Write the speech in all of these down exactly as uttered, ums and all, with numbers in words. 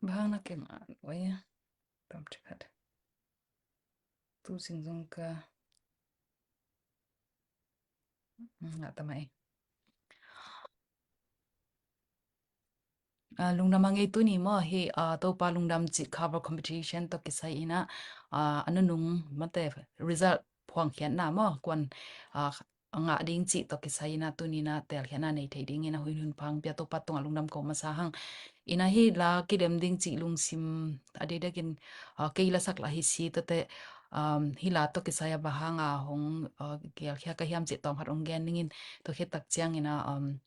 Bang hang na kei mah, oi. Tam cikhat. Tu sing zong ka. Hmm, ngah ta mah e. Ah, lungdam a ngei tuni maw, hi, ah, Topa Lungdam cih cover competition tawh kisai inah, ah, a nunung mate result phuangkhiatna maw, kuan, ah, a ngah ding cih tawh kisai inah tuni inah telkhiatna nei thei dingin a hun hun pha hong pia Topa tungah lungdam ko masa hang. Inah hi la kidem ding cih lungsim a dikdakin, ah, kei lasak lah hi si tawte, um, hi la tawh kisai a bang hanga hong, ah, gelkhia ka hiam cih tawm khat hong gen dingin tua khit tak ciang inah, um,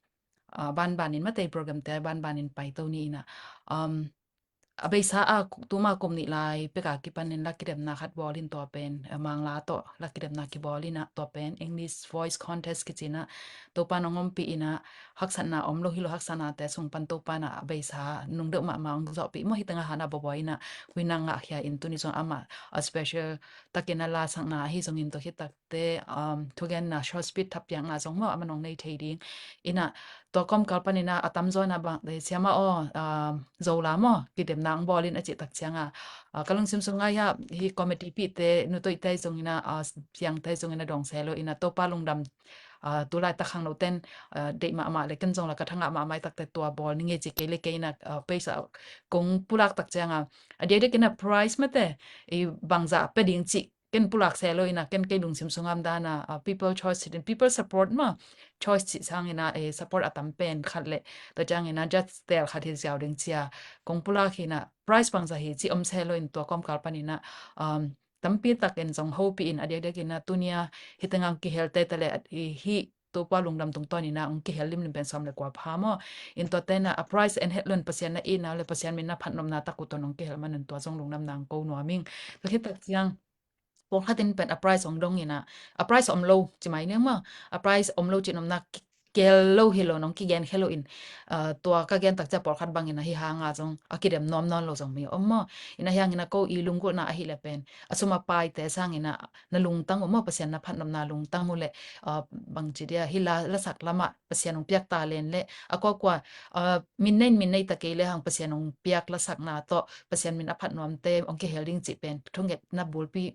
ah, banbanin mate program te banbanin paito ni inah, um, a beisa a tuma kum nih lai peka kipanin la kidemna khat bawlin tua pen, ah, Mangla tawh la kidemna kibawl inah tua pen English Voice Contest kici inah Topa nong ompih inah haksatna om lo hi lo, haksatnate sung pan Topa inah a beisa nungdeuh mahmah hong zawhpih maw, hi tengah hana bawbaw inah huina ngahkhia in tuni zong amah a special takin a lasakna ahi zongin tua khit tak te, um, thugenna short speech thapiakna zong maw a man hong nei thei ding. Inah tua kawmkal pan inah a tamzaw inah bang, eh, siama aw, um, Zola maw kidemna hong bawlin a cih tak cianga, ah, ka lungsim sung ngai ah hi committee pihte nutoite zong inah, ah, piangte zong inah dawngse lo inah Topa Lungdam, ah, tulaitak khangnoten, ah, deih mahmah le ken zong la ka thangah mahmah i takte tua bawl ni ngei ci kei le kei inah, ah, peisa kong pulak tak cianga a diakdiak inah prize mate i bangzah pe ding cih ken pulak se lo inah ken kei lungsim sungam dana, ah, people choice cih din, people support maw, choice cih sang inah, eh, support a tam pen khat le tua ciang inah judge tel khat hi ziau ding cia kong pulak hi inah prize bangza hi cih om se lo in tua kawmkal pan inah, um, tampi takin zong hopih in a diakdiak inah tunia hi tengah hong kihel tete le, eh, hi Topa Lungdam tungtawn inah hong kihel limlim pen sawm le kua pha maw. In tua tenah a prize en het lo in Pasian na itna le Pasian min na phatnopna tak uh tawh hong kihel man un tua zong lungdamna hong ko nuam ing. Tua khit tak ciang pawlkhat in pen a prize hong dong inah a prize om lo ci mai ning maw, a prize om lo cih nopna ki-, kel lo hi lo nong kigen khe lo in, ah, tua ka gen tak ciang pawlkhat bang inah hi hanga zong a kidem nuam nawn lo zong mi om maw. Inah hi hang inah ko i lunggulhna ahih le pen a sum a paite sang inah na lungtang uh maw, Pasian na phatnopna lungtang uh le, ah, bang ci dia hi la, lasak lamah Pasian hong piak talent le a kuakua, ah, min nei min nei ta kei le hang Pasian hong piak lasakna tawh Pasian min a phatnuamte hong kihel ding cih pen thungetna bulpi,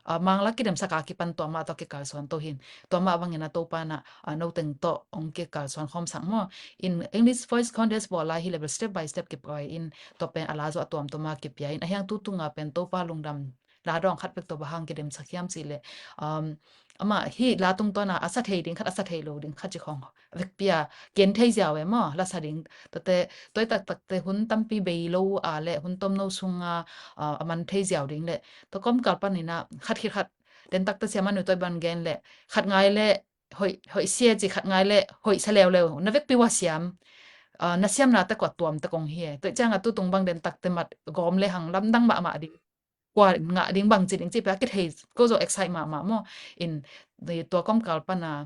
ah, Mangla kidemsak a kipan tua mah tawh kikalsuan to hin. Tua mah bangin a Topa inah, ah, noteng tawh hong kikalsuan khawmsak maw. In English Voice Contest bawl lai hi le bel step by step kipai in tua pen a la zawh a tuamtuam a kipia in a hi hang tu tunga pen Topa Lungdam la dawng khat pek tawh bang hang kidemsak hiam cih le, um, amah hi la tungtawna a sa thei ding khat, a sa thei lo ding khat ci khawng vekpi a gen thei ziau e maw, la sa ding. Tate, tua i taktakte hun tampi bei lo a le hun tomno sunga, ah, a man thei ziau ding le tua kawmkal pan inah khat khit khat den takte siama nu tua i ban gen le khat ngai le hoih, hoih sia ci, khat ngai le hoih sa leuleu, na vekpi uh a siam, ah, na siamnate kua tuamte kong hi e. Tua i cianga tu tung bang den takte mat gawm le hang lamdang mahmah ding, kua ngah ding bang ci ding cih pia kithei ko zo excite mahmah maw. In, i tua kawmkal pana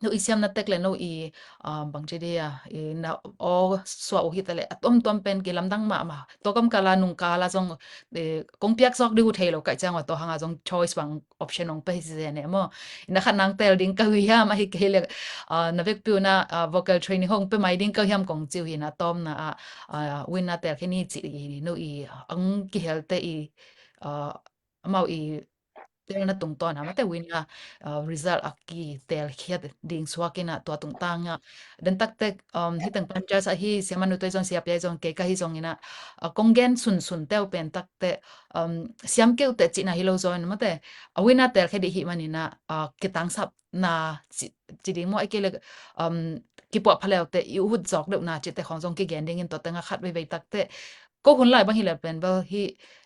no i siamna tek le no i, ah, bang ci dia, i na aw suah uh hi ta le a tuamtuam pen kilamdang mahmah. Tua kawmkala nungkala zong, eh, kong piak zawk ding uh thei lo kaih ciang uh a tua hanga zong choice bang option hong pe hi zen e maw. Ina khat nang tel ding ka hui hiam ahi kei le, ah, na vekpi uh na, ah, vocal training hong pe mai ding ka hiam kong ci uh hi na tawmna ah, ah, win na tel khe ni ci hi no i ang kihelte i, ah, amau i telna tungtawn a mate win a, ah, result a kitel khiat ding suak ina tua tungtang a den taktek, um, hiteng pan judge ahi siamanu te zong siapia zong kei ka hi zong ina, ah, kong gen sunsun teu pen takte, um, siam keu te cihna hi lo zaw ina mate a win a tel khe dih hi man ina, ah, kitangsap na ci, ci ding maw, a kei le, um, kipuah pha leu te i uhut zawk deuh na cihte khawng zong kigen dingin tua tenga khat veivei takte ko hun lai bang hi le pen bel hi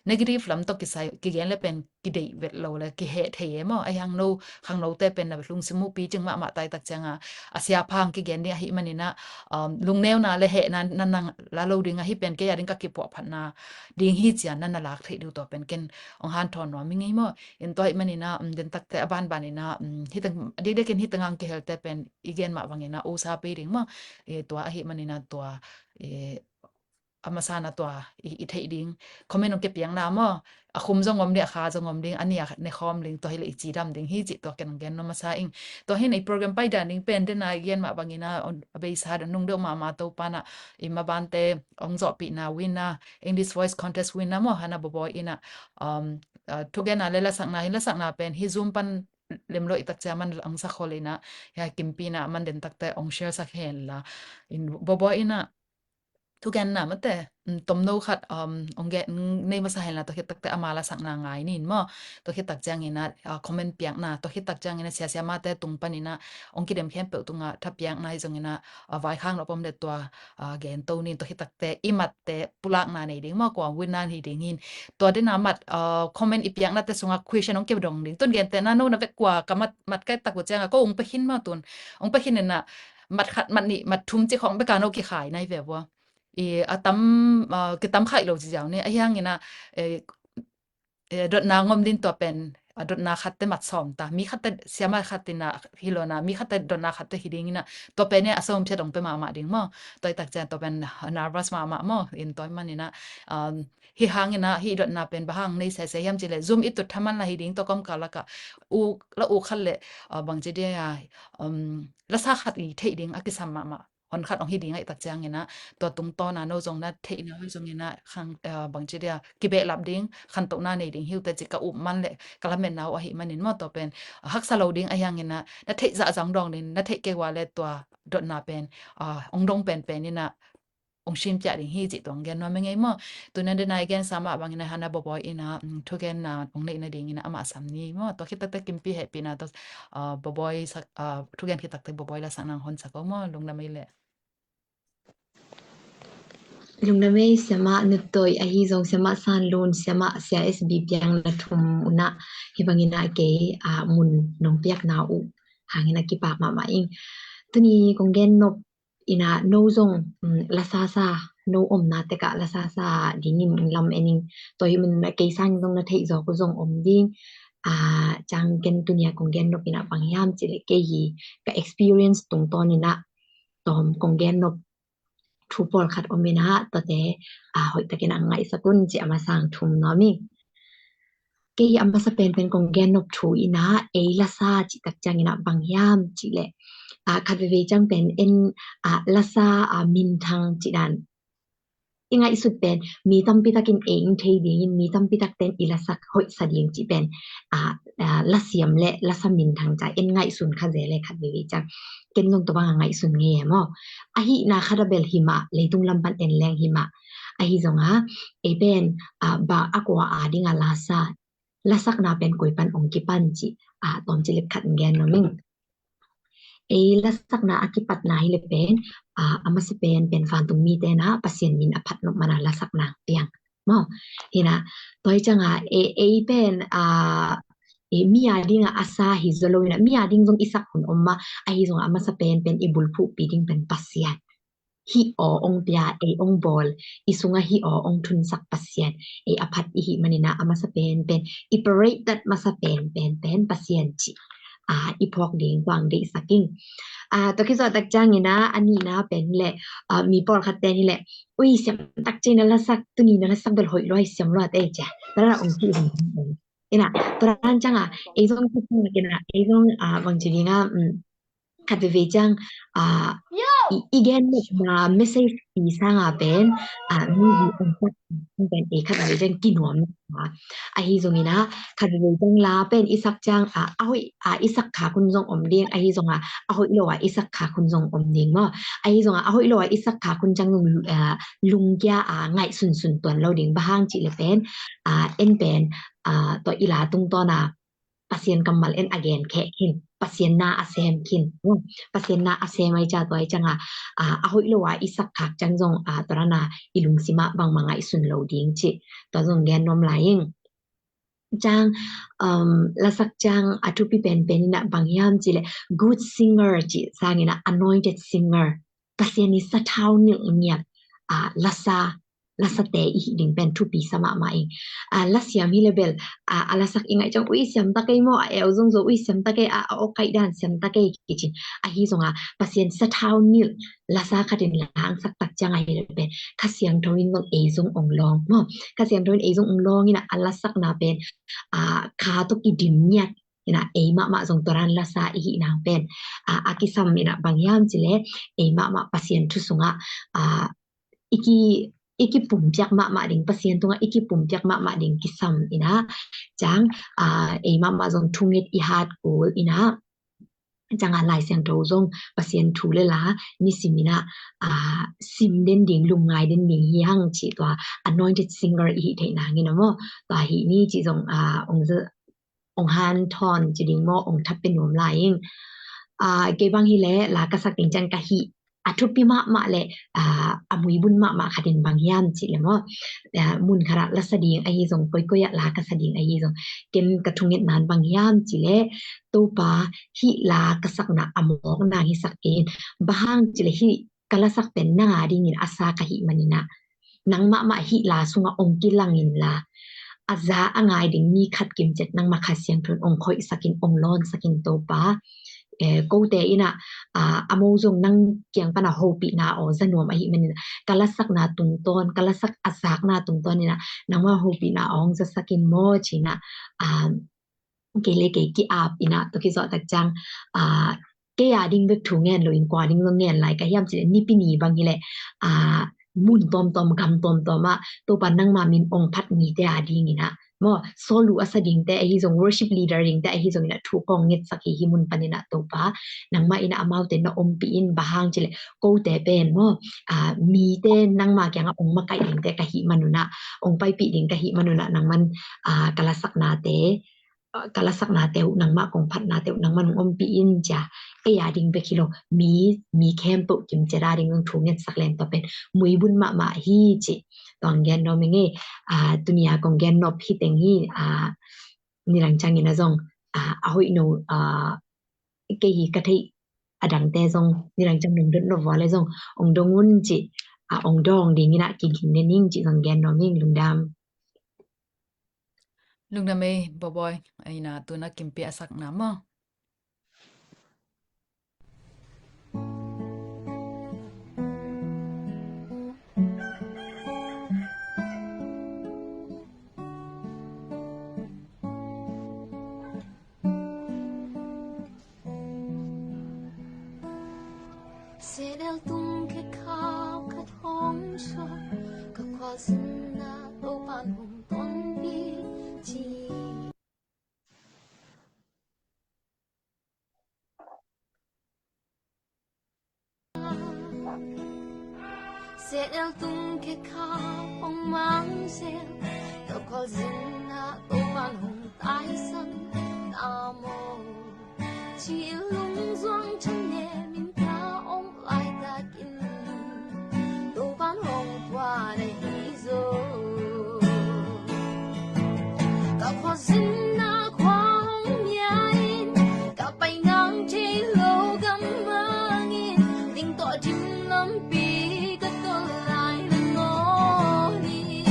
negative lam tawh kisai kigen le pen kideih vet lo le kiheh thei e maw. Ahi hang no khangno te pen na lungsim muhpi cing mahmah tai tak cianga a sia phang kigen ding ahi man ina, um, lungneuna le hehna na nang la lo ding ahi pen kei a ding ka kipuah phatna ding hi cian na na lak theih ding tua pen ken ong hanthawn nuam i ngei maw. In tua hi man ina, um, den takte a banban ina, um, hiteng, a dikdikin hiteng ang kihelte pen i gen mah bang ina usa pi ding maw. E, tua ahi man ina tua, e, a masa na tua i, i theih ding. Comment hong kipiakna maw, a khum zong om ding, a kha zong om ding, a ni a ne khawm ding, tua hi leh i cidam ding hi cih tua ken hong gen nuam masa ing. Tua hi na i program paidan ding pen den a i gen mah bangin a, a beisa nung deuh mahmah Topa na i mabante hong zawhpihna winner, English Voice Contest winner maw, Hana Bawbawi in a, um, uh, thugenna le lasakna, hi lasakna pen hi Zoom pan lemlo i tak ciang man hong sak khol in a, hi a kimpi na man den takte hong share sak hen la. In Bawbawi in a, thugenna mate, um, tomno khat, um, hong gen nei masa hen la, tua khit takte ama lasakna ngai nin maw. Tua khit tak ciangin a, uh, comment piakna, tua khit tak ciangin a sia siamate tung panin a hong kidem khempeuh tungah thapiakna hi zongin a, uh, vaikhak nop om le tua, uh, gen to nin, tua khit takte i matte pulakna nei ding maw, kua winner hi ding hin. Tua den a mat, uh, comment i piaknate sungah question hong kidong ding. Tun gentehna no na vek kua ka mat, mat kai tak uh ciangah ko hong pia khin maw tun. Hong pia khin in a mat khat, mat nih, mat thum ci khawng bek a no kikhai nai ve vua. I a tam, uh, kitam khaih lo ci ziau ni, a hiangin a, eh, eh, dotna ngom din tua pen, a dotna khatte mat sawm ta. Mi khatte siama khat in a hi lo na, mi khatte dotna khatte hi ding in a, tua pen e a sawm phiat hong pia mahmah ding maw. Tua i tak ciang tua pen, uh, nervous mahmah maw. In tua i man in a, um, hi hang in a, hi dotna pen bang hang nei sese hiam ci le, Zoom i tut thaman la hi ding, tua kawmkal lakah u, la u khat le, uh, bang ci dia, um, lasa khat i theih ding a kisam mahmah. Hon khat hong hi ding a i tak ciangin a, tua tungtawn a no zong na theihna hoi zongin a khang, eh, bang ci dia kibehlap ding, khantohna nei ding hi uh te ci ka up man le ka lametna uh ahih manin maw, tua pen haksa lo ding a hiangin a, na theih zahzah hong dawng ding, na theih kei ua le tua dotna pen, ah, hong dong penpen in a hong simpiak ding hi cih tua hong gen nuam e ngei maw. Tuna den a i gensa mah bangin a Hana Bawbawi in a, mm, thugenna hong neihna dingin a amah sam ni maw. Tua khit takte kimpi hehpihna tua, ah, Bawbawi sak, ah, thugen khit takte Bawbawi lasakna hong honsak o maw, lungdam ei leh. Lungdam ei siamah Nuttawi ahi zong siamah Sanlun, siamah Sia S B piang na thum un a hi bangin a kei, ah, mun nong piakna uh hangin a kipak mahmah ing. Tuni kong gen nop in a no zong, um, lasasa, no omna tekah lasasa dingin lam en ing. Tua hi mun a kei sang zong na theih zawk uh zong om ding. Ah, ciang ken tuni a kong gen nop in a bang hiam ci le kei hi ka experience tungtawn in a tawm kong gen nop thu pawlkhat om in a, tuate, ah, hoih takin a ngaihsak un ci a masa hong thum nuam ing. Kei a masa penpen kong gen nop thu in a, ei lasa cih tak ciangin a bang hiam cih leh, ah, khat veivei ciang pen en, ah, lasa, ah, minthang cih dan i ngaihsut pen mi tampi takin ei ing thei dingin, mi tampi takten i lasak hoihsa ding cih pen, ah, ah, lasiam le lasa minthang ca en ngaihsun kha ze le khat veivei ciang. Ken zong tua bang a ngaihsun ngei e maw. Ahihna khat a bel hi mah, leitung lam pan en leng hi mah. Ahi zong a, ei pen, ah, bang a kua a ding a lasa, lasakna pen koi pan ong kipan cih, ah, tawm ci lek khat gen nuam ing. Ei lasakna a kipatna hi le pen, ah, a masa pen pen vantung mite na Pasian min a phat nop man a lasakna piang. Maw, hi na, tua hi ciang a, ei, ei pen, ah, ei mi a ding a asa hi zaw lo in a, mi a ding zong i sak hun om mah, ahi zong a masa penpen i bulphuhpi ding pen Pasian. Hih aw ong pia, ei ong bawl, i sungah hih aw ong thunsak Pasian, ei a phat i hih manin a, a masa penpen, i parade dat masa penpen pen Pasian cih, ah, i phawk ding kuang deihsak ing. Ah, tua khit zawh tak ciangin a, a nihna pen hi leh, ah, mi pawlkhat pen hi leh, ui, siam tak ci na lasak, tuni na lasak bel hoih lua, siam lua te cia. Tua la ong ci ing. Ina, tua dan ciang a, ei zong ci ciang a, ei zong, ah, bang ci ding a, um, khat veivei ciang, ah, i, i gen nop ma message i sang a pen, ah, mi hi ong sak pen ei khat veivei ciang kinuam a. Ahi zongin a, khat veivei ciang la pen i sak ciang, ah, a hoih, ah, i sak kha khun zong om ding, ahi zong a, a hoih lo a i sak kha khun zong om ding maw. Ahi zong a, a hoih lo a i sak kha khun ciang zong, ah, lungkia a ngaihsunsun tuan lo ding, bang hang cih le pen, ah, en pen, ah, tua i la tungtawn a, Pasian kammal en a gen kheh khin, Pasian na a sem khin. Pasian na a sem ai ca tua ai ciang a, a, a hoih lo a i sak khak ciang zong, a, tua dan a i lungsim ah bangmah ngaihsun lo ding cih. Tua zong gen nuam lai ing. Ciang, um, lasak ciang a thupi penpen in a bang hiam cih leh good singer cih sangin a anointed singer. Pasian i sathau nilh ngiat, a, lasa lasate i hih ding pen thupi sa mahmah ing. A, lasiam hi le bel, a, a lasak i ngaih ciang, ui, siam ta kei maw, a eu zong zo, ui, siam ta kei, a, a awkaih dan siam ta kei kici. Ahi zong a, Pasian sathau nilh lasa khat in la hangsak tak ciang ahi le pen Kha Siangtho in zong ei zong ong lawng maw. Kha Siangtho in ei zong ong lawng in a, a lasakna pen, a, kha tawh kidim ngiat in a, ei mahmah zong tua dan lasa i hih nang pen, a, a kisam in a, bang hiam ci le, ei mahmah Pasian thu sungah, a, i ki, i kipumpiak mahmah ding, Pasian tungah i kipumpiak mahmah ding kisam in a, ciang, a, ei mahmah zong thunget i hat kul in a, ciang a Lai Siangtho zong Pasian thu le la nisim in a, a, sim den ding, lungngai den ding hi hang ci, tua anointed singer i hih theih nang in a maw, tua hih ni ci zong, a, ong za, ong hanthawn ci ding maw, ong thap pe nuam lai ing. A, kei bang hi le la ka sak ding ciang ka hih a thupi mahmah le, a, a muibun mahmah khat in bang hiam ci le maw, a, mun khat ah la sa ding ahi zong, koikoi ah la ka sa ding ahi zong, ken ka thungetna in bang hiam ci le, Topa, hih la ka sakna a mawkna hi sak in, bang hang ci le hih ka lasak pen nang a dingin a sa ka hih manin a, nang mahmah hih la sungah ong kilang inla, a za a ngai ding mi khat kimciat nangmah Kha Siangtho in ong khoihsak in, ong lawnsak in Topa. Eh, kote in a, a, a mo zong nang kiang pan a hopihna aw za nuam ahih manin a, ka lasakna tungtawn, ka lasak a zakna tungtawn in a, nangmah hopihna aw ong zasak in maw ci in a, a, kei le kei ki-ap in a, tua kizawh tak ciang, a, kei a ding bek thu ngen lo in kua ding zong ngen lai ka hiam ci le, Nipi ni bang hi le, a, mun tawmtawm, gam tawmtawm ah Topa nangma min ong phat mite a ding in a maw, solo a sa dingte ahi zong, worship leader dingte ahi zong in a, thu kong ngetsak hi, hih mun pan in a Topa, nangmah in a amaute na ompih in, bang hang ci le kote pen maw, a, mite nangma kiangah ong makaih dingte ka hih manun a, ong paipih ding ka hih manun a, nangman, a, ka lasaknate, a, ka lasaknate uh nangmah kong phatnate uh nangman ong ompih in cia, ei a ding bek hi lo, mi, mi khempeuh kimciat a ding zong thu ngetsak leng tua pen muibun mahmah hi ci. Tua ong gen nuam ing ei, a, tuni a kong gen nop hi teng hi, a, nidang ciangin a zong, a, a hoih no, a, kei hi ka theih a dangte zong nidang ciang nong dot nop vua le zong ong dong un ci, a, ong dawng ding in a kiging den ing ci zong gen nuam ing. Lungdam. Lungdam ei, Bawbawi, a, in a tu na kimpiak a sakna maw. Sehnel tung khe khau khat hong suak, ka khualzinna Topa'n hong tonpih ci. Sehnel tung khe khau hong mang zel, ka khualzinna Topa'n hong taisan ta maw. Ci-in lungzuang thanem in ka om laitakin Topa'n hong phuan ahi zaw. Ka khualzinna khua hong mial in, ka pai ngang thei lo gam mangin, ding tawh dim lampi ka tol lai nangawn in.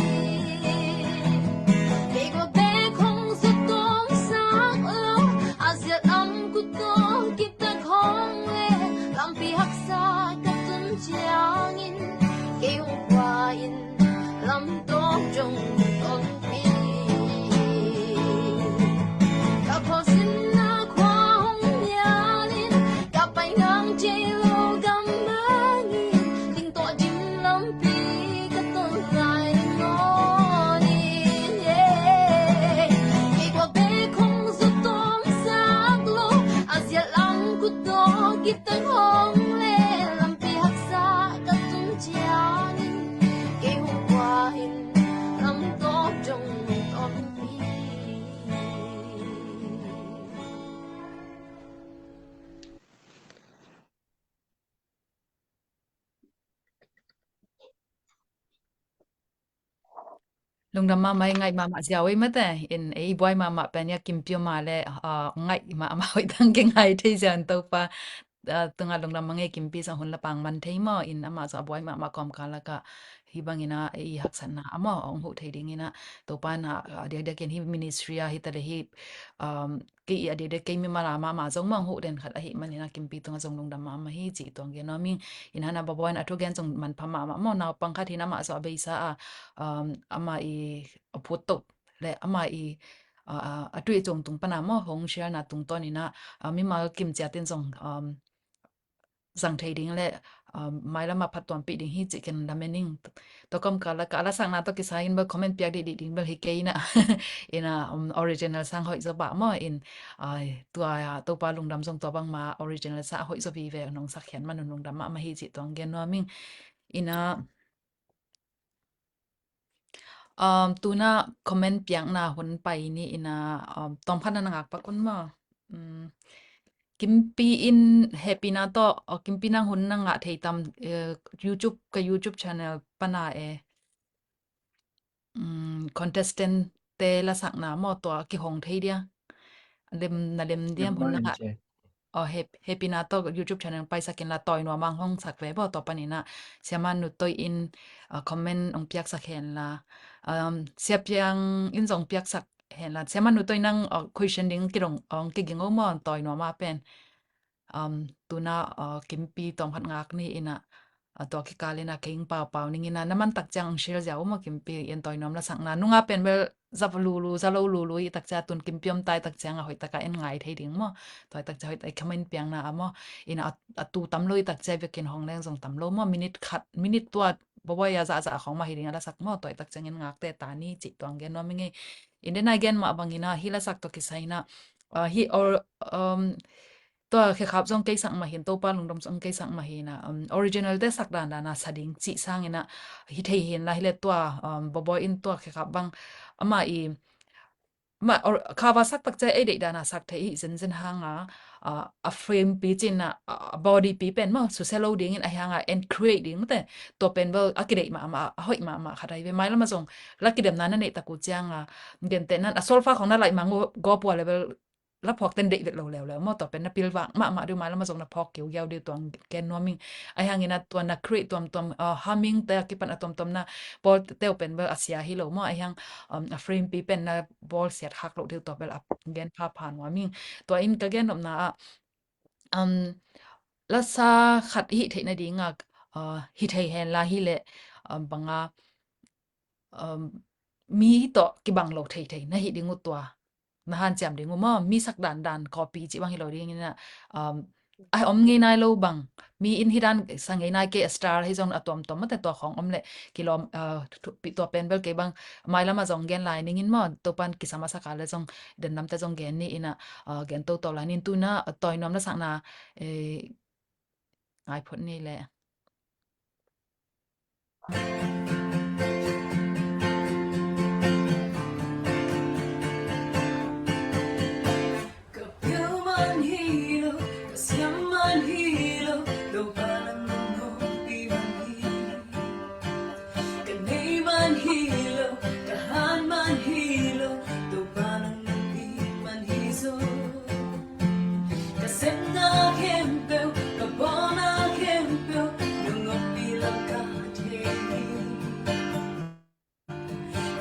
Kei kua bek hong zat tuamsak lo, a ziat lam kut tawh kiptak hong leh, lampi haksa ka tun ciangin, kei hong kua in lam tawk dong tonpih. Ka khualzinna khua hong mial in, ka pai ngang thei lo gam mangin, ding tawh dim lampi ka tol lai nangawn in, yeah. Kei kua bek hong zat tuamsak lo, a ziat lam kut tawh kiptak hong leh, lampi haksa ka tun ciangin, kei hong kua in lam tawk dong tonpih. Lungdam mahmah, i ngaih mahmah ziau ei mate, in ei buai mahmah pen ia kimpio mah le, a, ngaih mahmah hoih tang kingai thei ziau in Topa ah, tungah lungdam mange. Kimpi zong hun la pang man thei maw, in amah zong a buai mahmah kawmkal lakah hih bangin ah i haksatna ah maw hong huh thei dingin ah, Topa in ah, ah, diakdiakin hih ministry ah hi ta leh hih, um, kei i a diakdiak kei mimal a mahmah zong maw hong huh den khat ahih manin ah Kimpi tungah zong lungdam mahmah hi cih tuang gen nuam ing. In hana Babaw in a thugen zong manpha mahmah maw, naupang khat hi in amah zong a beisa ah, um, amah i a phut toh le amah i, ah, ah, a tui cung tung pana maw hong share na tungtawn in ah, ah, mimal kim ciat in zong, um, zang thei ding le, um, mailam ah phattuampih ding hi cih ken lamen ing. Tua kawmkal lakah a lasakna tawh kisai in bel comment piak dihdih ding bel hi kei in ah, in ah, um, original sang hoih zaw bah maw in, ah, tua, ah, Topa lungdam zong tua bangma original sang hoih zaw vive nong sak khian man un lungdam mahmah hi cih tuang gen nuam ing. In ah, um, tuna comment piakna hun pai ni in ah, um, tawmkhat na na ngak pak un maw? Um, Kimpi in hehpihna tawh, aw, Kimpi nang hun na ngah thei tam, eh, YouTube, ka YouTube channel pana e, um, contestant te lasakna maw tua kihong thei dia? Lem, na lem diam hun na ngah? Aw, heh, hehpihna tawh YouTube channel paisak inla tawi nuam ang hong sak ve baw, tua panin ah Siama Nu Toi in, ah, comment hong piaksak henla, um, Sia Piang in zong piaksak henla, Siama Nu Toi nang, ah, question ding kidong hong kiging o maw, tawi nuam ah pen. Um, tuna, ah, Kimpi tawmkhat ngak ni in ah, a tua kikal in ah kei ing paupau ning in ah na man tak ciang ang share ziau maw Kimpi in tawi nuam lasakna nungah pen bel za lulu, za lo lulu i tak ciang tun Kimpi om tai tak ciang a hoih tak a en ngai thei ding maw? Tua i tak ciang hoih tak i comment piakna ah maw? In ah a tu tam lo i tak ciang vekin hong leng zong tam lo maw? Minute khat, minute tua babawi a za za khong mah hi ding a lasak maw? Tua i tak ciang en ngak te ta ni cih tuang gen nuam ing ei. In den a gen mah bangin ah hih lasak tawh kisai in ah, ah, hih or, um, tua khekhap zong keisak mah hin, Topa lungdam zong keisak mah hin ah, um, original te sak dandan a sa ding cih sangin ah hi thei hin la hi le tua, um, Babaw in tua khekhap bang amah i, mah or, cover sak tak ciang ei deih dan a sak thei hi zenzen hang a, ah, a frame pi cin ah, ah, body pi pen maw susia lo dingin a hiang a en create ding te, tua pen bel a kideih mahmah, a hoih mahmah khat ahi ve. Mailam ah zong la kidemna na neih tak uh ciang a, genteh nan a solfa khong na laih mang uh gawp ua le bel la phawk ten deih vet lo leuleu maw, tua pen na pilvak mahmah deuh, mailam ah zong na phawk kiugiau deuh tuang gen nuam ing. Ahi hangin ah tua na create tuamtuam, ah, humming te a kipan a tuamtuam na bawl teuh pen bel a sia hi lo maw, ahi hang, um, a frame pi pen na bawl siat khak loh deuh tua bel a gen phapha nuam ing. Tua in ka gen nopna ah, um, lasa khat hih theih nading ah, ah, hi thei hen la hi leh, um, banga, um, mi tawh kibang lo theithei na hih ding uh tua na hanciam ding uh maw, mi sak dandan copy cih bang hi lo dingin ah, um, a om ngei nai lo bang, mi in hi dan sa ngei nai kei a star hi zong a tuamtuam mate tua khong om leh kilawm, uh, tua pen bel kei bang mailam ah zong gen lai ning in maw, Topan kisam a sak a le zong den lam te zong gen ni in ah, uh, gen toto lai ning tuna, uh, tawi nuam lasakna, eh, ngai phot ni le. Ka piau man hi lo, ka siam man hi lo, Topa nang nong hopih man hi. Ka nei man hi lo, ka han man hi lo, Topa nang nong hopih man hi zaw. Ka sepna khempeuh, ka bawlna khempeuh, nong hopih lo ka thei hi.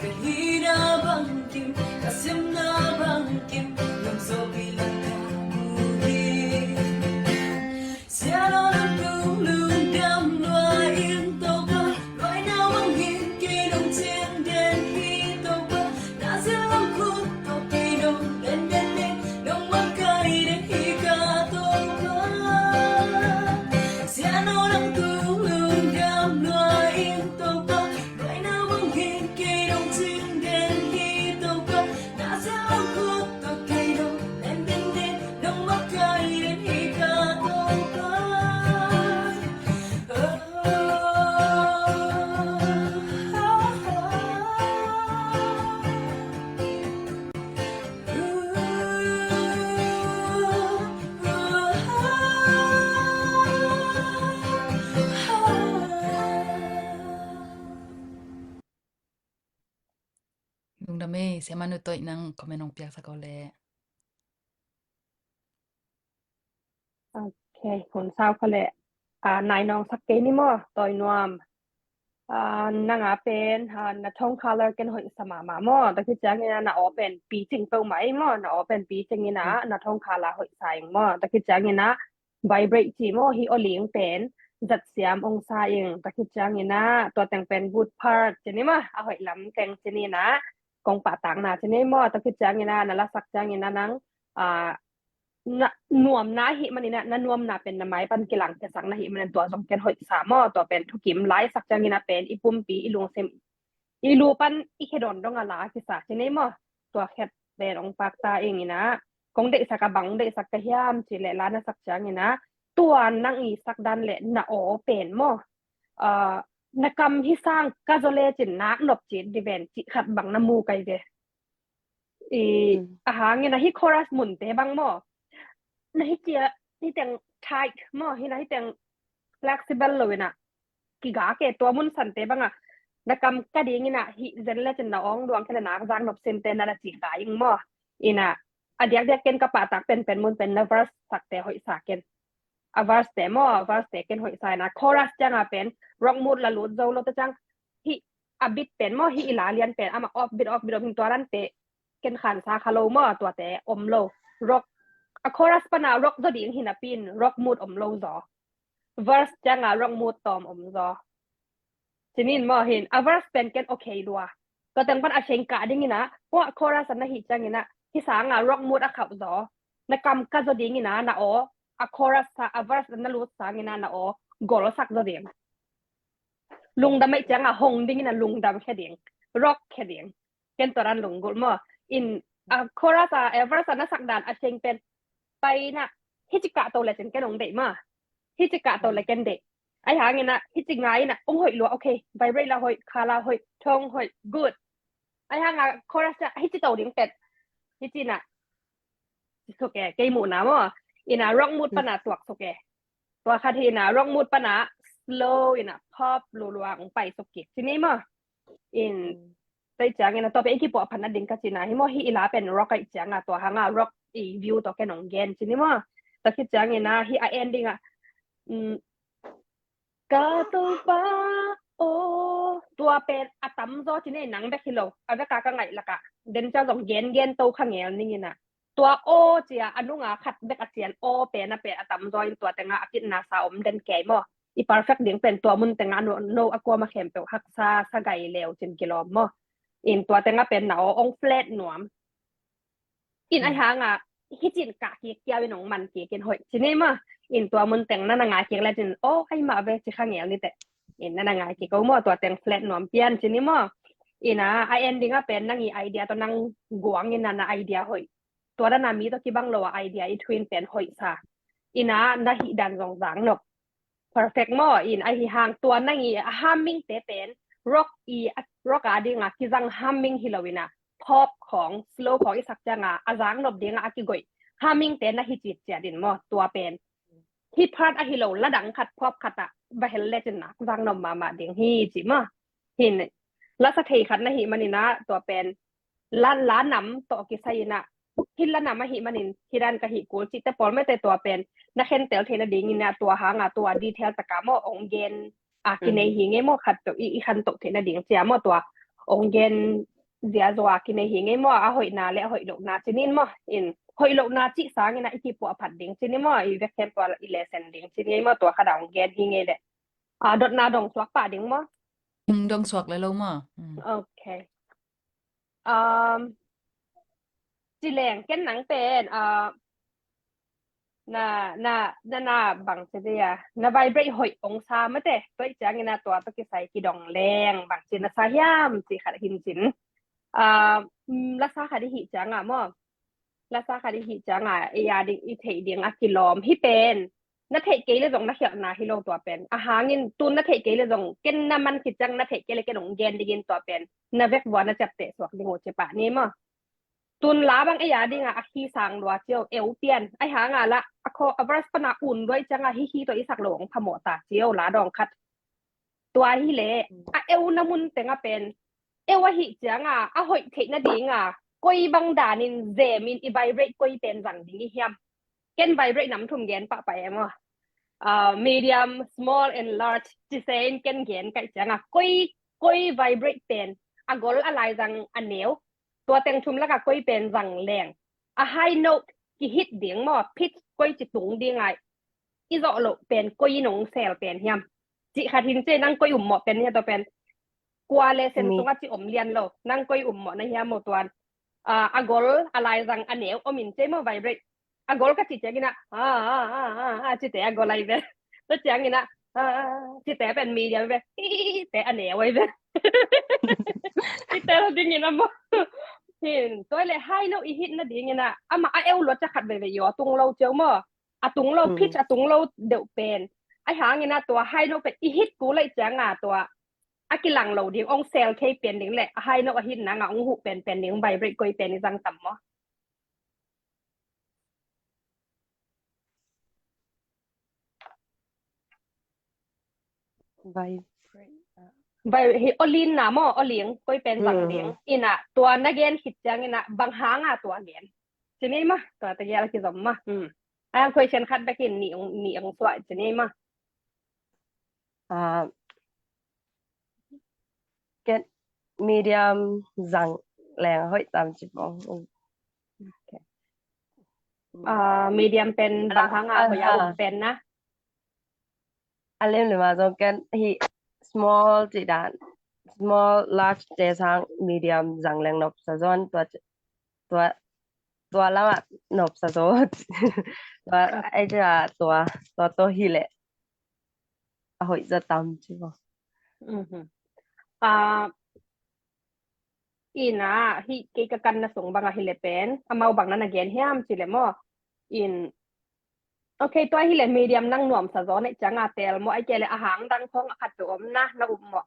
Ka hihna bangkim, ka sepna bangkim, nong hopih lo ka mu hi. Sia Lawm tung lungdam lua ing Topa, luaina bang hin kei nong ciang den hi Topa, na sia lam khut tawh kei nong len den hi, nong makaih den hi ka Topa. Sia Lawm tung lungdam lua ing Topa, luaina bang hin kei nong ciang den hi Topa, na sia lam khut tawh kei nong len den hi, nong makaih den hi ka Topa. Lungdam ei, Siama Nu Toi nang comment hong piaksak o le. Ok. Ok, hun sau kha le. Ah, nai nong sak kei ni maw, tawi nuam. Ah, nanga pen, ah, na tone color ken hoih sa mahmah maw. Tua khit ciangin ah na aw pen pi cing peuhmah ei maw. Na aw pen pi cing in ah, na tone color hoih sa ing maw. Tua khit ciangin ah vibrate ci maw, hih aw ling pen zat siam ong sa ing. Tua khit ciangin ah tua teng pen good part ci ni maw, a hoih lam teng ci ni in ah, kong pahtakna ci ni maw. Tua khit ciangin ah na lasak ciangin ah nang, ah, na nuamna ahih manin ah, na nuamna pen na mai pan kilang khiasak na hih manin tua zong ken hoih sa maw. Tua pen thukim la i sak ciangin ah pen i pumpi, i lungsim, i lu pan i khe dawn dong a la a kisa ci ni maw. Tua khat pen ong pakta ing in ah, kong deihsak a bang deihsak ka hiam ci leh la na sak ciangin ah, tua nang i sak dan le na aw pen maw, ah, na kam hi sang ka zaw le cin nak nop ci di ven ci khat bang na mu kai ve. I, a hangin ah hih chorus munte bang maw, na hih cia, hih teng tight maw, hih na hih teng flexible lo in ah, kiga ke tua mun sante bang ah, na kam ka ding in ah hih zen le cin na ong duang khe le nak zang nop sinte na na ci ka ing maw. In ah, a diakdiak ken ka pahtak penpen mun pen na verse sakte hoih sa ken. A verse te maw, a verse te ken hoih sa in ah, chorus ciang a pen rock mood la lut zo lo ta ciang, hih a beat pen maw, hih i la lian pen amah off beat, off beat, off beat, tua dan te ken khan sa kha lo maw. Tuate om lo. Rock, a chorus pan a rock zaw ding hi napi in rock mood om lo zaw. Verse ciang a rock mood tawm om zaw. Ci ni in maw, hin a verse pen ken ok lua. Tua teng pan a seng kah ding in ah, tua chorus a na hih ciangin ah, hih sang a rock mood a khauh zaw. Na kam ka zaw ding in ah, na aw, a chorus a, a verse a na lut sangin ah na aw golsak zaw ding. Lungdam ahih ciang a hong ding in ah lungdam khe ding, rock khe ding. Ken tua dan lunggulh maw. In a chorus a, a verse a na sak dan a seng pen pai in ah, hih ci kah to le cin ken ong deih maw. Hih ci kah to le ken deih. Ahih hangin ah hih ci ngai in ah ong hoih lua, ok, vibrate la hoih, color hoih, tone hoih, good. Ahih hang a chorus a hih ci to ding pen, hih ci in ah, suk e, kei muhna maw. In ah rock mood pan a tuak suk e. Tua khat hi in ah rock mood pan a slow in ah pop lulua ong pai suk kik ci ni maw. In, tua ciangin ah tua pen i kipuah phat nading ka cihna hi maw, hih i la pen rock ahih ciang a, tua hang a rock i view tawh ken ong gen ci ni maw. Tua khit ciangin ah hih a ending ah, um, ka Topa aw, tua pen a tamzaw ci ni, nang bek hi lo, a vek a ka ngaih lak ah den cia zong gengen to kha ngel ning in ah, tua aw ci a, a nung a khat bek a cian aw pen a pen a tamzaw in, tua teng ah a kitna sa om den kei maw. I perfect ding pen tua mun teng ah no, no a kuama khempeuh haksa sa gai leu cin kilawm maw. In tua teng ah pen na aw ong flat nuam. In ahih hang a hih ci in kah kik kiau in ong man kik in hoih ci ni maw. In tua mun teng na na ngai kik le cin, aw, ai mah ve ci kha ngel ni teh. In na na ngai kik o maw, tua teng flat nuam pian ci ni maw. In ah a ending ah pen nang i idea tawh nang guang in ah na idea hoih. Tua dan a mi tawh kibang lo a idea i thuin pen hoih sa. In ah na hih dan zong zang nop. Perfect maw. In ahih hang tua nang i a humming te pen rock i, rock a ding a kizang humming hi lo in ah, pop khawng, slow khawng i sak ciang a, a zang nop ding a a kigoih humming te na hi citciat in maw. Tua pen hih part ahi lo, la dang khat, pop khat ah va hel le cin nak zang nop mahmah ding hi ci maw. Hin, la sa thei khat na hih manin ah tua pen la, la nam tawh kisai in ah, hih la nam ahih manin hih dan ka hih kul cihte pawl mete tua pen na khentel theih nading in ah, tua hang a tua detail tak a maw ong gen a kinei hi ngei maw, khat tawh i, i khantoh theih nading ci a maw, tua ong gen ziazua kinei hi ngei maw, a hoihna le a hoih lohna ci ni in maw. In hoih lohna cih sangin ah i kipuah phat ding ci ni maw, i vek khem tua i lesson ding ci ni maw, tua khat a ong gen hi ngei le. A, dotna dong suak pah ding maw. Mm, dong suak le lo maw. Mm. Ok. Um, ci leng ken nang pen, uh, na, na, na, na bang ci dia, na vibrate hoih ong sa mate, tua i ciangin ah tua tawh kisai kidong leng bang ci na sa hiam ci khat hin cin. Uh, mm, la sa khat i hih ciang a maw. La sa khat i hih ciang a, i a ding i theih ding a kilawm hi pen. Na theih kei le zong na khialhna hi lo tua pen. A hangin tun na theih kei le zong ken na man khit ciang na theih kei le ken ong gen dingin tua pen. Na vek vua na ciapteh suak ding uh ci pah ni maw. Tun la bang ei a ding a a khi sang lua cio, eu pian. Ahih hang a la a kho a verse pan a un duai ciang a hi hi tawh i sak lo ong phamawh ta cio, la dawng khat. Tua hi le a eu na mun teng a pen eu ahih ciang a, a hoih theih nading a koi bang danin zem in i vibrate koi pen zang ding i hiam. Ken vibrate nam thum gen pah pah e maw. uh, medium, small and large ci se in ken gen ka hih ciangah koi, koi vibrate pen a gol, a lai zang, a neu, tua teng thum lakah koi pen zang leng a high note kihit ding maw, pitch koi ci tung ding ai i zawh loh pen koi in hong sel pen hiam? Cih khat hi in, ci nang koi ummawh pen hia, tua pen kua le sen sungah ci om lian lo, nang koi ummawh na hiam maw tuan? A gol, a lai zang, a neu om in, ci maw, vibrate. A gol ka cih ciangin ah, a a a a a cite a gol ai ve. Tua ciangin ah, a a a cite pen medium ve, i i i te a neu ai ve. Cite lo dingin a maw. Hin tua le high note i hit nadingin ah amah a eu luat ca khat veve i aw tung lo ciau maw. A tung lo, pitch a tung lo deuh pen. Ahi hangin ah tua high note pen i hit kul lai ciangah tua a kilang lo ding, hong sel kei pen ding le a high note a hit nangah hong huh pen pen ding vibrate koi pen i zang tam maw? Vibrate. Vai hi, olin na maw, oling koi pen zang ding. Ina tua na gen khit ciangin ah bang hanga tua gen? Ci ni maw, tua tegel kizom maw. Ai ang question khat bekin ni ong, ni ong suah ci ni maw. Ah, ken medium zang leng hoih tam ci pong. Okay. Ah, medium pen bang hanga hoih a um pen na? A limlim a zong ken hih small cih dan, small, large te sang medium zang leng nopsa zaw in, tua, tua, tua lamah nopsa zaw. Tua, ai cia tua, tua tawh hileh a hoih zaw tam ci maw. Ah, ina hih kei ka kanna sung bangah hileh pen amau bang na na gen hiam ci leh maw? In, okay, tua hileh medium nang nuamsa zaw neih ciangah teel maw, ai kei leh a hang dang khawng a khat peuh om na, na up maw?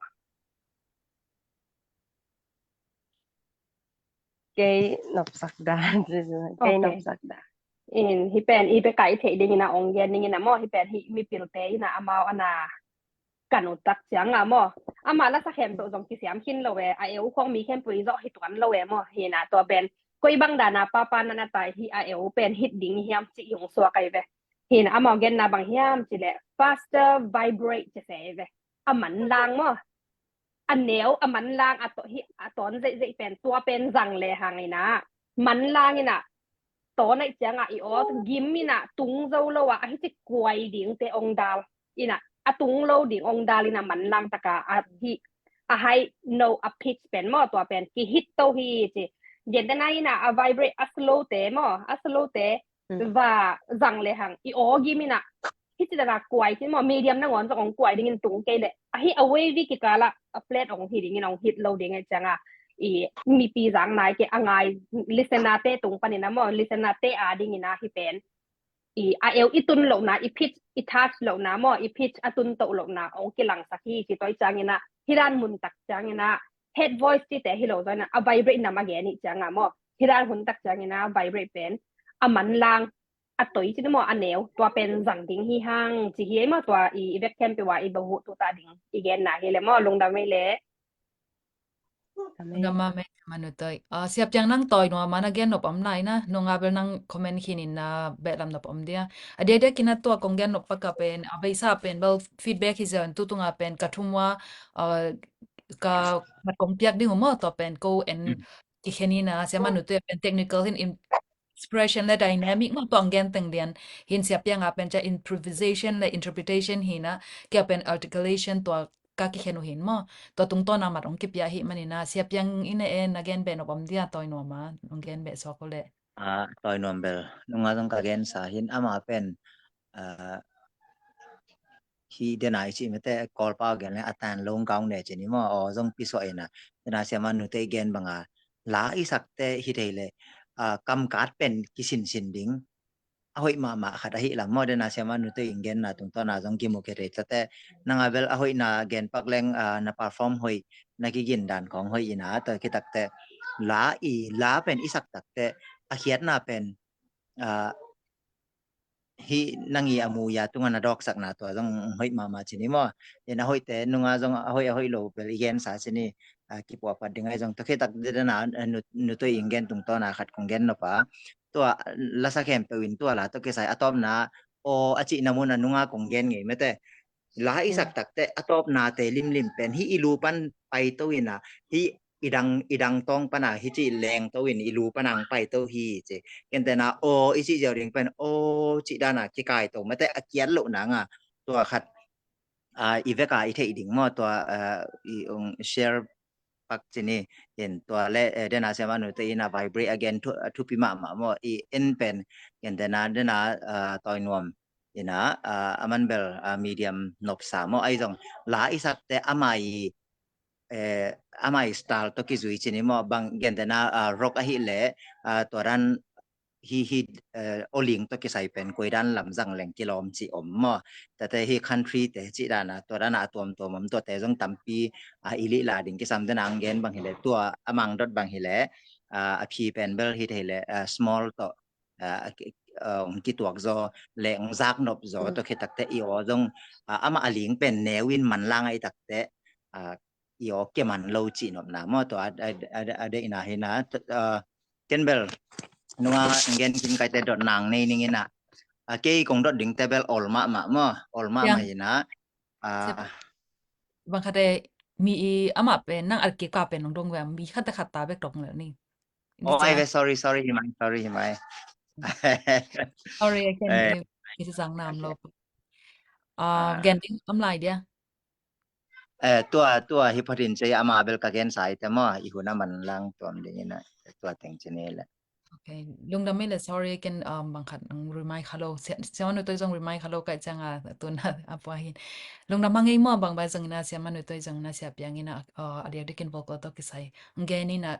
Kei nopsak dan, kei nopsak dan. In hih pen i beka i theih dingin a ong gen dingin a maw, hih pen hih mipilte in a amau a na kan uh tak ciangah maw, amah lasa khempeuh zong kisiam khin lo e, a eu khawng mi khempeuh i zawh hi tuan lo e maw. Hina tua pen koi bang dana papa nana tai hi a eu pen hit ding hiam cih i hong suak ai ve. Hina amau genna bang hiam cih leh faster vibrate ci se ai ve. A manlang maw, a neu a manlang a tawh hi a tawn zeihzeih pen tua pen zang le hang ina manlang ina tawn aih ciangah i aw gim ina tung zo lo a, a hi ci kuai dingte ong dal ina, a tung lo ding ong dal ina manlang taka a hi a high note a pitch pen maw, tua pen kihit to hi ci. Gentena ina a vibrate a slow te maw, a slow te va zang le hang i aw gim ina hi ci dana kuai ci maw, medium nangawn zong ong kuai dingin tung kei leh a hi a wavy kikala a flat ong hi dingin ong hit lo ding aih cianga i mipi zang nai ke a ngai listener te tung panin a maw, listener te a dingin a hi pen i a eu i tun lohna, i pitch i touch lohna maw, i pitch a tun toh lohna ong kilangsak hi ci. Tua i ciangin a hi dan mun tak ciangin a head voice cite hi lo zaw ina a vibrate nam a gen i cianga maw, hi dan hun tak ciangin a vibrate pen a manlang a toi ci ni maw, a neu tua pen zang ding hi hang ci hi ei maw. Tua i i bek khempeuh a i bahuh tuta ding i genna hi le maw, lungdam ei le. Lungdam mah mei Manu Toi. Ah, Sia Piang nang tawi nuam a na gen nop om lai na, nunga bel nang comment khin in na beh lam nop om dia. A dia dia kina tua kong gen nop paka pen a beisa pen bel feedback hi zen, tutunga pen ka thum ua, ah, ka mat kong piak ding uh maw, tua pen ko en kikhen hi na, Sia Manu Toi pen technical hin in expression le dynamic maw, tua ong gen teng lian hin, Sia Piang a pen ca improvisation le interpretation hi na, kia pen articulation tua ka kikhen uh hin maw. Tua tungtawn a mat ong kipia hi manin a, Sia Piang in e na gen beh nop om dia, tawi nuam a ong gen beh suak uh le. Ah, tawi nuam bel nunga zong ka gensa hin, ama pen ah, hi dena i cih mite Kawlpau gen le a tan long kaung ne ci ni maw, aw zong pisuah ina. Dena Sia Manu Toi i gen banga la i sakte hi thei le, ah, kamkat pen kisinsin ding a hoih mahmah khat ahi lam maw. Dena Sia Manu Toi i genna tungtawn a zong kimu kei thei cate, nanga bel a hoihna gen pak leng, ah, na perform hoih, na kigin dan khawng hoih ina, tua kitakte la i la pen i sak takte a khiatna pen, ah, hi nang i a mu ya tunga na dawksakna tua zong hoih mahmah ci ni maw. In a hoihte nunga zong a hoih a hoih lo bel i gensa ci ni, ah, kipuah phat ding ahi zong. Tua khitak dena, ah, Nu, Nu Toi i gen tungtawn a khat kong gen nop a, tua lasa khempeuh in tua la tua kisai a tawpna aw a cihna mun a nunga kong gen ngei mate. La i sak takte a tawpnate limlim pen hih i lu pan paito in a, hih i dang, i dang tawng pana hih cih lengto in i lu pana ang paito hi ci. Gentehna aw i cih ziau ding pen aw cih dana kikaito mate, a kiat loh nanga tua khat, a, i veka i theih ding maw, tua, a, i ung share pak cini in tua le, eh, dena siamanu te ina vibrate again thu, thupi mahmah maw, i en pen gentehna dena, a, Tawi Nuam ina, a, a man bel, a, medium nopsa maw, ahi zong la i sakte ama i, eh, ama i style tawh kizui cini maw, bang gentehna, a, rock ahih leh, a, tua dan hi, hi, eh, aw ling tawh kisai pen koi dan lam zang leng kilawm ci om maw. Tate hi country te cih dana tua dana a tuamtuam om, tuate zong tampi, a, i lih la ding kisam dena ang gen bang hileh, tua a mang dot bang hileh, a, a phi pen bel hi thei leh, a, small tawh, a, a ki-, a, ong kituak zaw leh ong zak nop zaw tawh khit takte i aw zong, a, amah a ling pen neu in manlang ahih takte, a, i aw keman lo cih nopna maw, tua a, a, a, a deihna hi na, a, ken bel nunga ang gen kim kaite dot nang nei ning ina, a, kei kong dot ding te bel ol mahmah maw, ol mahmah hi na, a, bang khate mi i amah pen nang a kika pen nong dong ve mi khate khat ta bek dong le ni. Oh, ai ve, sorry, sorry hi mai, sorry hi mai. Sorry, I can, eh, kisi sang nam lo. A, gen ding om lai dia. Eh, tua, tua hi phatin cei ama bel ka gen sai te maw, i hun a manlang tuam ding ina, tua teng cini le. Ok, lungdam ei le, sorry, ken, um, bang khat ang remind kha lo, sia, siamanu toi zong remind kha lo kai cianga, tuna a pua hin. Lungdam hang ei maw, bang bai zong ina, siamanu toi zong ina, sia piang ina, uh, a diak dikin vocal tawh kisai. Ang gen ina,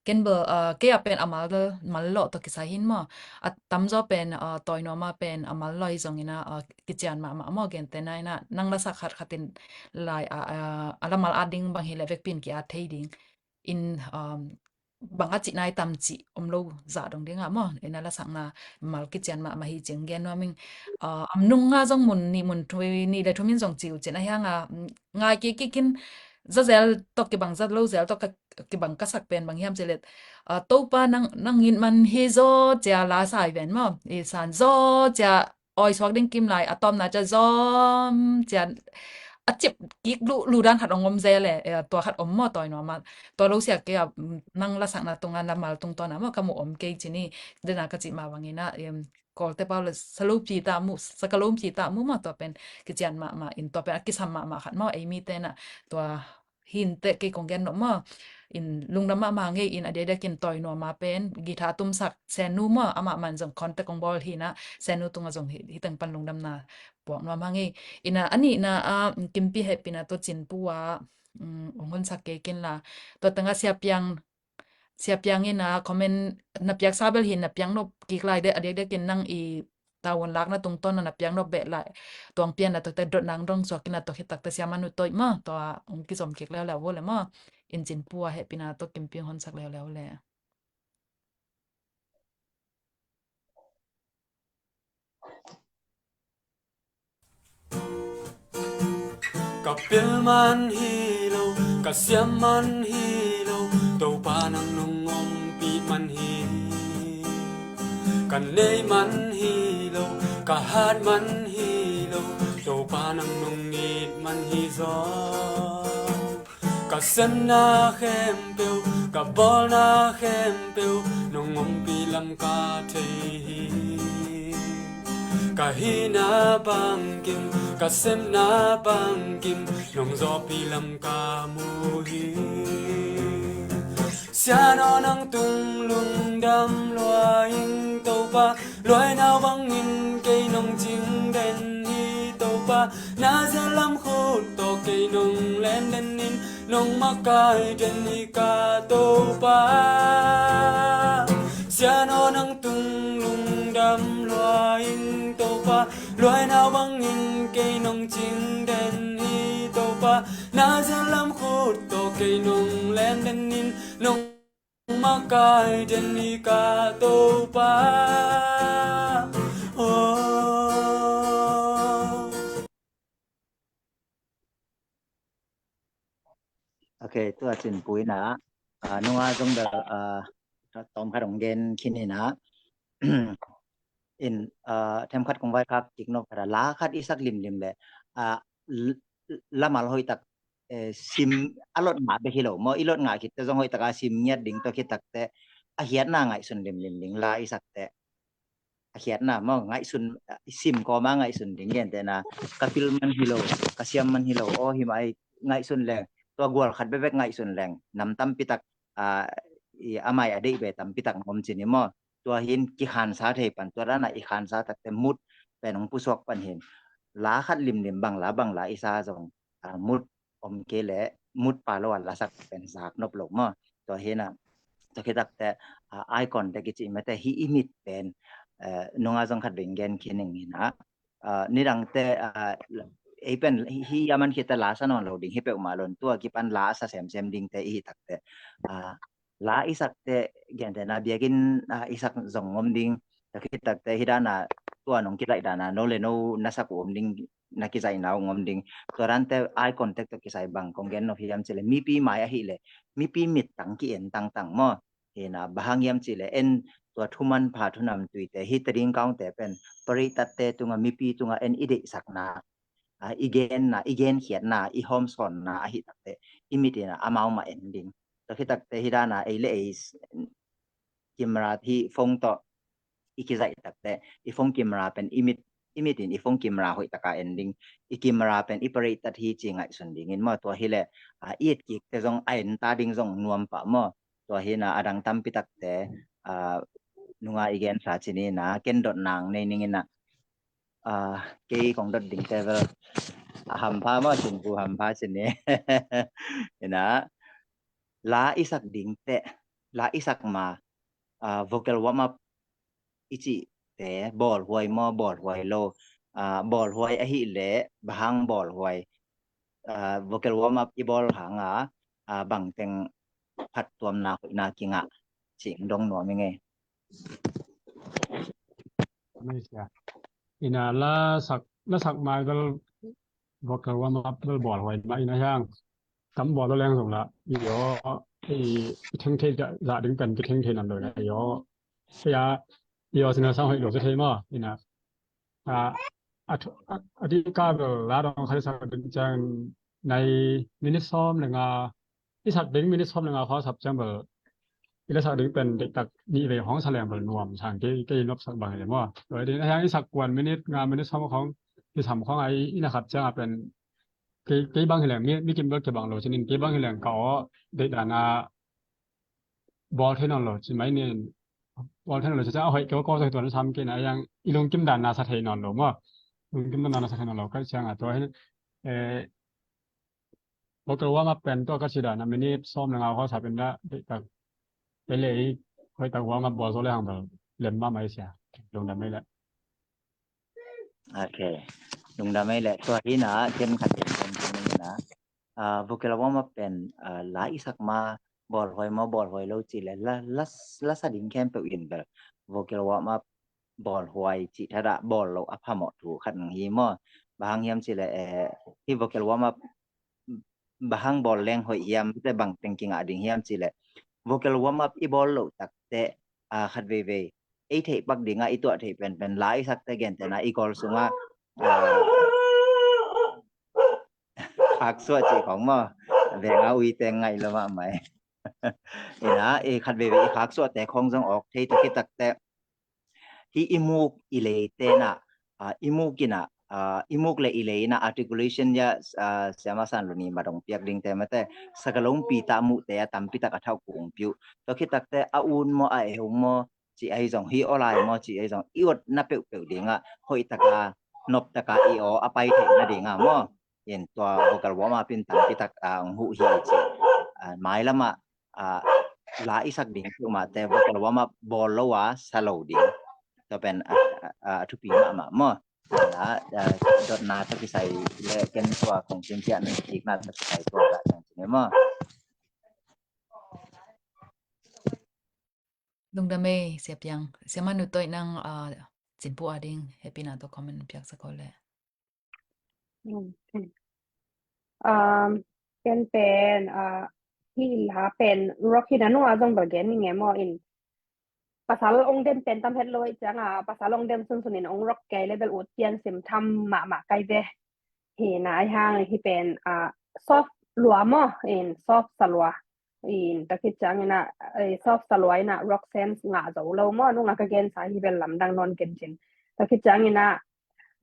ken bel, uh, kei a pen a mal, mal lo tawh kisai hin maw. A tamzaw pen, uh, Tawi Nuam a pen a mal lo hi zong ina, uh, kician mahmah maw, gentehna ina, nang lasak khat khatin lai, uh, uh, a la mal at ding bang hileh vekpin ki at thei ding. In, um, bang a cih nai tam cih om lo zah dong ding a maw, ina lasakna mal kician mahmah hi cing gen nuam ing, uh, am nunga zong mun nih mun thui nih le thum in zong ci uh cin a hianga, mm, ngai kik kik in za zel tawh kibang, za lo zel tawh ka, kibang ka sak pen bang hiam cih leh, uh, Topa nang, nang it man hi zaw cia la sai ven maw, i san zaw cia awi suak ding kim lai, a tawpna cia zawm cia a cip kik lu, lu dan khat ong om zel e, eh, tua khat om maw Tawi Nuam a. Tua lo sia kei a, mm, nang lasakna tunga na mal tungtawn a maw ka mu om kei cini, dena ka cih mah bangin a, em, Kawlte pau le sa lo pi ta mu, sa ka lo pi ta mu maw, tua pen kician mahmah in, tua pen a kisam mahmah khat maw, ei mite na tua hin teh kei kong gen nop maw. In lungdam mahmah ngei in a diakdiak in Tawi Nuam a pen guitar tumsak Sennu maw, amah man zong contact kong bawl hi na, Sennu tungah zong hi, hi teng pan lungdamna puak nuam hang hi. Ina a nihna a, mm, Kimpi hehpihna tua Cinpu a, mm, ong honsak kei kin la. Tua tengah Sia Piang, Sia Piang ina comment na piaksa bel hi na piang nop kik lai deh, a diakdiak in nang i tavuan lakna tungtawn na piang nop beh lai. Tuang pian na takte dot nang dong suak ina tua khit takte siamanu toi maw, tua ong kizom kik leuleu vo le maw. In Cinpu a hehpihna tua Kimpi ong honsak leuleu le. Ka pil man hi lo, ka siam man hi lo, Topa nang nong ompih man hi. Ka nei man hi lo, ka hat man hi lo, Topa nang nong it man hi zaw. Ka semna khempeuh, ka bawlna khempeuh, nong ompih lam ka thei hi. Ka hihna bangkim, ka semna bangkim, nong zawhpih lam ka mu hi. Sian aw nang tung lungdam lua ing Topa, luainau bangin kei nong cing den hi Topa, na zia lam khut tawh kei nong lem den in, nong makai den hi ka Topa. Sian aw nang tung lungdam lua ing Topa, luainau bangin kei nong cing den hi Topa, na zia lam khut tawh kei nong lem den in, nong makai den hi ka Topa. Oh. Ok, tua Cinpu ina, ah, nunga zong bel, ah, tawm khat ong gen khin ina. In, ah, themkhat kong vaikhak kik nop khat a, la khat i sak limlim le, ah, l-, l-, lamal hoihtak, eh, sim a lot ngah bek hi lo maw, i lot ngah khit teh zong hoihtak a sim ngiat ding, tua khit tak teh a khiatna ngaihsun limlim ding, la i sak teh a khiatna maw, ngaihsun, ah, sim kawma ngaihsun ding, gentehna ka pil man hi lo, ka siam man hi lo, aw hi mah i ngaihsun leng, tua gual khat bekbek ngaihsun leng nam tampi tak, ah, i a mai a deih ve tampi tak ngom ci ni maw. Tua hi in kikhansa thei pan, tua dan a i khansa tak teh mut pen hong pusuak pan hi in, la khat limlim bang la bang la i sa zong, ah, mut om kei leh mut pha lo a lasak pen zak nop lo maw. Tua hi in a, tua khit tak teh, ah, eye contact i cih mah teh, hih i mit pen, eh, nunga zong khat beng gen khin ing hi in a, ah, nidang teh, ah, ei pen hih a man khit teh la sa nawn lo ding hi peuhmah lo in, tua kipan la a sa semsem ding teh i hih tak teh, ah, la i sak teh, gentehna biakinn, ah, i sak zong ngom ding, tua khit tak teh hih dan a, tua nong kizaih dan a no le no na sak uh om ding, na kizaihna uh ngom ding. Tua dan teh eye contact tawh kisai bang kong gen nop hiam cih leh, mipi mai ahih leh mipi mit tang ki-en tangtang maw. Hi in a, bang hang hiam cih leh en tua thuman pha thunam tuite, hih Tedim Kaung te pen pariat te tunga, mipi tunga en i deihsakna, ah, i genna, i genkhiatna, i hawmsawnna ahih tak teh i mit in a amau mah en ding. Tua khit tak teh hih dan a ei le ei s-, camera hih phone tawh i kizaih tak teh i phone camera pen i mit, i mit in i phone camera hoih tak a en ding. I camera pen i pariat hi ci ngaihsun ding in maw. Tua hi leh, ah, i et kik teh zong a en ta ding zong nuam pah maw. Tua hi in a, a dang tampi tak teh, ah, nunga i gensa ci ni in a, ken dot nang nei ning in a, ah, kei kong dot ding teh bel a hampha maw, Cin Pu hampha ci ni. Hi in a, la i sak ding teh, la i sak ma, ah, vocal warm up i cih teh bawlhuai maw, bawlhuai lo, ah, bawlhuai ahih leh bang hang bawlhuai, ah, vocal warm up i bawl hang a, ah, bang teng phattuamna hoihna kingah cih dong nuam ing ei. Malaysia. Hi in a, la sak, la sak mai bel vocal warm up bel bawlhuai mah hi in a, hiang tam bawl lo leng zong la i aw, i, i theng thei zah, zah ding pen kitheng thei nawn lo hi in a, i aw. Hi a, i aw sin a sang hoih lo sa thei maw, hi in a. Ah, a thu-, a, a dika bel la dong khat i sak ding ciang nai minute sawm le nga, i sak ding minute sawm le nga khawng sap ciang bel i la sak ding pen deihtak nih vei khawng sa leng bel nuam sang, kei, kei nopsak bang hi leh maw. Tua hi ding a, hiang i sak kuan minute nga minute sawm khawng i sam khawng a i, i na khat ciang a pen kei, kei bang hi leng mi, mi kim bel kibang lo ci ni in, kei bang hi leng ka aw deih dan a bawl thei nawn lo ci mai ni in, bawl thei nawn lo ci ciang a hoih kei aw, ka aw zong hi tuan sam kei in a, hiang i lungkim dan a sa thei nawn lo maw. Lungkim dan a sa thei nawn lo ka ciang a, tua hi, eh, vocal warm up pen tua ka cih dan a minute sawm le nga khawng sap in la, deihtak ei le ei hoihtak warm up bawl zo le hang bel lem mahmah hi sia. Lungdam ei leh. Ok. Lungdam ei leh. Tua hi in a, ken khat ken ken ken in a, ah, vocal warm up pen, ah, la i sak ma bawlhuai maw, bawlhuai lo cih leh la, la, la sa ding khempeuh in bel vocal warm up bawlhuai cih thadah bawl loh a phamawh thu khat hi maw. Bang hang hiam cih leh, eh, hih vocal warm up bang hang bawl leng hoih hiam, te bang teng kingah ding hiam cih leh, vocal warm up i bawl loh tak teh, ah, khat veivei ei theih pak ding a i tuah theih penpen la i sak teh, gentehna i kawl sung a, ah, khaksuah cih khawng maw, veng a ui teng ngaih lo mahmah hi in a, i khat veivei i khaksuah te khawng zong awk thei, tua khit tak teh hih i muk i lei te in a, ah, i muk in a, ah, i muk le i lei in a articulation ya, ah, Siama San Luni mat hong piak ding te mate, sakalongpi tah muh te a tampi tak a thauh kung piu. Tua khit tak teh a un maw, a eung maw cih ahi zong, hi aw lai maw cih ahi zong, i otna peuhpeuh ding a hoih tak a, nop tak a i aw a pai theihna ding a maw. In tua vocal warm up in tampi tak, ah, hong huh hi ci. Ah, mailam a, ah, la i sak ding peuhmah teh vocal warm up bawl lo a sa lo ding. Tua pen, ah, ah, ah, a thupi mahmah maw. Ah, ah, dotna tawh kisai le ken tua kong cimciah na kikna tawh kisai tua ka ciang ci ni maw. Lungdam ei, Sia Piang. Siama Nu Toih, nang, ah, Cin Pu a ding hehpihna tawh comment piaksak o leh. Mm, mm. Um, ken pen, ah, hih la pen rock hi na nung a zong bel gen ning e maw in. pasal ong dem pen tam het lo ih cianga, pasal ong dem sunsun in ong rock kei le bel ut pian sim tham mahmah kai ve. Hi na ai hang hi pen a soft lua maw, in soft salua. In takhi ciangina soft salua ina rock sense ngah zo lo maw, nunga ka gensa hi bel lamdang non kencin. Takhi ciangina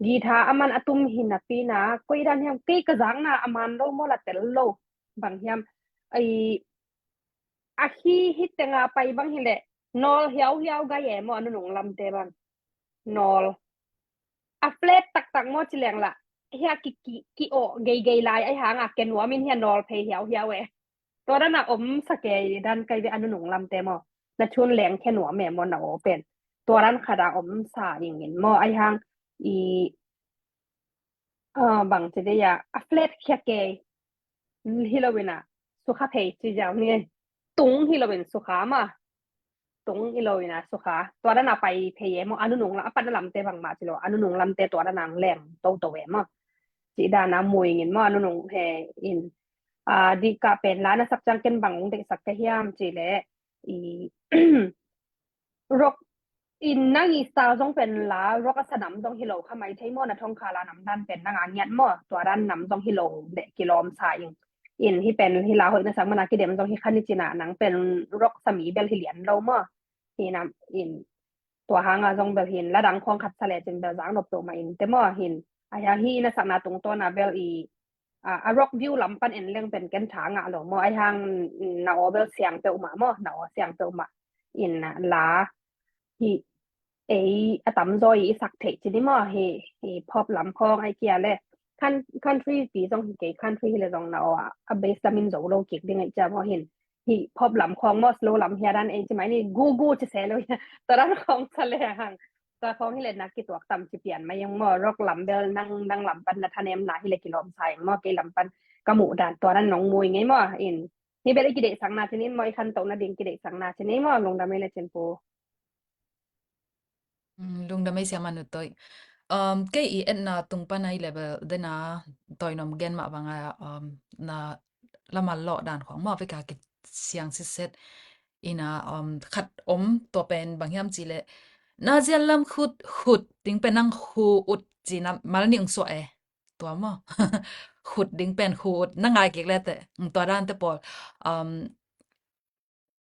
guitar a man a tum hi napi na, koi dan hiam kei ka zakna a man lo maw, la tel lo. Bang hiam, ai, a hi hi tenga pai bang hileh nawl hiauhiau gai e maw, a nunung lamte bang. Nawl a flat taktak maw ci leng la, hia ki, ki, ki aw geigei lai ai hanga ke nuamin hia nawl phei hiauhiau e. Tua dana om sa kei dan kai ve, a nunung lamte maw. Na thun leng khe nuam e maw, na aw pen. Tua dan khada om sa ingin maw ai hang i, a, bang ci dei a, a flat khia kei. Hi lo ina sukha thei ci ziau ni. Tung hi lo in sukha ma. Tung hi lo ina sukha. Tua dana pai phei e maw, a nunung la, a pan a lamte bang ma ci lo, a nunung lamte tua dana ang lem toto e maw. Ci dana mui ngin maw, a nunung he in. A, di ka pen la na sak ciang ken bang ung dei sak ka hiam ci le. I, rock in nang i style zong pen la rock a sa nam zong hi lo kha mai thei maw, na thong kha la nam dan pen nang a ngiat maw, tua dan nam zong hi lo de kilawm sa ing. In hi pen hi la hoih na sak mana kidem zong hi kha ni cina, nang pen rock sa mi bel hi lian lo maw. Hi nam in tua hanga zong bel hin la dang khong khat sa le cin bel zang nop to ma in te maw hin. A hia hi na sakna tungtawna bel i a, a rock view lam pan en leng pen ken tha ngah lo maw, ai hang na aw bel siang peuhmah maw, na aw siang peuhmah. In la hi ei a tamzaw i sak theih ci ni maw, hi, hi pop lam khawng ai kia le country pi zong hi kei, country hi le zong na aw a bass lam in zo lo kik ding ai cia maw hin. Hi pop lam khawng maw, slow lam hia dan ei ci mai ni, gu gu ci se lo hia. Tua dan khawng sa le hang. Tua khawng hi le na kituak tam ci pian mai eng maw, rock lam bel nang, nang lam pan na thanem na hi le kilawm sa eng maw, kei lam pan ka muh dan tua dan nong mui ngei maw. In hi bel i kideihsakna ci ni maw, i khantohna ding kideihsakna ci ni maw, lungdam ei le cin pu. Mm, lungdam ei Sia Manu Toih. Um, kei i etna tung pan a i level dena toinom gen mah banga, um, na lamal lawh dan khawng maw, veka kisiang sitset ina, um, khat om tua pen bang hiam ci le na zial lam khut, khut ding pen nang khu ut ci na mal ni ung suah e. Tua maw. Khut ding pen khu ut na ngai kik le te, tua dan te pawl. Um,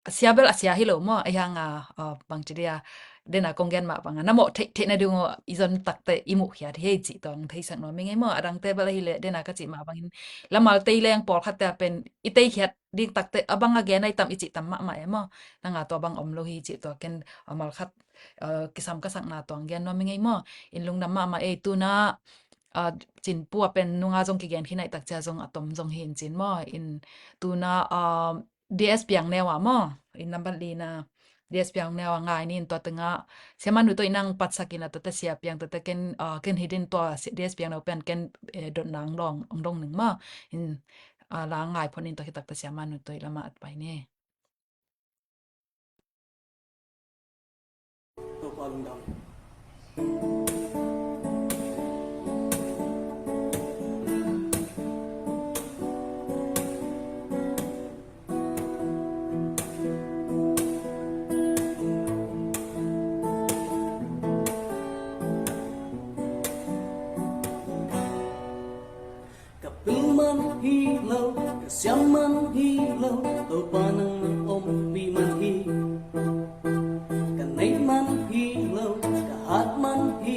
a sia bel a sia hi lo maw, a hiang a, a, bang ci dia, dena kong gen mah banga na mawh theih theih na ding aw i zon takte i muh khiat hi cih tuang theisak nuam i ngei maw, a dangte bel a hi le dena ka cih mah bangin lamal tei leng pawlkhatte a pen i tei khiat ding takte a bang a gen ai tam i cih tam mahmah e maw, nanga tua bang om lo hi cih tua ken a mal khat, a, kisam ka sakna tuang gen nuam i ngei maw, in lungdam mahmah ei tuna, a, cin pu a pen nunga zong kigen khin ai tak cia zong a tom zong hi in cin maw, in tuna, a, D S Piang Neu ah maw, in nambat lina D S Piang Neu ah ngai ni in tua tengah Sia Manu Toih nang patsak in a tua te Sia Piang tua te ken, ah, ken hidin tua D S Piang Neu pen ken, eh, dot nang long ong dong ning maw, in, ah, la ngai phon in tua hitak te Sia Manu Toih lama at pai ni. Topa lungdam. Ka pil man hi lo, ka siam man hi lo, Topa nang na ompih man hi. Ka neih man hi lo, ka hat man hi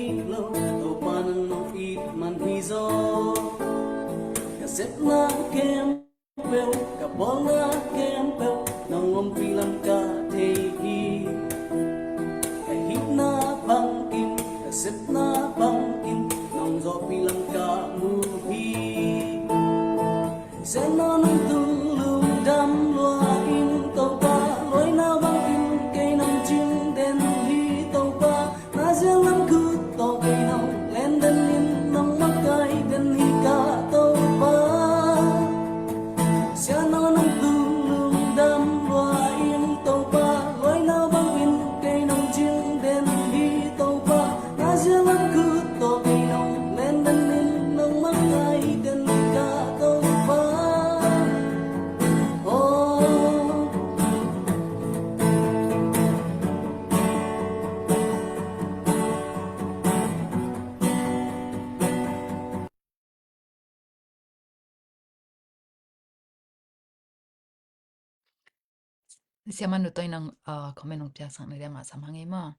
Siama Nu Toi, nang, ah, comment hong piaksak na dia mah sam hang ei maw.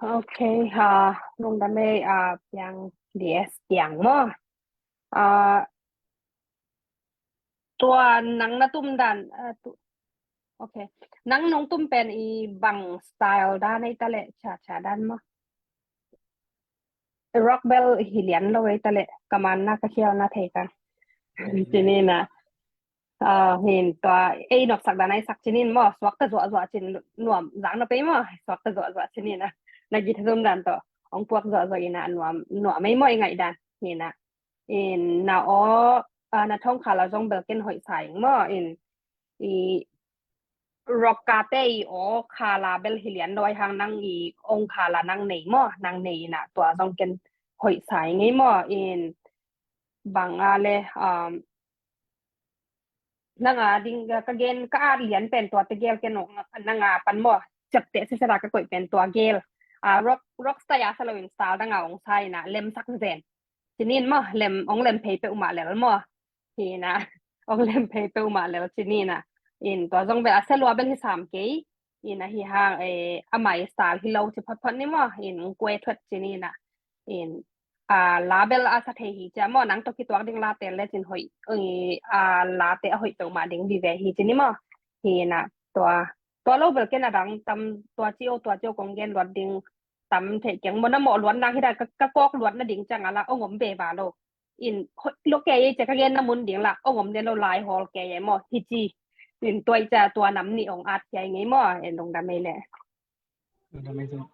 Ok, ha, lungdam ei, ah, Piang, D S Piang maw. Ah, tua nang na tum dan, ah, tu, ok. Nang nong tum pen i bang style dan ei ta leh, cha cha dan maw. Rock bel hi lian lo ei ta leh, ka man na ka khial na thei ka. Ci ni na. Ah, hin tua ei nopsak dan a i sak ci ni maw, suakta zuahzuah cin nuam zang nop ei maw, suakta zuahzuah ci ni na. Na guitar zom dan tawh hong puak zuahzuah ina nuam, nuam ei maw i ngaih dan. Hi na. In na aw, ah, na thong khala zong bel ken hoih sa ing maw, in i rock kate i aw khala bel hi lian lo ai hang nang i ong khala nang nei maw, nang nei ina tua zong ken hoih sa ing ei maw, in bang a le, um, nang a ding ka gen ka at lian pen tua te gel ken ong nang a pan maw, ciapteh sisera ka koih pen tua gel. Ah, rock, rock style a sa lo in style dang a ong sa ina lemsak zen. Ci ni maw, lem, ong lem phei peuhmah lel maw. Hi na, ong lem phei peuhmah lel ci ni na. In tua zong bel a selua bel hi sam kei. In a hi hang, eh, a mai style hi lo ci photphot ni maw. In ong kue thuat ci ni na. In, ah, la bel a sa thei hi cia maw, nang tawh kituak ding la tel le cin hoih, eh, ah, la te a hoih peuhmah ding vive hi ci ni maw. Hi na, tua, tua lo bel ken a dang tam tua ci o, tua ci o kong gen luat ding tam thei keng maw, na mawh luat nang hi dan ka, ka kawk luat na ding ciang a la ong om be va lo. In hoih lo kei ei cia ka gen na mun ding la ong om den lo lai hawl kei ei maw hi ci. In tua i cia tua nam ni ong at kei ei ngei maw, en lungdam ei le. Lungdam ei zong.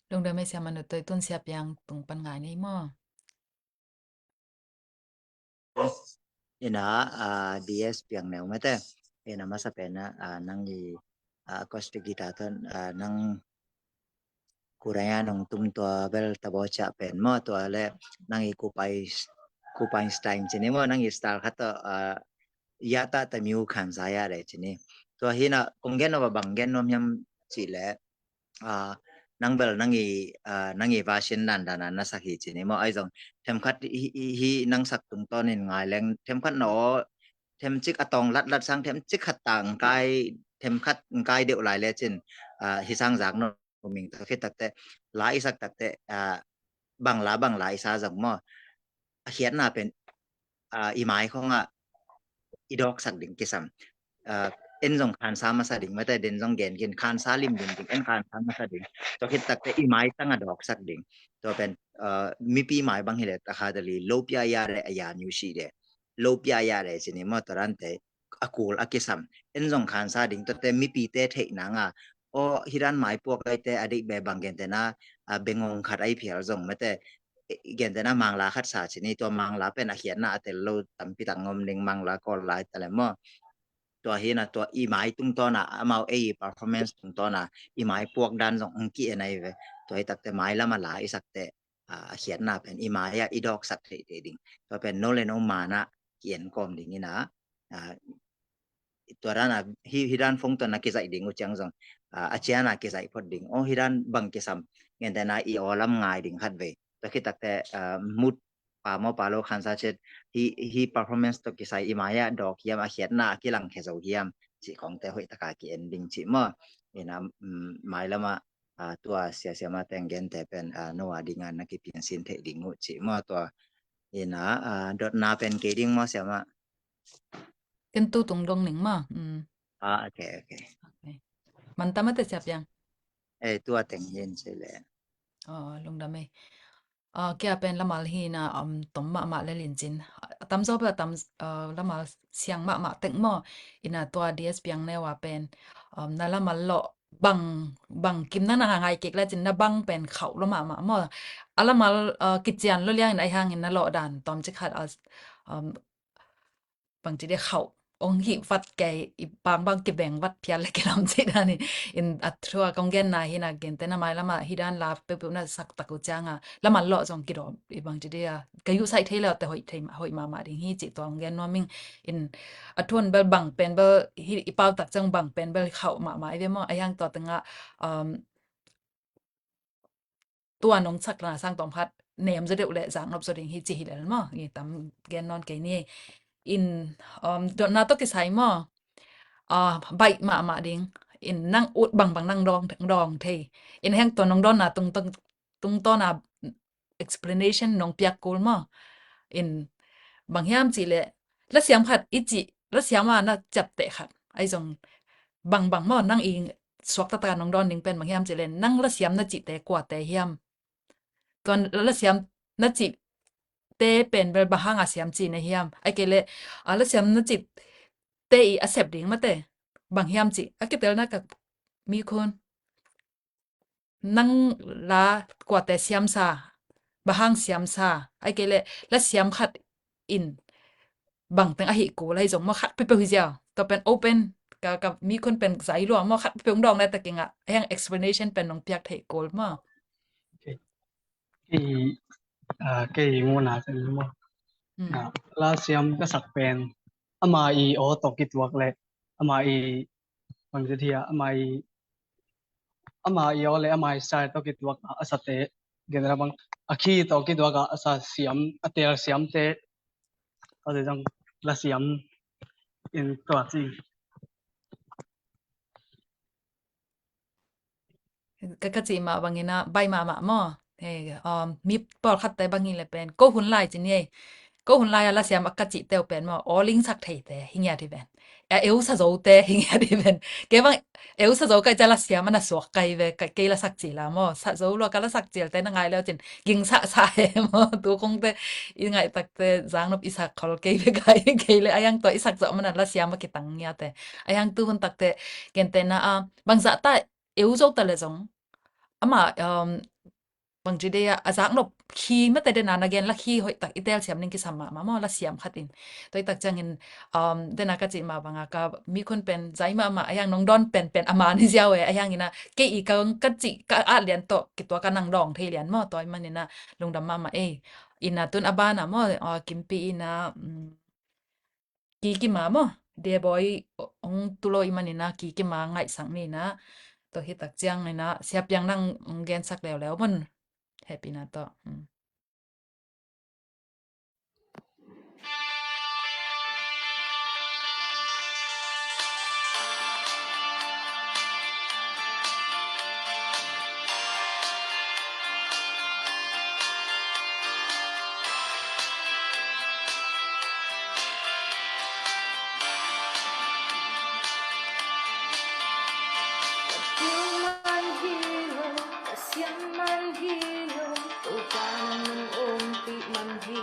Lungdam ei Siama Nu Toi, tun Sia Piang tung pan ngai ni maw. Ina, ah, D S Piang Neu mate. Ina masa pen a, ah, nang i, ah, acoustic guitar ton, ah, nang kuraya nong tum tua bel tabo cia pen maw, tua le nang i kupai, kupai style ci ni maw, nang i style khat to, ah, yata ta miu khan sa ya le ci ni. Tua hi na kong gen no ba bang gen no hiam ci le, ah, nang bel nang i, ah, nang i version dan dan a na sak hi ci ni maw, ai zong themkhat hi, hi, hi nang sak tungtawn in ngai leng themkhat no, themcik a tawng latlat sang themcik khat tang kai, themkhat kai deuh lai le cin, ah, hi sang zak no ming ta khit takte, la i sak takte, ah, bang la, bang la i sa zong maw. A khiatna pen, ah, i mai khong ah i dawksak ding kisam. Ah, en zong khansa masa ding, mate den zong gen kin khansa lim lim ding, en khansa masa ding. Tua khit takte i mai tang a dawksak ding. Tua pen, ah, mipi mai bang hi le ta kha ta li, lo pia ya le a ya niu si de. Lo pia ya le ci ni maw, tua dan te a kul a kisam. En zong khansa ding, tua te mipite theih nang a. Aw, hi dan mai puak ai te a deih be bang gen te na, ah, bengong khat ai phial zong mate, eh, gen te na mangla khat sa ci ni, tua mangla pen a khiatna a tel lo tampi tak ngom ding, mangla kawl lai ta le maw. Tua hi na tua i mai tungtawn a, amau ei performance tungtawn a, i mai puak dan zong ong ki en ai ve. Tua hi takte mai lam a la i sak te, ah, a khiatna pen i mai ah i dawksak theih theih ding. Tua pen no le no man ah ki en kawm ding ina, ah, tua dan a hi, hi dan phone tawh na kizaih ding uh ciang zong, ah, a cian a kizaih phot ding. Aw, hi dan bang kisam, gen te na i aw lam ngai ding khat vei. Tua khit takte, ah, mut pa maw pa lo khansa chet, hi, hi performance tawh kisai i mai ah dawk hiam, a khiatna a kilang khe zo hiam ci khong te hoih taka ki en ding ci maw. Ina, mm, mai lam ah, ah, tua sia sia ma teng gen te pen, ah, no a ding a na kipian sin theih ding uh ci maw, tua ina, ah, dotna pen kei ding maw sia ma. Ken tu tung dong ning maw. Mm. Ah, ok, ok. Ok. Man ta mate Sia Piang. Eh, tua teng hi in ci le. Oh, lungdam ei. Ah, kia pen lamal hi na, um, tom mahmah le lincin. A tamzaw pen a tam, ah, lamal siang mahmah tek maw. Ina tua D S Piang Neu a pen, um, na lamal lawh bang, bang kim na na ngai kik le cin na bang pen khauh lo mahmah maw. A lamal, ah, kician lo liang in ai hang in na lawh dan tom cik khat a, um, bang ci dia khauh ong hih vat kei i bang bang kibeng vat phial le kilam ci dan in, in a thua kong gen na hi na gen te na mai lam a hi dan la peuhpeuh na sak tak uh ciang a lamal lawh zong kidawm i bang ci dia ka yuh saih thei lo te hoih thei, hoih mahmah ding hi ci tua kong gen nuam ing. In a thuan bel bang pen bel hi i pau tak ciang bang pen bel khauh mahmah i ve maw, a hiang tua tengah, um, tua nong sak na sang tawm khat nem zaw deuh le zaknop zaw ding hi ci hi lel maw. I tam gen nawn kei ni. In, um, dotna tawh kisai maw. Ah, baih mahmah ding. In nang ut bangbang nang dawng, dawng thei. In heng tua nong dawnna tung, tung, tungtawna explanation nong piak kul maw. In bang hiam cih leh lasiam khat i cih, lasiam a na ciapteh khat. Ahi zong bangbang maw, nang i suak taktak a nong dawn ding pen bang hiam cih leh nang lasiam na cihte kuate hiam. Tua lasiam na cihte pen bel bang hanga siam cih na hiam. Ahih kei leh, a, lasiam na cihte i a sep ding mate. Bang hiam cih. A kitelna ka mi khun. Nang la kuate siamsa, bang hang siamsa, ahih kei leh lasiam khat in bang teng ahi kul ahi zong maw khat peuhpeuh hi ziau. Tua pen open, ka, ka mi khun pen zai lua maw khat peuhpeuh dawng le ta kingah, a hiang explanation pen nong piak thei kul maw. Okay. Kei, ah, kei muna pen maw. Hmm. Ah, lasiam ka sak pen, ama i aw tawh kituak le, ama i bang zia thia, ama i, ama i aw le ama i style tawh kituak a, a sate, gen ra bang, a key tawh kituak a, a sa siam, a tel siamte, a zia zong lasiam in tua ci. Ka, ka cih mah bangin a, baih mahmah maw. Hei, um, mi pawlkhatte bang hi le pen ko hun lai ci ni ei. Ko hun lai a lasiam a ka cihte uh pen maw, aw lingsak theite hi ngiat hi pen. A eu sa zote hi ngiat hi pen. Kei bang eu sa zo ka i ca lasiam a na suak ka hi ve, ka, kei lasak cil a maw. Sa zo lua ka lasak cilte na ngai leu cin gingsahsah he maw. Tu kongte i ngaih takte zaknop i sak khol kei ve ka hi kei le a hiang tua i sak zawh man a lasiam a kitang ngiate. A hiang tu hun takte gentehna a, bangzah ta eu zo ta le zong ama, um, bangci dei a, a zaknop khi mate dena na gen la khi hoih tak i telsiam ning kisam mahmah maw lasiam khat in. Tua i tak ciangin, um, dena ka cih mah banga ka mi khun pen zai mahmah a hiang nong dawn penpen a man hi ziau e, a hiang ina kei i ka, ka cih ka at lian tawh kituak a nang dawng thei lian maw, tua i man ina lungdam mahmah ei. Ina tun a bana maw, uh, Kimpi ina, um, Kikima maw, Debawi ong tulo i man ina Kikima ngaihsak ni ina, tua hi tak ciang ina Sia Piang nang ong gensak leuleu mun, hehpihna tawh. Hmm. Ka pu man hi lo, ka siam man hi lo, Topa nang nang ompih man hi.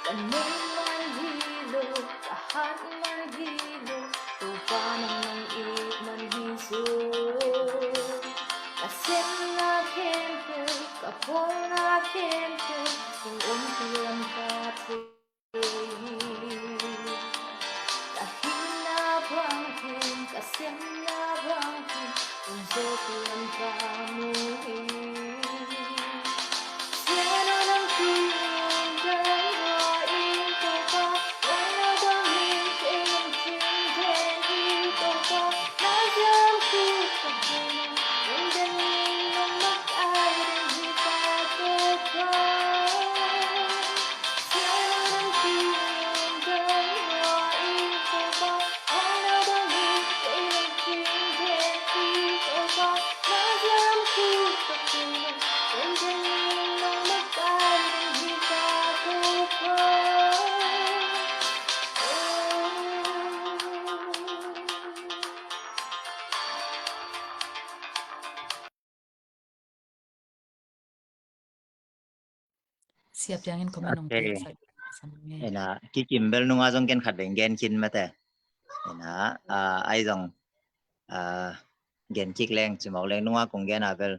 Ka nuam man hi lo, ka hat man hi lo, Topa nang nang it man hi zaw. Ka sepna khempeuh, ka pawlna khempeuh, nang ompih lam ka thei hi. Ka hinna bangin, ka sepna bangin, nang zawh lam ka mu hi. Sia Piang in comment nong piaksak sam nge. Ena, Kikim bel nunga zong gen khat deng gen khin mate. Ena, ah, ai zong, ah, gen kik leng, cimawk leng, nunga kong gen a bel,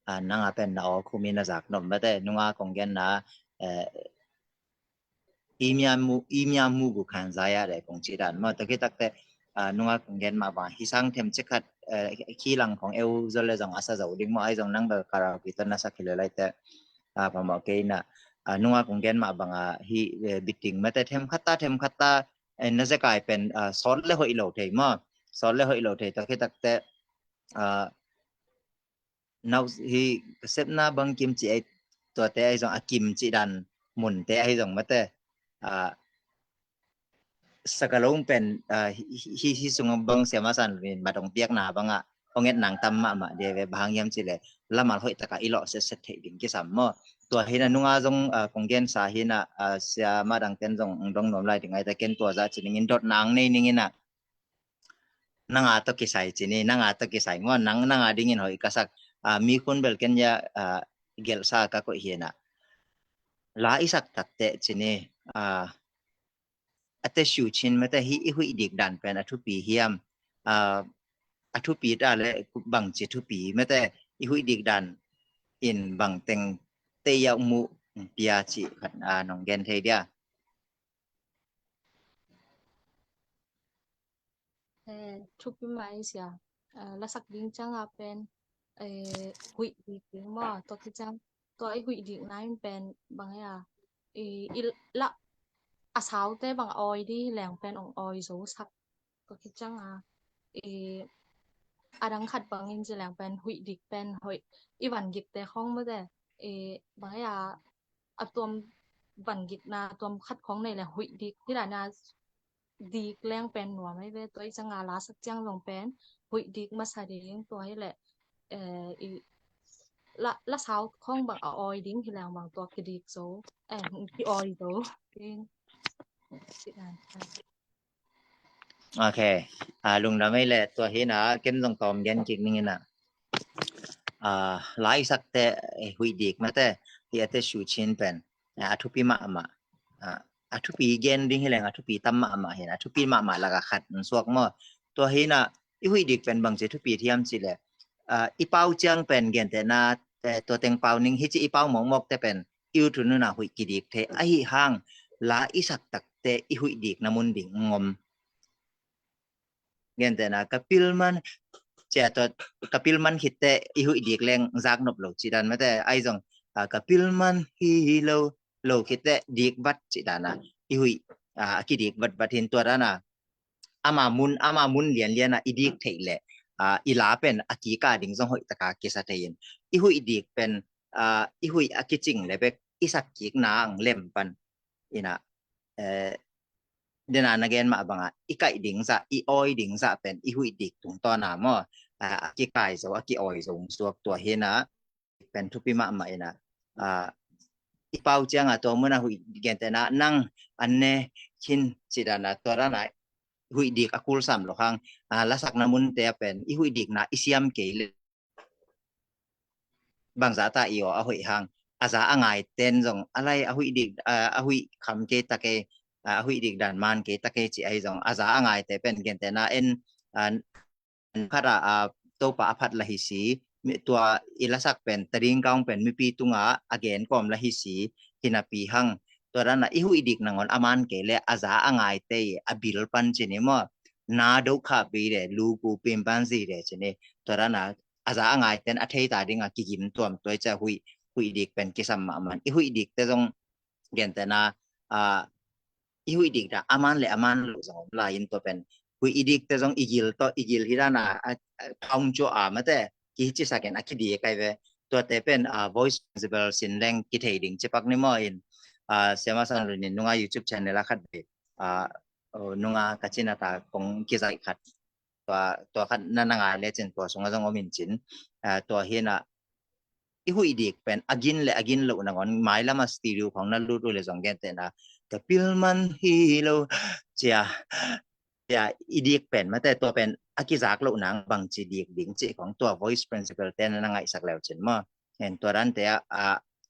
ah, nanga pen na aw khum in na zak nop mate, nunga kong gen na, eh, อีเมียหมู่ อีเมียหมู่กู khan zaya de kong ci dan maw. Tua khit takte, ah, nunga kong gen mah bang hi sang themcik khat, eh, khi lang khong eu zo le zong a sa zo ding maw, ai zong nang bel karaoke tawh na sak hi le laite, ah, phamawh kei na, ah, nunga kong gen mah banga hi, eh, biting mate themkhat ta, themkhat ta, eh, na zekai pen, ah, sawt le hoih lo thei maw. Sawt le hoih lo thei, tua khit takte, ah, nau hi ka sepna bang kim ci ei, tuate ahi zong a kim cih dan munte ahi zong mate, ah, sakalong pen, ah, hi, hi, hi sung bang siama san min matong piakna bangah ong et nang tam mahmah dia ve, bang hang hiam cih leh lamal hoih takah i lawh setset theih ding kisam maw. Tua hi na nunga zong, ah, kong gensa hi na, ah, siama dangten zong ong dong nuam lai ding ai ta, ken tua zah ci ning in dot nang nei ning in ah, nanga tawh kisai ci ni, nanga tawh kisai maw, nang, nanga dingin hoih ka sak, ah, mi khun bel ken ya, ah, gelhsa ka koih hi na. La i sak takteh ci ni, ah, a te shu chin mate hi i huih dik dan pen a thupi hiam, ah, a thupi ta le bangci thupi mate i huih dik dan in bangteng te yau mu pia ci khat, ah, nong gen thei dia. Eh, thupi mai sia. Eh, lasak ding cianga pen, eh, huih dik ding maw, tua ki ciang, tua i huih dik na in pen bang hia, i, i la a saute bang a awi di leng pen ong awi zo sak. Tua ki cianga, i, a dang khat bangin ci leng pen huih dik pen hoih i van gikte khong mate, i, bang hia, a tuam van gikna tuam khat khong nei leng huih dik hi dana dik leng pen nuam ai ve, tua i cianga la sak ciang zong pen huih dik masa ding tua hi leh, eh, i la, la sau khong bang a awi ding hi leng bang tua kidik zo, eh, ki awi zo ding. Ok. Ah, lungdam ei leh tua hi na ken zong tawm gen kik ning in ah. Ah, la i sakte, eh, huih dik mate hi a te shu chin pen, eh, a thupi mahmah. Ah, a thupi gen ding hi leng a thupi tam mahmah hi na, a thupi mahmah laka khat ong suak maw. Tua hi na i huih dik pen bangci thupi thiam ci leh, ah, i pau ciang pen gentehna, eh, tua teng pau ning hi ci i pau mawkmawkte pen i ut hun nuna huih kidik thei ahi hang la i sak takte i huih dik na mun ding ngom. Gentehna ka pil man cia tua ka pil man khitte i huih dik leng zak nop lo ci dan mate ai zong, ah, ka pil man hi lo lo khitte dik vat ci dana i huih, ah, a kidik vat vat hin tua dana ama mun, ama mun lianliana i dik theih leh, ah, i la pen a kika ding zong hoih taka kisa thei in i huih dik pen, ah, i huih a kicing le bek i sak kikna ang lem pan ina, eh, dena na gen mah banga i kaih ding zah, i awi ding zah pen i huih dik tungtawna maw, ah, a kikai zo, a kiawi zo suak tua hi na pen thupi mahmah ina, ah, i pau cianga tua muna huih gentehna nang an ne khin ci dana tua dana huih dik a kulsam lo hang, ah, lasakna munte a pen i huih dikna i siam kei le bangza ta i aw a hoih hang a za a ngaiten zong a lai a huih dik, ah, a huih kham kei ta kei, ah, a huih dik dan man kei ta kei ci ahi zong a za a ngaite pen gentehna en, ah, khat a, ah, Topa a phat la hi si, tua i lasak pen tading kaung pen mipi tunga a gen kawm la hi si, hinapi hang tua dana i huih dik nangon a man kei le a za a ngaite a bil pan ci ni maw, na do kha pi de lu ku pim pan zi de ci ni, tua dana a za a ngaiten a theita dinga kigim tuam tua i cia huih, huih dik pen kisam mahmah. I huih dikte zong gentehna, ah, i huih dik dan a man le a man lo zong om lai in tua pen huih i dikte zong i gil tawh i gil hi dana, ah, ah, phaung cu a mate kihi ci sakin a kidik ai ve. Tuate pen, ah, voice principle sin leng kithei ding cipak ni maw in, ah, siama san lunin nunga YouTube channel a khat ve, ah, oh, nunga ka cina ta kong kizaih khat tua, tua khat na na ngai lecin tua sunga zong om in cin, ah, tua hi na i huih dik pen a gin le a gin loh nangon mailama studio khong na lut uh le zong gentehna ka pil man hi lo cia, cia i dik pen mate tua pen a kizak loh nang bangci dik ding ci khong tua voice principle te na na ngaihsak leu cin maw. Hen tua dante a, a,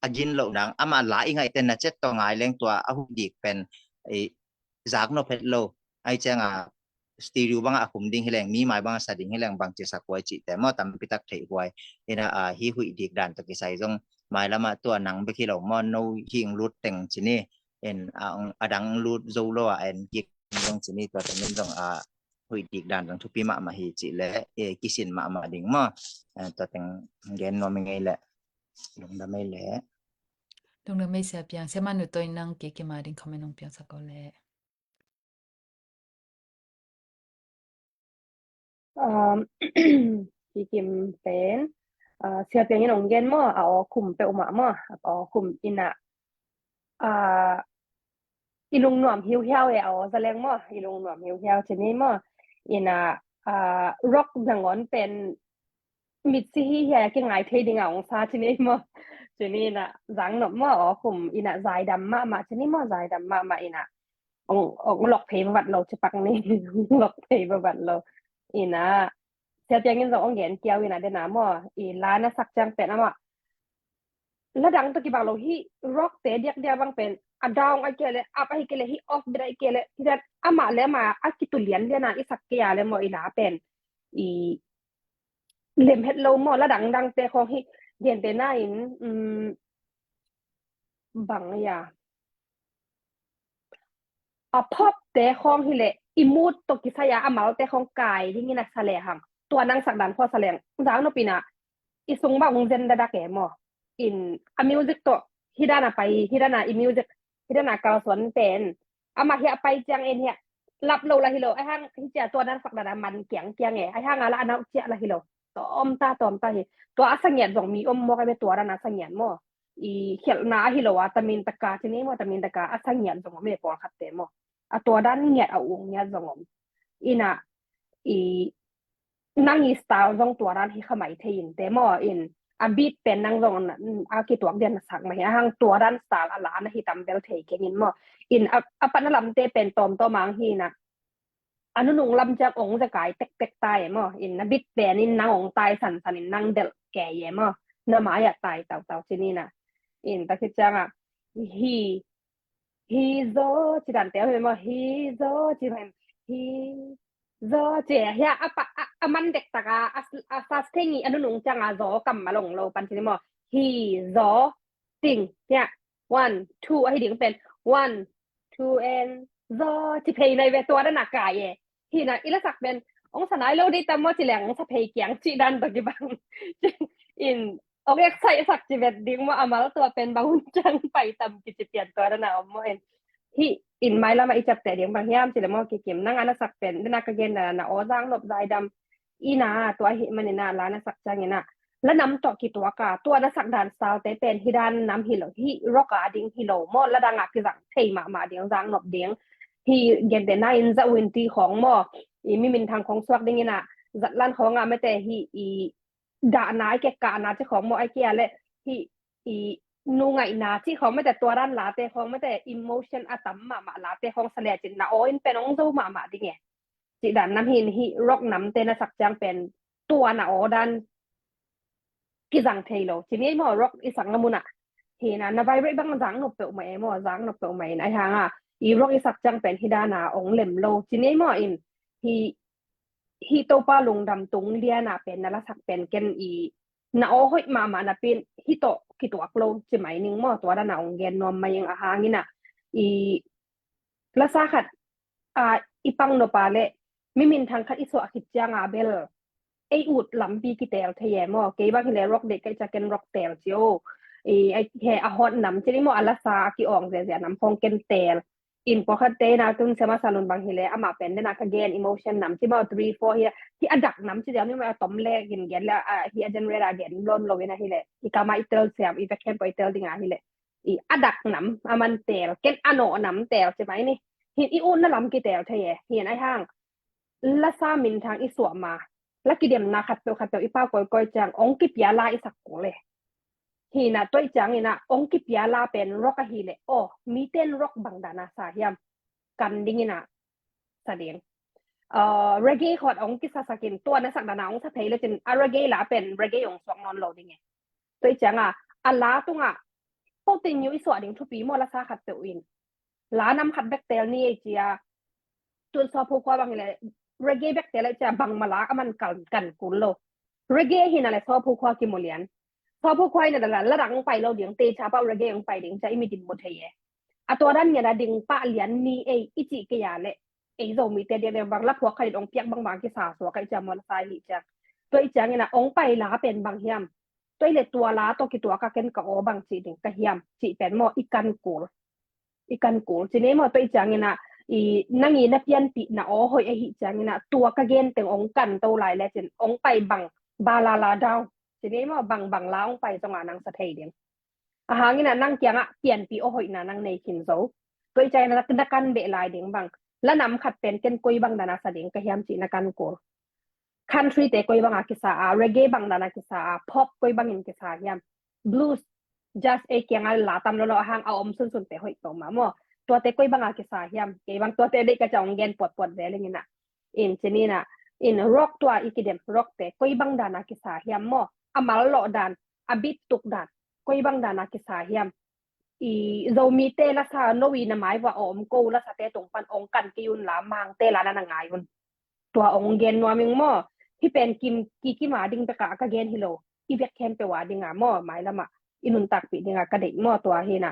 a gin loh nang ama la i ngaihten na cet tawh ngai leng tua a huih dik pen i zak nop het lo. Ai cianga studio banga a khum ding hileng, mi mai banga sa ding hileng bangci sak huai cihte maw tampitak theih huai. Hina, ah, hi huih dik dan tawh kisai zong mailama tua nang bek hi lo maw, no hing lut teng ci ni. En, ah, a dang lut zo lo a en kik zong ci ni tua teng zong, ah, huih dik dan zong thupi mahmah hi cih le, eh, kisin mahmah ding maw. Eh, tua teng gen nuam i ngei le. Lungdam ei le. Lungdam ei sia piang. Sia manu toi nang kikima ding comment nong piang sak ko le. Um, kikim pen, Sia Piang in ong gen maw, a aw khum peuhmah maw, a aw khum in ah, i lungnuam hiuhiau e, a aw za leng maw, i lungnuam hiuhiau ci ni maw. In ah, rock nangawn pen mitsi hi hia kingai thei ding a ong sa ci ni maw. Ci ni in ah zangnop maw, a aw khum in ah zaidam mahmah ci ni maw, zaidam mahmah in ah ong lok phei babat lo ci pak ni. Lok phei babat lo. In ah Sia Piang in zong ong gen kiau in ah dena maw, i la na sak ciang pen amah ladang tawh kibang lo hi. Rock te diakdiak bang pen a down a kei le, up a hi kei le, hi off beat a hi kei le, hi dan amah le amah a kitu lianlian a i sak kei a le maw, i la pen i lem het lo maw. Ladang dangte khawng hi, gentehna in bang ia, a pop te khawng hi le, i mood tawh kisai a a malte khawng kai dingin a sa le hang, tua nang sak dan khawng sa leng zangnop in ah i sung bang ong zen dadak e maw. In a music tawh hi dan a pai, hi dan a i music, hi dan a kalsuan pen amah hiah pai ciang en hiah lap lo la hi lo, a hang hi cia tua dan sak dan a man kiangkiang e, a hang a la a nau ciah la hi lo. Tawmta tawmta hi. Tua a sa ngiat zong mi om maw, ka be tua dan a sa ngiat maw, i khialhna a hi lo a, tamin taka ci ni maw, tamin taka a sa ngiat zong om e, pawlkhatte maw. A tua dan ngiat a ung ngiat zong om. In ah i nang i style zong tua dan hi kha mai thei in te maw. In a beat pen nang zong a kituak dian na sak mai hi, a hang tua dan style a la na hi tam bel thei keng in maw. In a patna lamte pen tawmtawm ang hi in ah a nunung lam ciang ong zekai tektek tai e maw. In a beat pen in nang ong tai sansan in nang delh kei e maw, na mai ah tai tautau ci ni in ah. In ta khit ciang ah hi hi zaw ci dan te hi maw, hi zaw ci hen, hi zaw ci hia, a man dek taka a sa string i a nunung ciang a zaw kam a long lo pan ci ni maw. Hi zaw ting hia, one two a hi ding pen, one two and zaw ci phei nai ve, tua dan a kai e. Hi na i la sak pen ong sa nai lo dei tam maw ci leng ong sa phei kiang ci dan tawh kibang. In ong excite sak ci vet ding maw, a mal tua pen bang hun ciang pai tam kici pian tua dan a om maw. In hi in mailam a i ciapteh ding bang hiam ci le maw, kikim nang a na sak pen dena ka gen na na aw zangnop zaidam. In ah tua hi man in ah la na sak ciang in ah la nam tawh kituak a tua na sak dan style te pen hi dan nam hi lo, hi rock a ding hi lo maw, ladang a kizang thei mahmah ding, zangnop ding. Hi gentehna in Za Win Ti khawng maw, i mi minthang khawng suak ding in ah zatlan khawng a mete hi i dahna a kekahna ci khawng maw, a kia le hi i nu ngaihna ci khawng mete, tua dan late khawng mete, emotion a tam mahmah late khawng sa le cin na aw in pen ong zo mahmah ding e. Ci dan nam hi in, hi rock namte na sak ciang pen tua na aw dan kizang thei lo ci ni maw, rock i sak na mun ah. Hi na na vibrate bang zangnop peuhmah e maw, zangnop peuhmah in a hang a i rock i sak ciang pen hi dan a ong lem lo ci ni maw. In hi hi Topa lungdam tung lian a pen na la sak pen ken i na aw hoih mahmah napi in hi tawh kituak lo ci mai ning maw, tua dan a ong gen nuam mai ing. A hang in ah i lasa khat a i pang nop a le mi minthang khat i suah khit ciang a bel ei ut lampi kitel thei e maw. Kei bang hi le rock dei ka i cia ken rock tel ci o. I he a hot nam ci ni maw, a lasa a ki awng ziazia nam khawng ken tel. In pawlkhatte in ah tun Sema Salun bang hi le amah pen dena ka gen emotion nam ci maw, three four hi a, hi a dak nam ci diam ni maw, a tom le gin gen le hi a genre a gen lon lo in ah hi le i kama i tel siam, i vekhem pawh i tel ding a hi le i a dak nam a man tel, ken a nawh nam tel ci mai ni. Hi in i utna lam kitel thei e. Hi in a hang lasa minthang i suah ma la kidemna khatpeuh khatpeuh i pau kawikawi ciang ong kipia la i sak kul e. Hi in ah tua i ciang in ah ong kipia la pen rock a hi le aw, mite in rock bang dan a sa hiam kan ding in ah sa ding. Reggae khawng ong kisa sak in tua na sak dan a ong sa phei le cin a reggae la pen reggae ong suak nawn lo ding e. Tua i ciang a a la tung ah continue i suah ding thupi maw, lasa khatpeuh in la nam khat bek tel ni ei cia. Tun Sawphu khua bang hi le reggae bek tel ei cia, bangmah la a man kan kul lo. Reggae hi in ah le Sawphu khua kimu lian. Sawphu khua in ah la ladang ong pai lo ding, teicia pah reggae ong pai ding cia i mit in mu thei e. A tua dan ngiat a ding pah lian ni ei i cih kei a le ei Zomite diakdiak bang la phuak khat in ong piak bangbang kisa suak a i cia maw, lasa hi ciang. Tua i ciang in ah ong pai la pen bang hiam? Tua i le tua la tawh kituak a ken ka aw bang cih ding ka hiam cih pen maw i kan kul. I kan kul ci ni maw. Tua i ciang in ah i nang i na pianpih na aw hoih ahi ciang in ah tua ka gen teng ong kan to lai le cin ong pai bang, balala down. Ci ni maw, bang bang la hong pai zong a nang sa thei ding. A hang in a nang kiangah pianpih aw hoihna nang nei khin zo. Tua i ciang na, na kan beh lai ding bang, la nam khat pen ken koi bang dan a sa ding ka hiam cih na kan kul. Country te koi bang a kisa a, reggae bang dan a kisa a, pop koi bangin kisa hiam, blues, jazz, ei kiangah la tam lolo a hang a om sunsun te hoih to ma maw. Tuate koi bang a kisa hiam, kei bang tuate deih ka ciang hong gen puatpuat ve leng in a. In ci ni na, in rock tua i kidem rock te koi bang dan a kisa hiam maw. A mal lawh dan, a beat tuk dan, koi bang dan a kisa hiam. I Zomite lasa no i na mai vua a om ko lasate tung pan hong kan kei un la, Mangte la na na ngai un. Tua hong gen nuam ing maw. Hih pen kim, kikim a ding bek a ka gen hi lo. I vek khempeuh a ding a maw, mailam ah i nuntakpih ding a ka deih maw, tua hi na.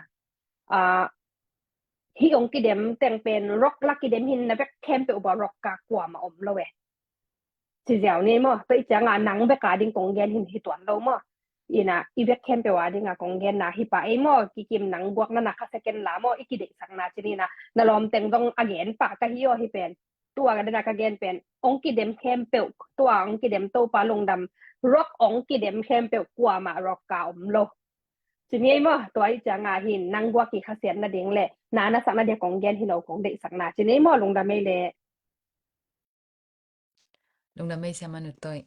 Ah, hih hong kidem teng pen rock la kidem hi na, vek khempeuh bua rock ka kuamah om lo e. Ci ziau ni maw, tua i ciang a nang bek a ding kong gen hi, hi tuan lo maw. In a, i vek khempeuh a ding a kong gen na hi pah ei maw, kikim nang guak na na kha second la maw, i kideihsak na ci ni na, na lawm teng zong a gen pah ka hi aw hih pen. Tua ka den a ka gen pen, hong kidem khempeuh, tua hong kidem Topa lungdam, rock hong kidem khempeuh kuamah rock ka om lo. Ci ni ei maw, tua i ciang a hin, nang guak i khasiat na ding le, na na sak na ding kong gen hi lo, kong deihsak na, ci ni ei maw, lungdam ei le. Lungdam ei Sia Manu Toi.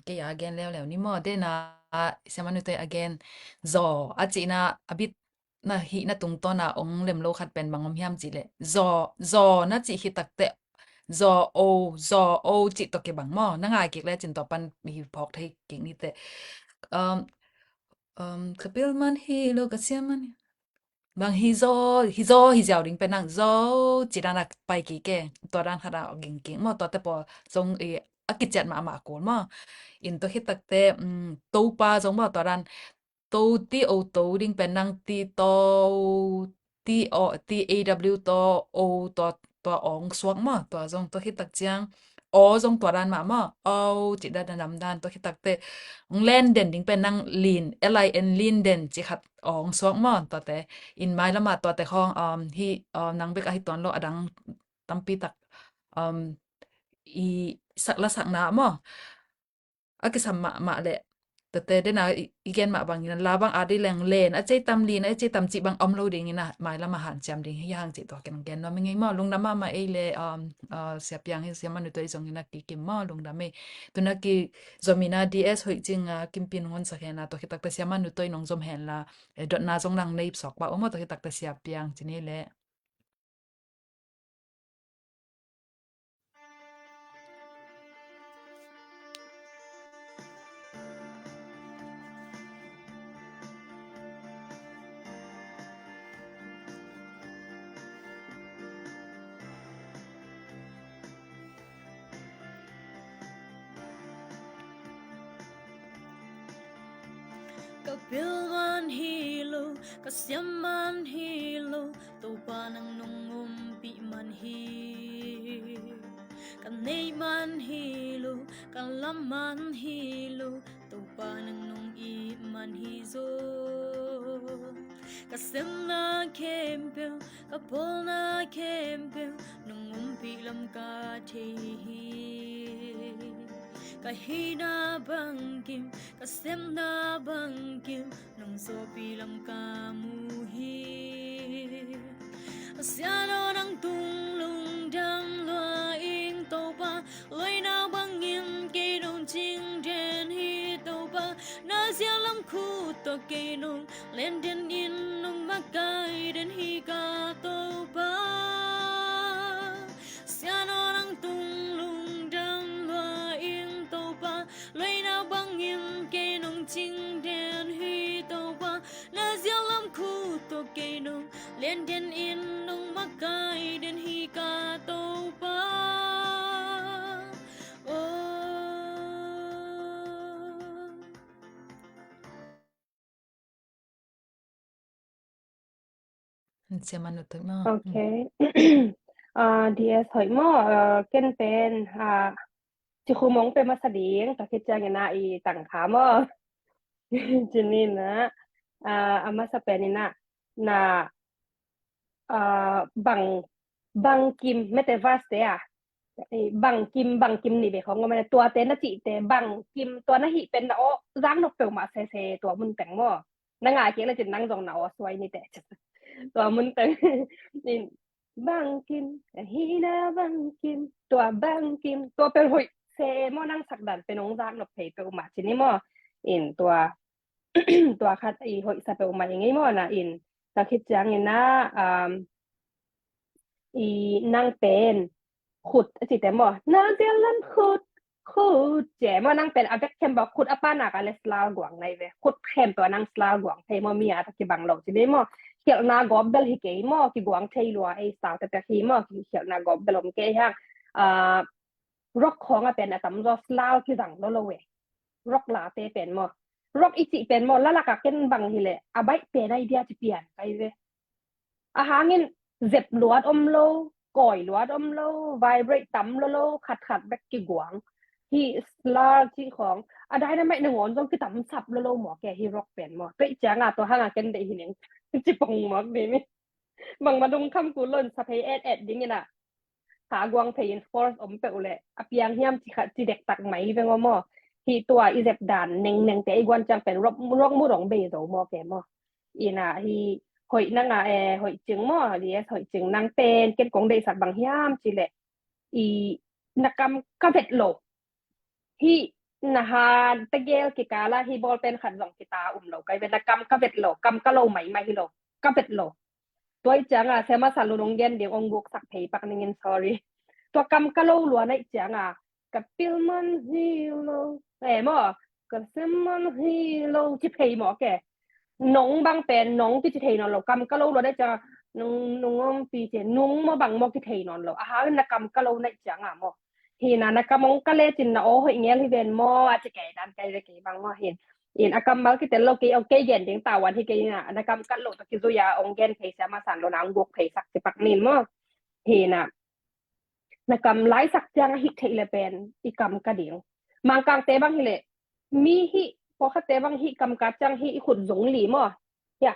Kei a gen leuleu ni maw, den a Sia Manu Toi a gen zaw a cihna a bit na hihna tungtawn a ong lem lo khat pen bang om hiam cih leh zaw, zaw na cih khit takte zaw o, zaw o cih tawh kibang maw. Na ngai kik le cin tua pan hi phawk thei kik ni teh. Um, um, ka pil man hi lo, ka sia man hi bang hi zaw, hi zaw hi ziau ding pen nang zaw ci dan a pai kik e. Tua dan khat a ging kik maw, tuate pawl zong i a kiciat mahmah kul maw. In tua khit takte, um, Topa zong maw, tua dan to ti o to ding pen nang ti to ti o, T A W to o, tua, tua ong suak maw, tua zong tua khit tak ciang o zong tua dan mah maw, o ci dan a nam dan, tua khit takte ong len den ding pen nang lin, L I N, lin den ci khat ong suak maw, tuate in mailam ah tuate khawng, um, hi, um, nang bek a hi tuan lo, a dang tampi tak, um, i sak la sakna maw. A kisam mahmah leh tuate den a i, i gen mah bangin la bang a dei leng len a cei tam, lin a cei tam cih bang om lo dingin a mailam a hanciam ding hi hang cih tua ken gen nuam ing ei maw. Lungdam mahmah ei le, um, uh, Sia Piang hi, Sia Manu Toi zongin a kikim maw, lungdam ei. Tuna kizom in a D S hoih cing a, Kim Pin Ngon sak hen a, tua khit takte Sia Manu Toi nong zom hen la, eh, dotna zong nang nei sawk pah uh maw, tua khit takte Sia Piang ci ni le. Ka pil man hi lo, ka siam man hi lo, Topa nang nong ompih man hi. Ka neih man hi lo, ka lam man hi lo, Topa nang nong it man hi zaw. Ka semna khempeuh, ka pawlna khempeuh, nong ompih lam ka thei hi. Ka hihna bangkim, ka semna bangkim, nong zawhpih lam ka mu hi. Ka sian aw nang tung lungdam lua ing Topa, loina bangin kei nong cing den hi Topa, na ziak lam khut tawh kei nong len den in nong makai den hi ka Topa. Sian aw nang tung lungdam lua ing Topa, loina bangin kei nong cing den hi Topa, na ziak lam khut tawh kei nong len den in nong makai den hi ka Topa. Oh. Sia Manu Toi maw. Ok. Ah, D S hoih maw, ah, ken pen, ah, ci khum ong pe masa ding, tua khit ciangin a i tangkha maw. Ci ni na, ah, a masa pen in a, na, ah, bang, bangkim mete verse te a, Bangkim, bangkim nih ve khong om a, tuate na cihte bangkim, tua na hih pen na aw zak nop peuhmah sese tua mun teng maw. Na ngai kik le cin nang zong na aw suai ni teh. Tua mun teng in bangkim, ahina bangkim, tua bangkim, tua pen hoih se maw, nang sak dan pen hong zak nop phei peuhmah ci ni maw. In tua tua khat i hoih sa peuhmah i ngei maw na in, tua khit ciangin ah, um, i nang pen khut a cite maw, nang zial lam khut, khut ci maw, nang pen a vek khem bawk khut a panak a le slal guang nai ve, khut khem tua nang slal guang thei maw, mi a ta kibang lo ci ni maw, khialhna gawp bel hi kei maw, kiguang thei lua ei sau te pek hi maw, khialhna gawp bel om kei hang, ah, rock khawng a pen a tamzaw slal kizang lo lo e. Rock late pen maw, rock i cih pen maw, lalak a ken bang hileh a baih pen a i dia ci pian kai ve. A hangin zep luat om lo, kawi luat om lo, vibrate tam lo lo, khat khat bek kiguang. Hi slal cih khawng a dynamite nangawn zong kitam sap lo lo maw ke hi rock pen maw. Tuih cianga tua hanga ken deih hi ning ci pong mawk ding mi. Bangma dung kham kul lo in sa phei et et ding ina, ka guang phei in force om peuh le a piang hiam ci khat ci dektak mai veng om aw. Hi tua i zep dan neng neng te i guan ciang pen rock, rock mu dong bei zo maw ke maw. Ina hi hoih nanga e, hoih cing maw, lies hoih cing nang pen ken kong deihsak bang hiam ci le i na kam ka vet lo. Hi na han tegel kikala hi ball pen khat zong kita um lo kai ve, na kam ka vet lo, kam ka lo mai mai hi lo, ka vet lo. Tua i cianga sema sa lunung gen ding ong guk sak phei pak ningin, sorry. Tua kam ka lo lua na i cianga ka pil man hi lo e maw, ka sem man hi lo ci phei maw ke. Nong bang pen nong ki ci thei nawn lo, kam ka lo lua na i cianga nung, nung om pi ci nung maw bang maw ki thei nawn lo. A hangin na kam ka lo na i cianga maw. Hina na kam ong ka le cin na aw hoih ngel hi ven maw a ci kei dan kei ve kei bang maw hin. In a kammal kitel lo kei ong kei gen ding tawan hi kei ina, na kam kat lo ta kizui a ong gen phei sia ma san lo na ong guk phei sak ci pak nin maw. Hina na kam laisak ciang a hih theih le pen i kam ka ding. Mangkangte bang hileh mi hih pawlkhatte bang hih kam kat ciang hih i khut zung li maw. Hia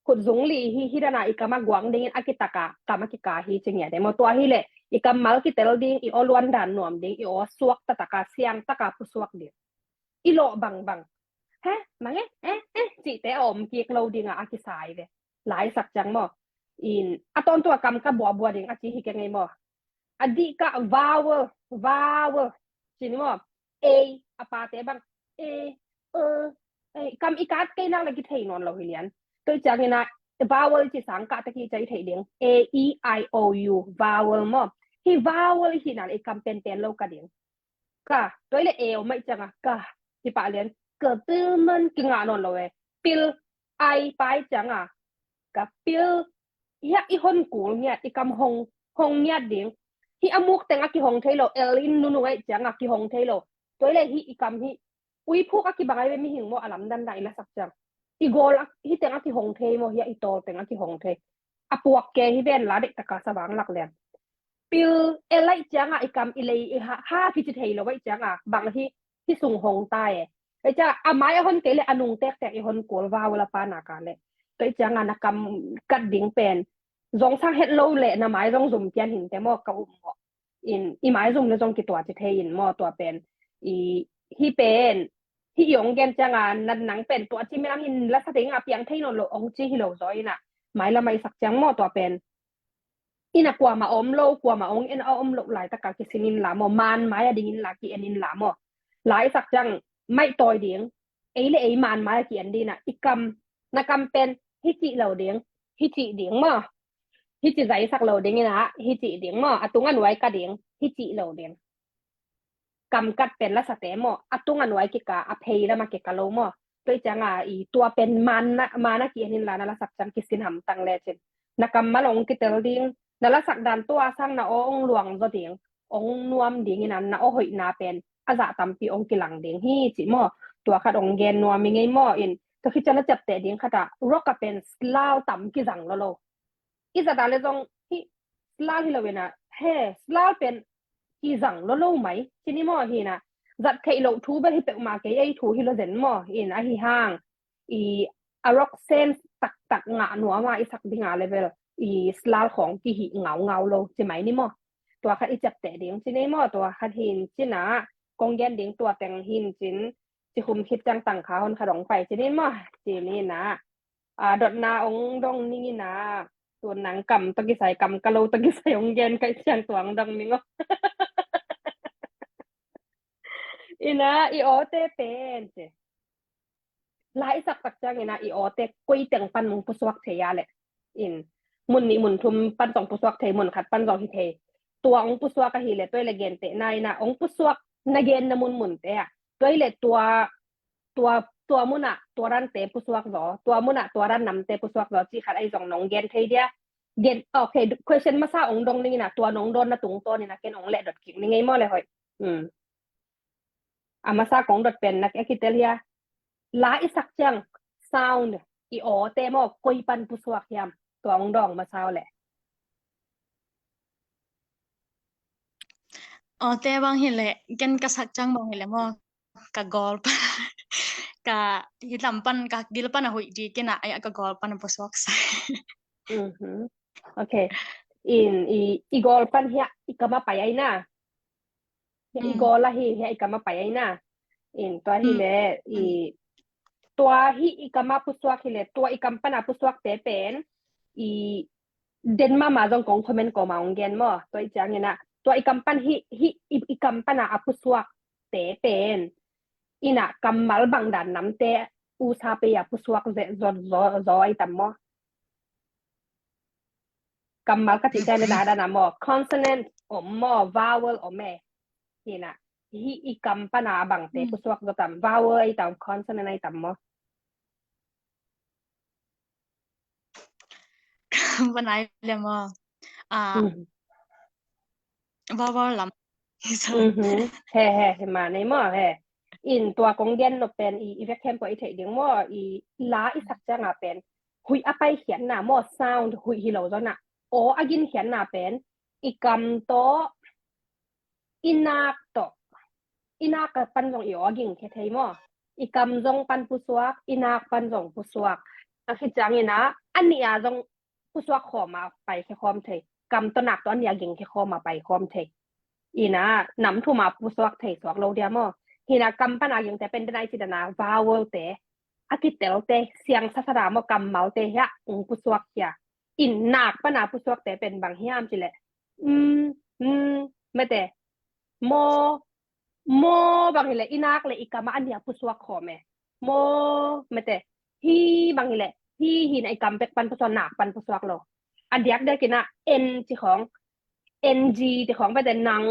khut zung li hi, hi dana i kam a guang dingin a kitaka kam a kika hi ci ngiat e maw. Tua hileh i kammal kitel ding, i aw luan dan nuam ding, i aw suak tataka siang taka pusuak ding. I lawh bangbang he mange eh eh cihte a om kik lo dinga a kisai ve. Laisak ciang maw in a tawntung a kam ka buabua ding a ci hi keng ei maw. A dih ka vowel, vowel ci ni maw. A a pate bang a e, kam i kat kei nak le kithei nawn lo hi lian. Tua ciangina vowel ci sang kah te ki cai thei ding, a e i o u vowel maw. Hi vowel hi na le i kam penpen lo ka ding. Ka tua le a om mai cianga ka hi pah lian, ka pil man kingah nawn lo e. Pil ai pai cianga ka pil. Hiak i hon kul ngiat, i kam hong hong ngiat ding. Hi a muk teng a kihong thei lo, el in nunu ai cianga kihong thei lo. Tua le hi i kam hi uiphuk a kibang ai ve mihing maw, a lamdan dah i lasak ciang. I gawl hi teng a kihong thei maw, hi a i tawl teng a kihong thei. A puak ke hi ven la dek taka sa vang lak lian. Pil el ai cianga i kam i lei i ha ha kici thei lo ai cianga bang hi hi sung hong ta e. Ai cianga a mai a hon kei le a nung tektek i hon kul vau la pa na ka le. Tua i cianga na kam kat ding pen zong sang het lo le na mai zong zum pian hin te maw ka um maw. In i mai zum le zong kitua ci thei in maw tua pen. I hi pen hi i ong gen cianga na nang pen tua ci minam in la sa ding a piang thei nawn lo ong ci hi lo zaw ina. Mai la mai sak ciang maw tua pen. Ina kuama om lo, kuama ong en a om lo laitaka kisin in la maw, man mai a ding in la ki en in la maw. Laisak ciang mai tawi ding, ei le ei man mai a ki en dina, i kam, na kam pen hi cih lo ding, hi cih ding maw. Hi ci zaisak lo ding ina, hi cih ding maw, a tung a nuai ka ding, hi cih lo ding. Kam kat pen la sa te maw, a tung a nuai kika, a phei lama kika lo maw. Tua i cianga i tua pen man na, man a ki en in la na la sak ciang kisin hamtang le cin. Na kammal ong kitel ding, na la sak dan tua sang na aw ong luang zaw ding, ong nuam ding ina, na aw hoihna pen a zah tampi ong kilang ding hi ci maw. Tua khat ong gen nuam i ngei maw in, tua khit ciang na ciapteh ding khat a, rock a pen slal tam kizang lo lo. I zat a le zong hi slal hi lo ina, he slal pen kizang lo lo mai ci ni maw hina. Zat theih loh thu bel hi peuhmah kei, ei thu hi lo zen maw in, ahi hang i a rock sense taktak ngah nuam a i sak dinga le bel i slal khawng kihih ngaungau lo ci mai ni maw. tua khat i ciapteh ding ci ni maw, tua khat hi in cin ah kong gen ding tua teng hi in cin, ci khum khit ciang tangkha hon khat hong pai ci ni maw, ci ni in ah, a, dotna hong dong ning in ah, tu nang kam tawh kisai, kam ka lo tawh kisai hong gen ka hih ciang tua hong dong ning aw. In ah i awte pen ci, la i sak tak ciang in ah i awte koi teng pan hong pusuak thei a leh, in mun nih mun thum pan zong pusuak thei, mun khat pan zong hi thei. Tua hong pusuak ahih leh tua hi leh gentehna in ah hong pusuak na genna munmunte ah, tua hi leh tua, tua, tua mun ah tua rante pusuak zaw, tua mun ah tua ran namte pusuak zaw cih khat ahi zong nong gen thei dia. Gen, ok, question masa hong dong ning in ah tua nong dawnna tungtawn in ah ken hong leh dot kik ning ei maw le hoih. Hmm. A masa kong dot pen nak a kitel hia. La i sak ciang sound, i awte maw koi pan pusuak hiam, tua hong dawng masa aw leh. Awte bang hi leh, ken ka sak ciang bang hi leh maw, ka gawl pan, ka hih lam pan, ka bil pan a huih dik in ah, ai, ka gawl pan a pusuak sa. Mhm. Ok. In i, i gawl pan hiah i kam a pai ai na. Hiah i gawl ahi, hiah i kam a pai ai na. In tua hi leh i, tua hih i kam a pusuak hi leh, tua i kam pan a pusuakte pen i den mahmah zong kong comment kawm a hong gen maw. Tua i ciang in ah tua i kam pan hih, hih i, i kam pan a a pusuakte pen in ah kammal bang dan namte usa pei a pusuak ze, zaw, zaw, zaw ai tam maw. Kammal ka cih ciang na dah dan a maw, consonant om maw, vowel om e. Hi in ah, hih i kam pan a bangte pusuak zaw tam, vowel ai tam, consonant ai tam maw. Kam pan ai le maw. Ah, vowel lam. Mhm. He, he, he, ma nei maw, he. In tua kong gen nop pen i, i vek khempeuh i theih ding maw, i la i sak ciang a pen huih a paikhiatna maw, sound huih hi lo zaw in ah, aw a ginkhiatna pen i kam tawh, i nak tawh, i nak pan zong i aw a gingkhia thei maw. I kam zong pan pusuak, i nak pan zong pusuak. A khit ciang in ah a nih a zong pusuak khawm a paikhia khawm thei. Kam tawh nak tawh a nih a gingkhia khawm a pai khawm thei. In ah nam thum a pusuak thei suak lo dia maw. Hi in ah kam pan a gingte pen den ai ci dan a vowel te, a kitelte, siang sasat a maw, kammalte hiah hong pusuak khia. In nak pan a pusuakte pen bang hiam cih leh, mm, mm, mete, maw, maw bang hi leh i nak leh i kam a a nih a pusuak khawm e. Maw, mete, hi bang hi leh, hi hi in ah i kam bek pan pusuak, nak pan pusuak lo. A diakdiak in ah en ci khawng, N G ti khawng, mete, nang,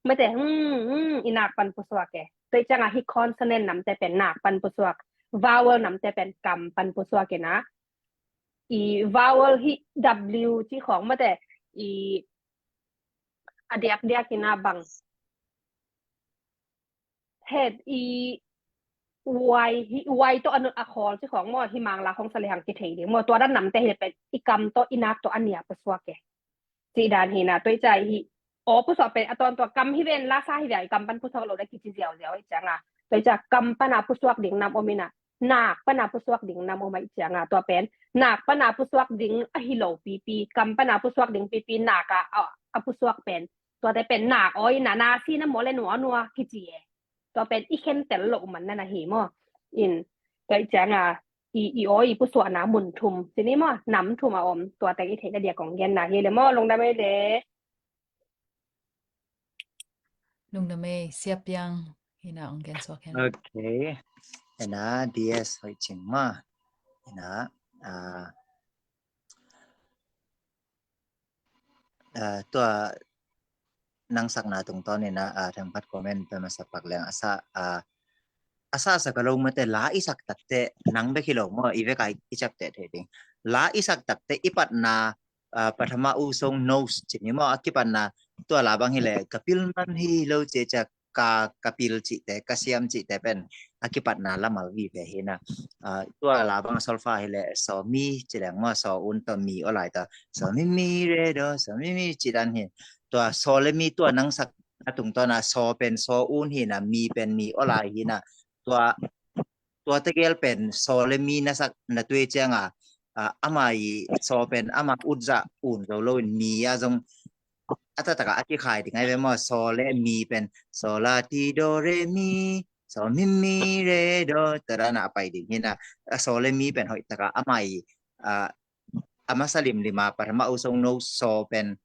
mete, hmm, hmm, i nak pan pusuak e. Tua i ciang a hih consonant namte pen nak pan pusuak, vowel namte pen kam pan pusuak in ah, i vowel hih W ci khawng, mete, i a diakdiak in ah bang, het i Y, hih Y tawh a nut a khawl ci khawng maw, hih Mangla khawng sa lehang kithei ding maw. Tua dan namte hi leh pen i kam tawh i nak tawh a nih a pusuak e. Cih dan hi in ah, tua i ciang hih aw pusuak pen a tawntung a kam hi ven, la sa hi ve a i kam pan pusuak lo leh kici ziauziau i ciang a. Tua i ciang kam pan a pusuak ding nam om in ah, nak pan a pusuak ding nam om a i ciang a. Tua pen nak pan a pusuak ding ahi lo pipi, kam pan a pusuak ding pipi, nak a, a, a pusuak pen, tuate pen nak aw in ah, na si na maw le nua nua kici e. Tua pen i khentel loh man na na hi maw. In, tua i ciang a, i, i aw i pusuakna mun thum ci ni maw, nam thum a om, tua teng i theihna dia kong genna hi le maw, lungdam ei le. Lungdam ei, Sia Piang, hi in ah hong gen suak hen. Ok. Hi in ah D S Hoih Cing maw. Hi in ah, ah, ah, tua nang sakna tungtawn in ah, ah, thengphat comment pia masa pak leng a sa, ah, a sa sa ka lo mate la i sak takte nang bek hi lo maw, i vek a i ciapteh thei ding. La i sak takte i patna, ah, pathama u song nose ci ni maw, a kipatna tua la bang hi leh ka pil man hi lo ci ciak ka, ka pil cihte, ka siam cihte pen a kipatna lamal vive hi in ah. Ah, tua la bang a solfa hi leh sawmi ci leng maw, saw un tawh mi aw lai tawh sawmi mi re do, sawmi mi ci dan hi. Tua saw le mi tua nang sak a tungtawn a saw pen saw un hi in ah, mi pen mi aw lai hi in ah. Tua, tua tegel pen saw le mi na sak na tuai ciang a, ah, ama i saw pen ama utzah un zo lo in mi a zong a taktak a kikhai ding ai ve maw, saw le mi pen saw la ti do re mi, saw mi mi re do, tua dan a pai ding hi na. A saw le mi pen hoih tak a ama i, a, a masa limlim a pathama aw song no saw pen,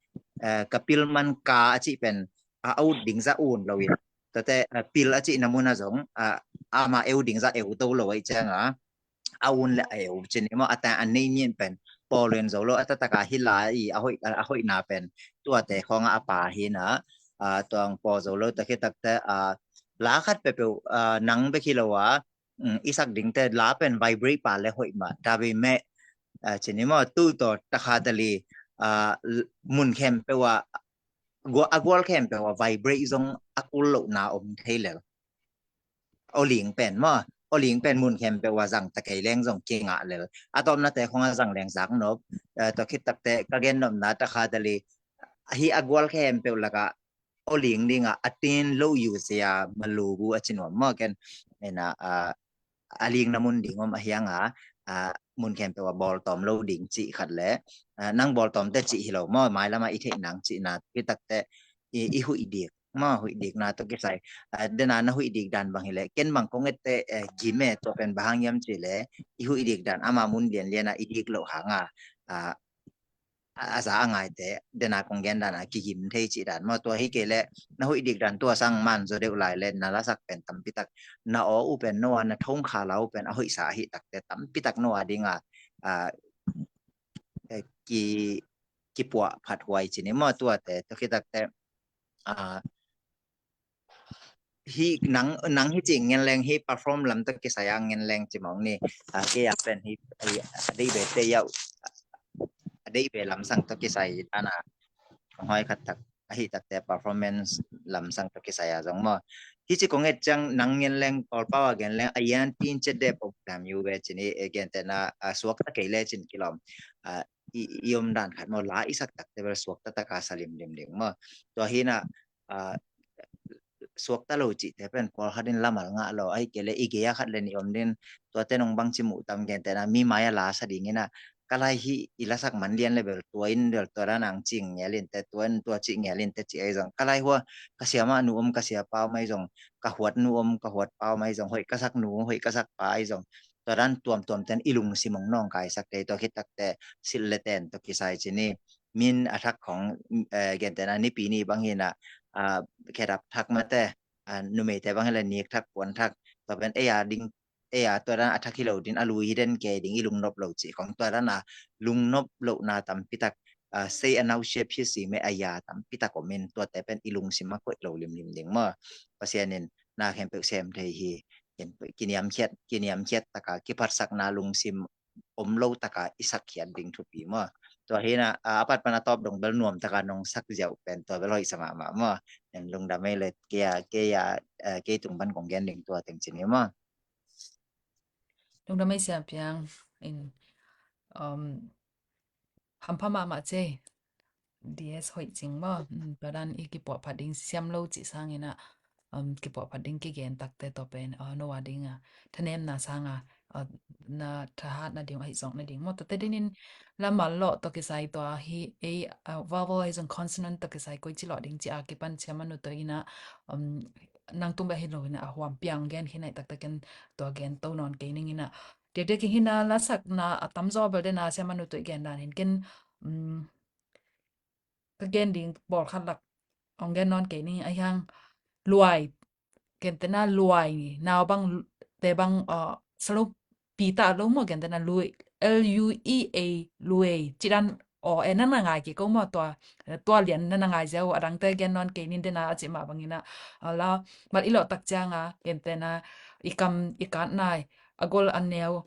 eh, ka pil man ka a cih pen, a, a ut ding zah un lo in. Tua te, eh, pil a cihna mun ah zong, a, ama eu ding zah eu to lo ahih ciang a, a un le a eu cih ni maw, a ta a nei nin pen pawl in zo lo, a taktak a hi la i a hoih, a hoihna pen tuate khawng a a pa hi na, a, tua hong pawl zo lo. Tua khit tak te, a, la khat peuhpeuh, a, nang bek hi lo a, um, i sak ding te la pen vibrate pa le hoih mah. Tua bek meh, a, cih ni maw, tu tawh taktak a li, a, l-, mun khempeuh ah, gua-, a gual khempeuh ah vibrate zong a kul lohna om thei lel. Aw ling pen maw, aw ling pen mun khempeuh ah zang ta kei leng zong kingah lel. A tawpna te khawng a zang leng zak nop. Eh, tua khit tak te ka gen nopna taktak a li, hi a gual khempeuh lak ah aw ling ding ah a tin lo yu sia malu bu a ci nuam maw ken. Ena, a, a lingna mun ding om a hiang a, a, mun khempeuh ah bawltawm lo ding cih khat le, a, nang bawltawm te cih hi lo maw, mailam a i theih nang cihna khit tak te i, i huih dik maw, huih dikna tawh kisai. A, dena na huih dik dan bang hi le, ken bang kong et te, eh, gim e, tua pen bang hang hiam cih le, i huih dik dan ama mun lianlian a i dik loh hang a, a, a, a za a ngaite, dena kong gen dan a kigim thei cih dan maw, tua hi kei le, na huih dik dan tua sang man zaw deuh lai le, na lasak pen tampi tak, na aw uh pen no a, na thong kha la uh pen a hoihsa ahih tak te tampi tak no a ding a, a, eh, ki, kipuah phat huai ci ni maw, tuate, tua khit tak te, a, hi nang, nang hi ci ngen leng hi perform lam tawh kisai a ngen leng ci mawk ni. A, kei a pen hi, a, a deih be te yau, a deih be lamsang tawh kisai dan a, hong hoi khat tak, ahih tak te performance lamsang tawh kisai a zong maw. Hi ci kong et ciang nang ngen leng, Kawlpau a gen leng, a yan tin chet de pok dam yu ve ci ni, e, gentehna, a, suak ta kei le cin kilawm. A, i, i om dan khat maw, la i sak tak te bel suak taktak a sa limlim ding maw. Tua hi na, a, suakta lo cihte pen pawlkhat in lamal ngah lo, ahih kei le i gei a khat le nih om ding, tuate nong bangci muh tam, gentehna mi mai a la sa ding in a, ka lai hi i lasak man lian le bel tua in bel tua dan ang cing ngel in te, tua in tua cih ngel in te cih ahi zong, ka lai hua ka siamah nu om, ka siapa om ahi zong, ka huat nu om, ka huat pa om ahi zong, hoih ka sak nu, hoih ka sak pa ahi zong, tua dan tuamtuam ten i lungsim hong nawngkaisak te, tua khit tak te silh le ten tawh kisai ci ni. Min a thak khong, eh, gentehna nipi ni bang hi na, ah, khedap thak mate, ah, numeite bang hi le nik thak, puan thak, tua pen ei a ding, ei a tua dan a thak hi lo ding, a lui hi den kei ding, i lungnop lo cih khong, tua dan a lungnop lohna tampi tak, ah, sei a nau sia phia si me a ya tampi tak om in, tuate pen i lungsim a koih lo limlim ding maw. Pasian in na khempeuh sem thei hi, kiniamkhiat, kiniamkhiat taka kiphatsakna lungsim om lo taka i sak khiat ding thupi maw. Tua hi na, a, a pat pan a tawp dong bel nuam taka nong sak ziau pen tua bel hoih sa mahmah maw. En lungdam ei le, kei a, kei a, eh, kei tung pan kong gen ding tua teng ci ni maw. Lungdam ei Sia Piang in, um, hampha mahmah cei. D S hoih cing maw. Um, tua dan i kipuah phat ding siam lo cih sang in a, um, kipuah phat ding kigen tak te tua pen, uh, no a ding a, thanemna sang a, uh, na thahat na ding, ahi zong na ding maw. Tua te ding in lamal lawh tawh kisai tua hi, ei, uh, vowel ahi zong consonant tawh kisai koi ci lawh ding ci a kipan Sia Manu tua in a, um, nang tung bek hi lo in a, a huam piang gen hi na i tak tak ken tua gen to nawn kei ning in a. Tia tia ki hi na lasakna a tamzaw bel dena Sia Manu tua i gen dan hin ken, um, ka gen ding pawlkhat lak hong gen nawn kei ni, a hiang luai, gentehna luai, nau bang te bang, uh, salu pi ta lo maw, gentehna lui, L U E A, luai, ci dan aw e na na ngai kei ko maw tua, tua lian na na ngai ziau, a dangte gen nawn kei nin dena a ci mah bangin a, a la, mal i lawh tak ciang a, gentehna i kam, i kat nai, a gol a neu,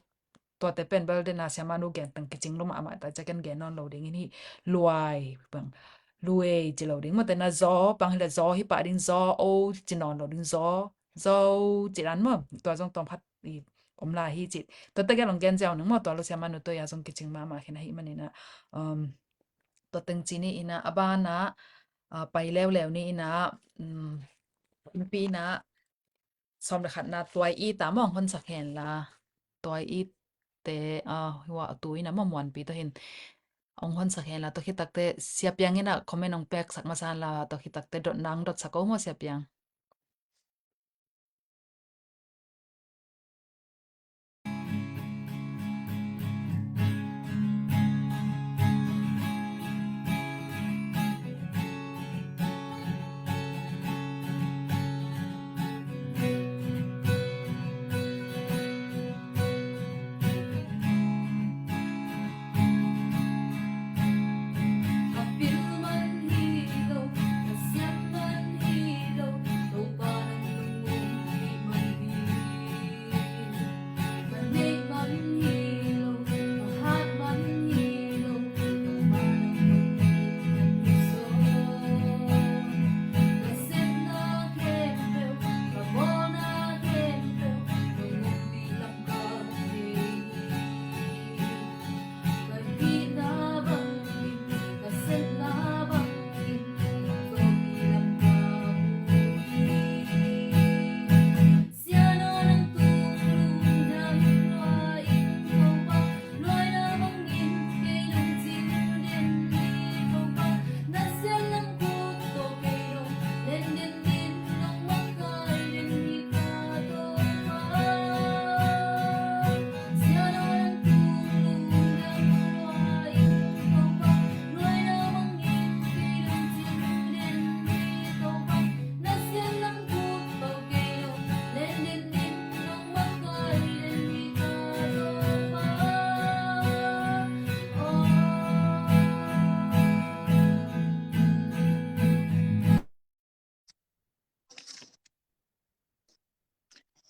tuate pen bel dena Sia Manu gen tang kicing lo mahmah ta, ciaken gen nawn lo ding in hi, luai bang, luai ci lo ding maw, tena zaw bang hi le zaw hi pah ding, zaw o ci nawn lo ding, zaw, zaw ci dan maw, tua zong tawm khat i om lai hi ci. Tua te gen long gen ziau ning maw, tua lo Sia Manu tua ya zong kicing mahmah khin ahi manin a, um, tua teng ci ni in a, a ban a, a, pai leuleu ni in a, um, pi in a, sawm le khatna tuai i ta mawng hon sak hen la. Tuai i te, a, hua tu in a maw muanpi tawh hin. hong honsak hen la, tua khit takte Sia Piang in a comment hong peksak masa hen la, tua khit takte dotna hong dotsak o maw Sia Piang.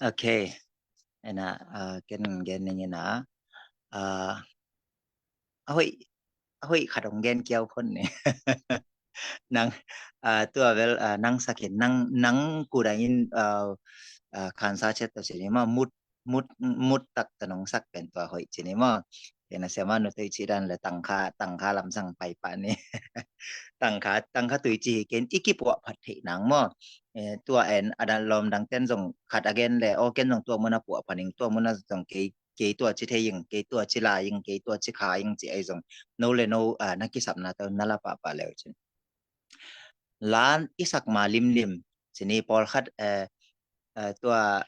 Ok. Ena, ah, ken gen ning ina. Ah, a hoih, a hoih khat hong gen kiau khon ni. Nang, ah, tua bel, ah, nang sakin, nang, nang kudangin, ah, ah, khansa chet to sini ma mut, mut, mut tak ta nong sak pen tua hoih sini ma. Kena siama nu tui ci dan le tangkha, tangkha lamsang pai pa ni. Tangkha, tangkha tui ci hi ken i kipuah phat theih nang maw. Eh, tua en, a dan lawm dang ten zong khat a gen le, o ken zong tua muna puah pha ning, tua muna zong kei, kei tua ci thei ing, kei tua ci lai ing, kei tua ci kha ing ci ai zong. No le no, ah, na kisapna tau na la pahpah leu cin. Lan i sak ma limlim, cini pawlkhat, eh, eh, tua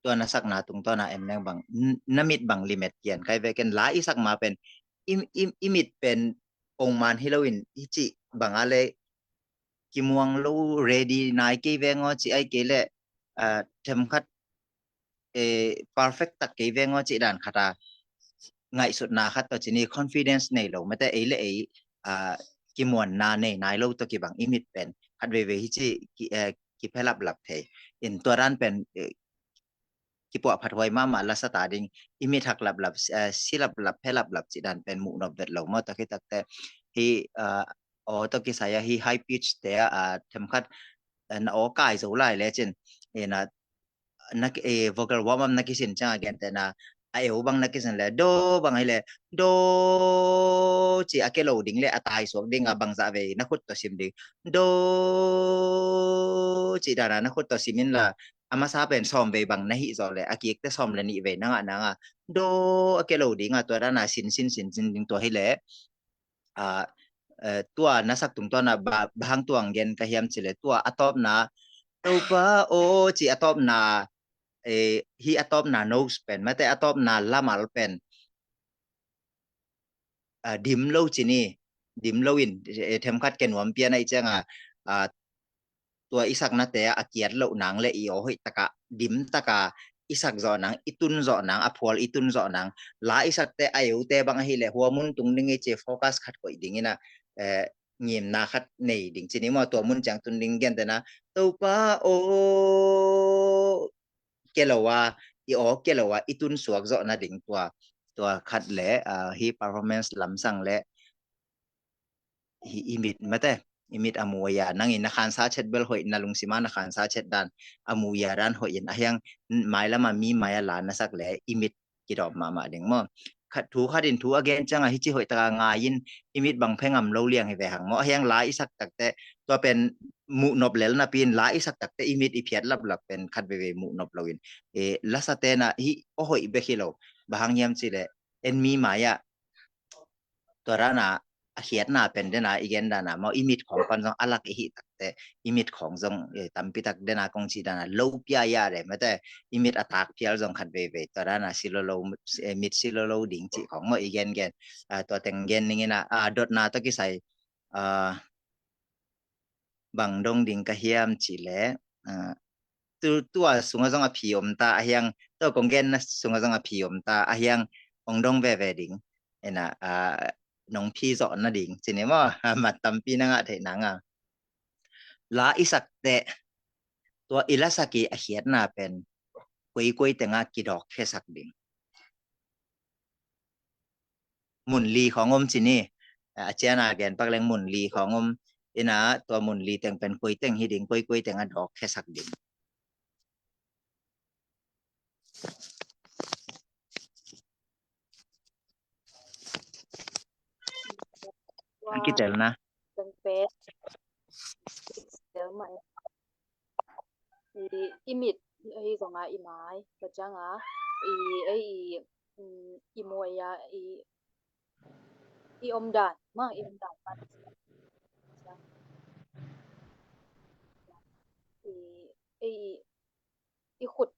tua na sakna tungtawn a en leng bang, n-, na mit bang limet kian kai ve ken la i sak ma pen, i, i, i mit pen ong man hi loin, i cih bang a le kimuang lo ready nai kei veng aw cih ai kei le, ah, themkhat, eh, perfect tak kei veng aw cih dan khat a ngaihsutna khat tawh cini confidence nei lo, mate ei le ei, ah, kimuanna nei nai lo tawh kibang i mit pen khat veivei hi ci ki, eh, kiphe laplap thei. In tua dan pen, eh, kipuah phat huai mahmah lasa ta ding, i mit hak laplap, eh, si laplap, phe laplap cih dan pen muh nop vet lo maw, tua khit takte hi, ah, aw tawh kisai a hi high pitch te a, ah, themkhat, eh, na aw kai zo lai le cin, eh, na, na, eh, vocal warm up na kisin ciang a gen te na, a eu bang na kisin le, do bang hi le, do ci a ke lo ding le, a tai suak ding a bangzah vei na khut tawh sim ding, do ci dan a na khut tawh sim in la, a masa pen sawm vei bang na hih zawh le, a kik te sawm le nih vei na ngah nang a, do a ke lo ding a, tua dan a sin, sin, sin, sin ding tua hi le, ah, eh, tua na sak tungtawn a ba, ba hang tuang gen ka hiam ci le, tua a tawpna, Topa aw ci a tawpna, eh, hi a tawpna nose pen, mate a tawpna lamal pen, ah, dim lo cini, dim lo in, eh, themkhat ke nuam pian a i ciang a, ah, tua i saknate a kiat loh nang le i aw hoih taka, dim taka, i sak zawh nang, i tun zawh nang, a phual i tun zawh nang, la i sakte a eute bang ahi le hua mun tung ding i ci focus khat koih ding ina, eh, ngimna khat nei ding cini maw, tua mun ciang tun ding gen te na, Topa aw ke lo a, i aw ke lo a, i tun suak zawh na ding tua, tua khat le, ah, hi performance lamsang le, hi i mit mate, i mit a mu a, nang in na khansa chet bel hoih, na lungsim a na khansa chet dan, a mu a dan hoih in, a hiang mailam a mi mai a la na sak le, i mit kidawm mahmah ding maw. Khat thu khat in thu a gen ciang a hi ci hoih taka ngai in, i mit bang phe ngam lo liang hi ve hang maw. A hiang la i sak takte, tua pen muh nop lel napi in la i sak takte, i mit i phiat laplap pen khat veivei muh nop lo in. Eh, lasa te na hi aw hoih bek hi lo. Ba hang hiam ci le, en mi mai a, Tua dana a khiatna pen dena i gen dana maw, i mit khawng pan zong a lak i hih takteh i mit khawng zong, eh, tampi tak dena kong cih dana lo pia ya de mate, i mit a tak phial zong khat veivei tua dana si lo lo, eh, mit si lo lo ding cih khawng maw i gen gen. Ah, tua teng gen ning ina, ah, dotna tawh kisai, ah, bang dong ding ka hiam cih leh, ah, tu, tua sungah zong a phi om ta a hiang, tua kong genna sungah zong a phi om ta a hiang, ong dong veve ding. Ina, ah, nong phi zawh nading cih ni maw, ah, mat tampi na ngah theih nanga. La i sak teh, tua i lasak i a khiatna pen koikoi tengah kidawk khesak ding. Mun li khawng om cih ni, a ciana gen pak leng mun li khawng om. Ina tua mun li teng pen koi teng hi ding, koikoi tengah dawk khesak ding. An kitelna. I, i mit, i zonga i mai, ka cianga, i, i, i, mm, i muai a, i, i omdan, ma, i omdan, ma. I, i, i khut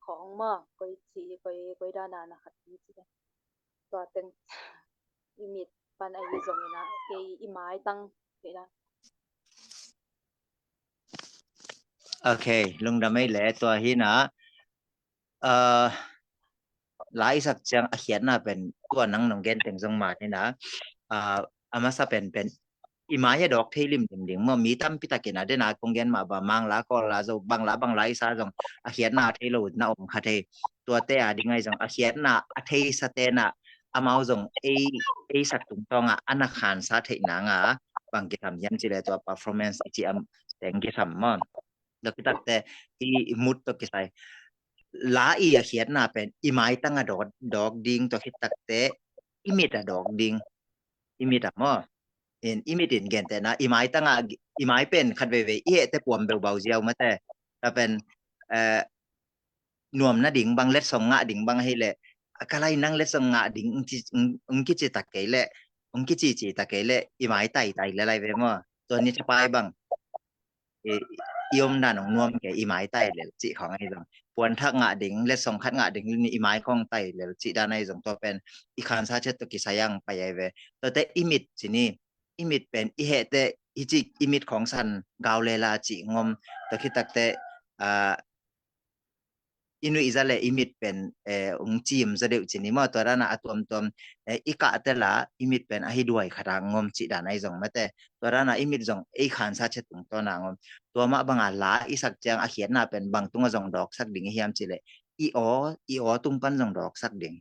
khawng ma, koi ci, koi, koi dana na khat ci. Tua teng, i mit pan a i zong ina, i, i mai tang, ina. Ok, lungdam ei le tua hi na. Ah, la i sak ciang a khiatna pen tua nang nong gen teng zong man hi na. Ah, a masa pen pen i mai a dawk thei limlim ding maw, mi tampi takin a dena kong gen mah bang Mangla, Kawl la, Zo, bang la, bang la i sa zong a khiatna thei lo na om kha thei. Tuate a ding ai zong a khiatna a theisa tena amau zong ei, ei sak tungtawnga a na khansa theih nanga bang kisam hiam cih leh tua performance i ci am teng kisam maw. Tua khit takteh i, i mut tua kisai. La i a khiatna pen i mai tanga dawk, dawk ding, tua khit takteh i mit a dawk ding. I mit a maw. In, i mit in gentehna, i mai tanga, i mai pen khat veivei i hehte puam beubau ziau mate. Tua pen, eh, nuam nading bang, letsong ngah ding bang ahih leh, a ka lai nang letsong ngah ding, ung ci, ung, ung kici tak kei leh, ung kicici tak kei leh, i mai taitai le lai ve maw. Tua ni thapai bang. I, i omdan ong nuam kei, i mai tai lel cih khawng ahi zong. Puan thak ngah ding, letsong khat ngah ding, ni i mai khawng tai lel cih dan ahi zong. Tua pen, i khansa ciat tua kisai ang pai ai ve. Tuate i mit ci ni, i mit pen, i hehte, i cih, i mit khawng san, gau lela cih ngom. Tua khit takteh, ah, i nuih za le i mit pen, eh, ung cim za deuh ci ni maw, tua dana a tuamtuam, eh, i kahte la i mit pen ahi duai khata ngom cih dan ahi zong mate. Tua dana i mit zong ei khansa ciat tungtawna ngom. Tua mah banga la i sak ciang a khiatna pen bang tunga zong dawksak ding i hiam cih leh i aw, i aw tung pan zong dawksak ding.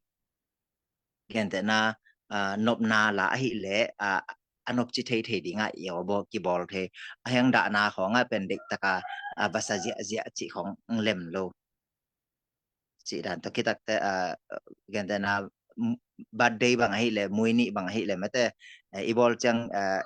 Gentehna, ah, nopna la ahih leh, ah, a nopci theithei dingah i aw bawl, kibawl thei. A hiang dahna khawngah pen deihtaka, ah, vasa ziahziah cih khawng lem lo. Cih dan tua khit takteh, ah, gentehna, m-, birthday bang ahih leh, mui nih bang ahih leh mate, eh, i bawl ciang, ah,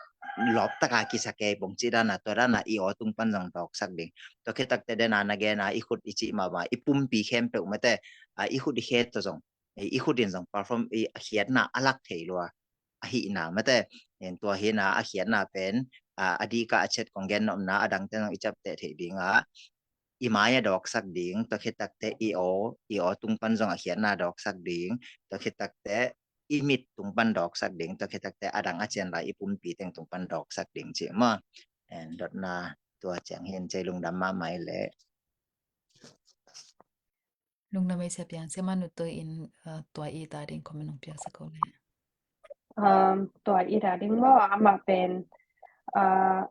lawptaka kisa kei pong cih dana, tua dana i aw tung pan zong dawksak ding. Tua khit takteh dena na gena i khut i cih mahmah, i pumpi khempeuh mate, ah, i khut i khe tawh zong, eh, i khut in zong perform, i a khiatna a lak thei lua. Ahihna mate, en tua hina a khiatna pen, ah, a dika a ciat kong gen nopna, a dangte zong i ciapteh theih dinga, i mai a dawksak ding, tua khit takteh i aw, i aw tung pan zong a khiatna dawksak ding, tua khit takteh i mit tung pan dawksak ding, tua khit takteh a dang a cian lai i pumpi teng tung pan dawksak ding cih maw. En dotna tua ciang hin cei lungdam mahmah i leh. Lungdam ei Sia Piang, Sia Manu Toi in, uh, tua i ta ding comment ong piak sak o le. Um, tua i ta ding maw, amah pen, uh,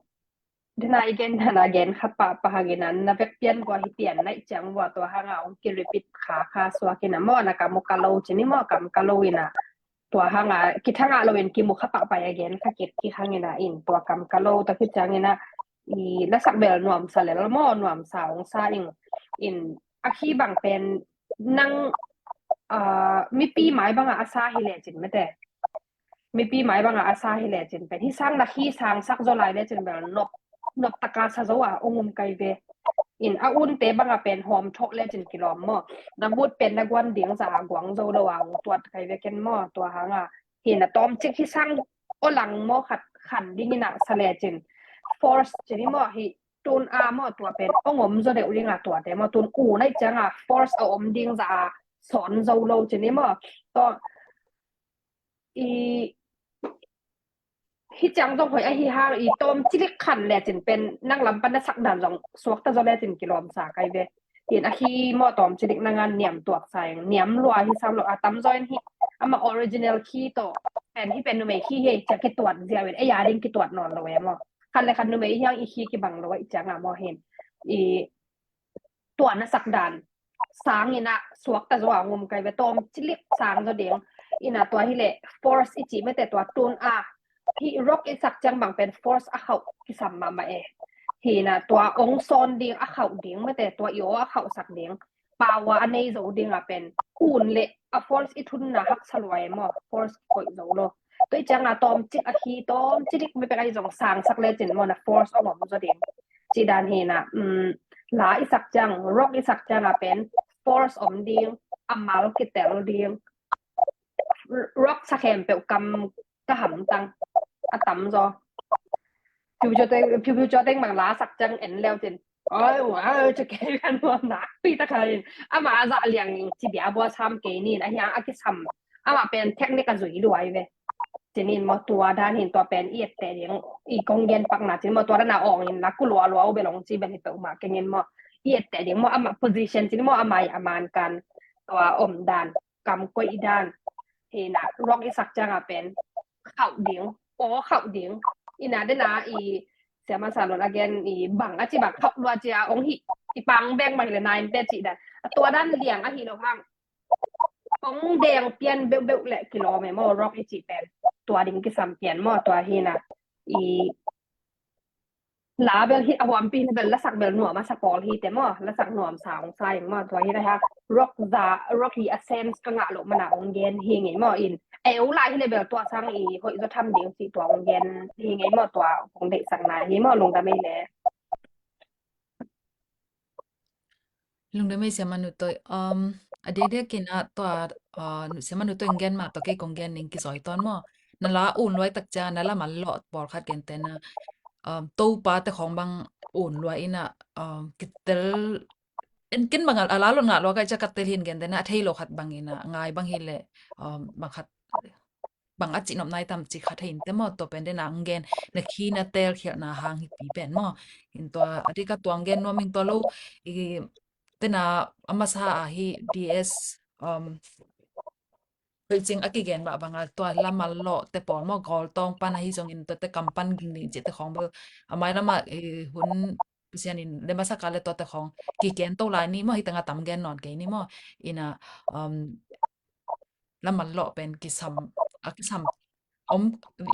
dena i gen dana gen kha pahpah hangina, na vek pian gua hi pian naih ciang vua tua hanga ong ki repeat kha kha suak ina maw, na kam uh ka lo ci ni maw, kam ka lo ina. Tua hanga, kithangah loin kimu kha pahpah a gen kha kik kik hangina in, tua kam ka lo ta khit ciangina, i lasak bel nuamsa lel maw, nuamsa ong sa ing. In, a khi bang pen nang, ah, mipi mai banga a sa hi lecin mate. Mipi mai banga a sa hi lecin pen. Hi sang na khi sang sak zo lai lecin bel nop, nop taka sa zo a, ong um kai ve. In a unte banga pen hawm thawh lecin kilawm maw. Na mut pen na guan ding za a guang zo lo a, ong tuat kai ve ken maw. Tua hanga, Hi na tawmcik hi sang aw lang maw khat khan ding ina sa lecin force cin hi maw hi tun a maw tua pen ong om zaw deuh ding a tuate maw tun u na i ciang a force a om ding za a sawn zo lo cin hi maw. Tawm i hi ciang zong hoih ahi hang i tawm cilik khan lecin pen nang lam pan na sak dan zong suakta zaw lecin kilawmsa kai ve. Tin a khi maw tawm cilik na ngan niam tuak sa eng niam lua hi sam lo a tam zaw in hi ama original khi tawh pen hi pen numei khi hi ei cia kituat ziau in ei a ding kituat nawn lo e maw. Khan le khan numei hiang i khi kibang lo i ciang a maw hin i tua na sak dan sang ina suakta zaw a ngum kai ve tawm cilik sang zaw ding ina tua hi le force i ci mete tua tun a hi rock i sak ciang bang pen force a khauh kisam mahmah e. Hi na tua ong sawn ding a khauh ding mete tua i aw a khauh sak ding power a nei zo ding a pen un le a force i thunna haksa lua e maw force koih zo lo. Tua i ciang a tawm cik a khi tawm cilik mepek ahi zong sang sak lecin maw na force ong om zaw ding. Ci dan hi na um, la i sak ciang rock i sak ciang a pen force om ding a mal kitel ding. Rock sa khempeuh kam ka hamtang a tam zaw. Piupiu cuateng bang la sak ciang en leu cin oi ua oi cu kei kan hua nak pi ta kha in ama a zah liang in ci bia bua sam kei nin a hiang a kisam ama pen technique a zui luai ve. Cinin maw tua dan hin tua pen i ette ding i kong gen pakna cin maw tua dan a awng in la ku lua lua u belong ci ben hi peuhmah kengin maw i ette ding maw ama position cin maw ama i aman kan tua om dan kam koih dan. Hi na rock i sak ciang a pen khauh ding aw khauh ding ina dena i siama salon a gen i bang a ci bang khauh lua cia ong hi i pang beng bang le nine te ci dan a tua dan liang a hi lo hang ong deng pian beuh beuh le kilawm e maw rock i ci pen tua ding kisam pian maw tua hi na i la bel hi a huampi hi bel lasak bel nuam a sa pawl hi te maw lasak nuam sa ong sa ing maw tua hi na ha rock za rock hi a sense ka ngah lo mana ong gen hi ngei maw in a eu lai hi le bel tua sang i hoih zaw tham ding ci tua ong gen hi ngei maw tua ong deihsak na hi maw lungdam ei le. Lungdam ei siama nu toi um a diakdiak in a tua uh, siama nu toi gen mah tua kei kong gen ning kizoi ton maw na la un luai tak cia na la man lawh pawlkhat gen te na um, topa te khong bang un luai in a um, kitel en ken bang a la lot ngah luak a i cia ka tel hin gen te na a thei lo khat bang in a ngai bang hi le um, bang khat bang a cihnop nai tam ci khat hei in te maw tua pen dena ang gen na khi na tel khialhna hang hi pi pen maw in tua a dika tuang gen nuam in tua lo i tena a masa a hi D S um hoih cing a kigen bah banga tua lamal lawh te pawl maw gawl tawng pan ahi zongin tua te kam pan ging ding ci te khawng bel a mai lama hun Pasian in le masa ka le tua te khawng kigen to lai ni maw hi tanga tam gen nawn kei ni maw ina um lamal lawh pen kisam a kisam om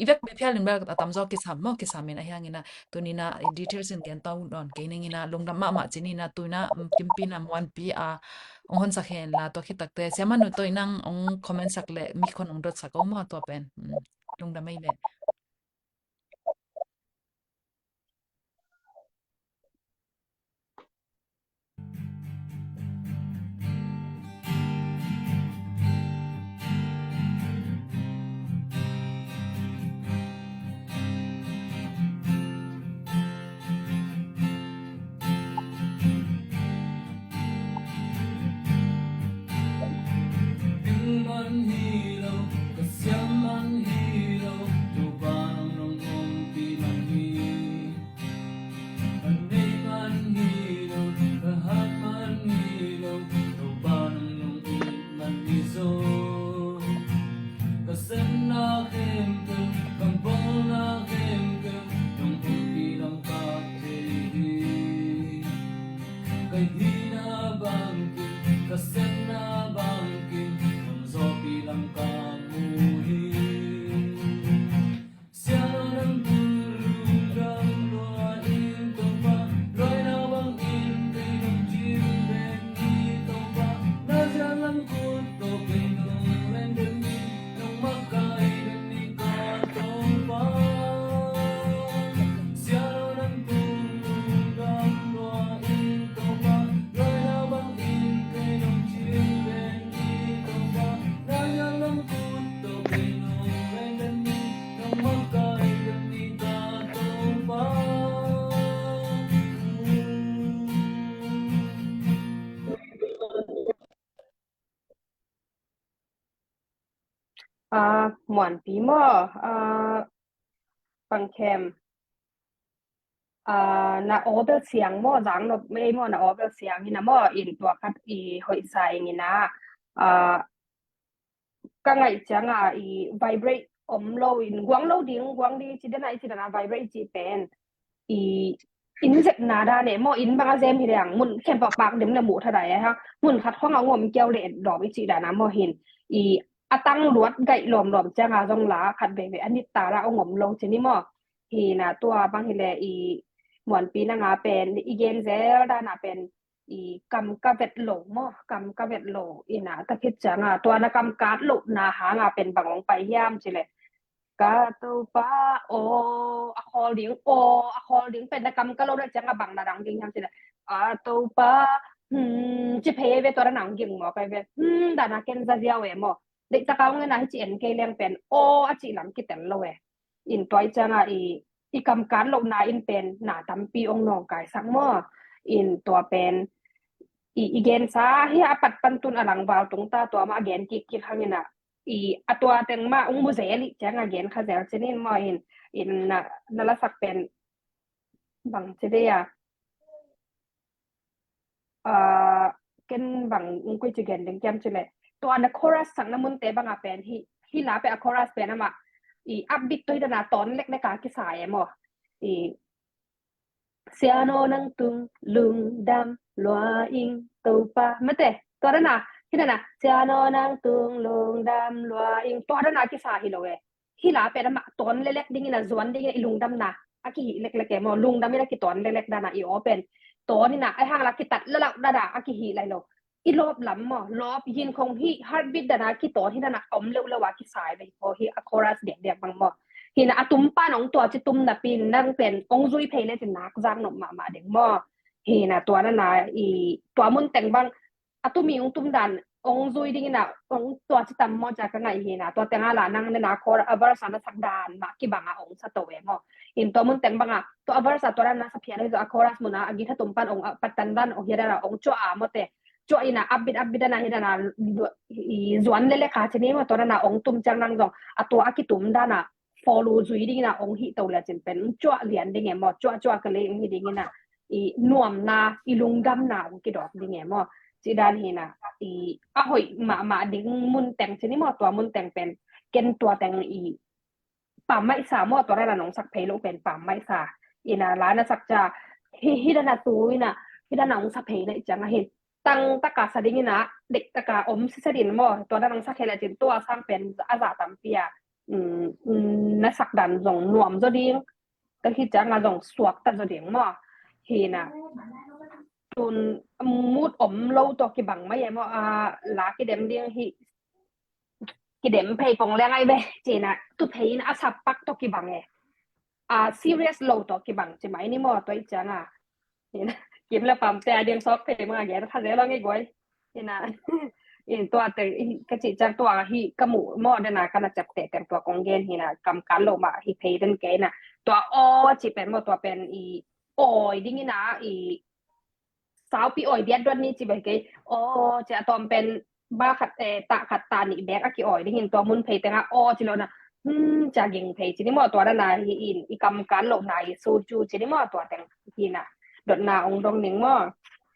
i vek bia phial in bel a tamzaw kisam maw kisam in a hiang ina tunina details in gen tau nawn kei ning ina lungdam mahmah cin ina tuina kimpi na muanpi a ong hon sak hen la tua khitakte siama nu toi nang ong comment sak le mi khon ong dot sak o maw tua pen lungdam ei le. Bil man hi lo, ka siam man hi lo, Muanpi maw? Bangkhem, na aw bel siang maw, zang nop mei maw, na aw bel siang hi na maw, in tua khat i hoihsa ing ina. Ka ngaih cianga i vibrate om lo in guang lo ding, guang ding i ci dena, i ci dena vibrate i ci pen i in zepna dan e maw, in banga zem hi leng mun khempeuh pak dem le muh thadai e ha, mun khat khong a ngom kiau le et dawm i ci dana maw hin i a tang luat gaih lawmlawm cianga zong la khat veve a nit ta la ong om lo ci ni maw. Hi na tua bang hi le i Muanpi nanga pen i gen zel dana pen i kam ka vet lo maw, kam ka vet lo ina, ta khit cianga tua na kam kat lo na hanga pen bang ong pai hiam ci le, ka Topa aw a khawl ding, aw a khawl ding pen na kam ka lo na cianga bang na dang ding hiam ci le, a Topa ci phei ve, tua na nang ging maw kai ve, dana ken za ziau e maw. Deih taka ong ina hi ci en kei leng pen aw a ci lam kitel lo e. In tua i cianga i i kam kat lohna in pen na tampi ong nawngkaisak maw. In tua pen i i gensa hi a pat pan tun a langval tung ta, tua mah a gen kikkik hang ina i a tua teng mah ong mu zel i cianga gen kha zel cinin maw. In in na na lasak pen bang ci dei a ken bang ong kui ci gen ding kiam ci le, tua na chorus sakna munte banga pen hi hi la pe a chorus pen amah i upbeat to hi dana ton leklek a kisa e maw. I siano nang tung lungdam lua ing Topa mate, tua dana hi dana siano nang tung lungdam lua ing, tua dana kisa hi lo e. Hi la pen amah ton lelek dingin a zuan dingin a i lungdamna a kihih leklek e maw, lungdamin a kiton lelek dana i aw pen tonin a ai hang la kitat lelak dana a kihih lai lo. I lawp lam maw, lawp hin khong hi heartbeat dana kiton hi dana om leuleu a kisai ve hi kho hi a chorus diakdiak bang maw. Hina a tumpan ong tua ci tum napin nang pen ong zui phei le cin nak zak nop mahmah ding maw. Hina tua nana i tua mun teng bang a tumi ong tum dan ong zui dingin a ong tua ci tam maw cia ka ngaih hina, tua tenga la nang nena khawl a verse a na sak dan mah kibanga ong sa to e maw. In tua mun teng banga tua a verse a tua dan na sa phian hi zo a chorus muna a guitar tumpan ong a patan dan ong hi dana ong cua a mawte, cua ina upbeat upbeat dana hi dana i zuan lelek a ci ni maw, tua dana ong tum ciang nang zong a tua a kitum dana follow zui dingin a ong hih to le cin pen cuah lian ding e maw, cuah cuah ka lei ong hi dingin a i nuamna i lungdamna ong kidawk ding e maw. Ci dan hina i a hoih mahmah ding mun teng ci ni maw, tua mun teng pen ken tua teng i pam maihsa maw, tua dana nong sak phei lo pen pam maihsa. Ina la na sak ca hi hi dana tu ina hi dana ong sa phei na i ciang a hin tang taka sa dingin a dek taka om sisa din maw, tua dana nong sa khel a cin tua sang pen a za tampi a na sak dan zong nuam zo ding, ka hi cianga zong suak ta zo ding maw. Hina tun mut om lo to kibang mai e maw, a la kidem ding hi kidem phei pong leng ai ve cina tu phei in a sapak to kibang e. A serious lo to kibang ci mai ni maw, tua i cianga. Kim le pamte a ding sok phei manga gen kha zel ong i guai. Ina in tua te ka ci ciang tua hi ka mu maw dena kana ciapte teng tua kong gen hina kam kan lo mah hi phei den kei na. Tua aw ci pen maw, tua pen i awi dingina i saupi awi diat duat ni ci bai kei. Aw ci a tom pen ba khat eh ta khat ta nih bek a ki awi dingin tua mun phei tenga aw ci lo na. Hmm, cia ging phei ci ni maw, tua dana hi in i kam kan lo na i su cu ci ni maw, tua teng hina dotna ong dong ning maw.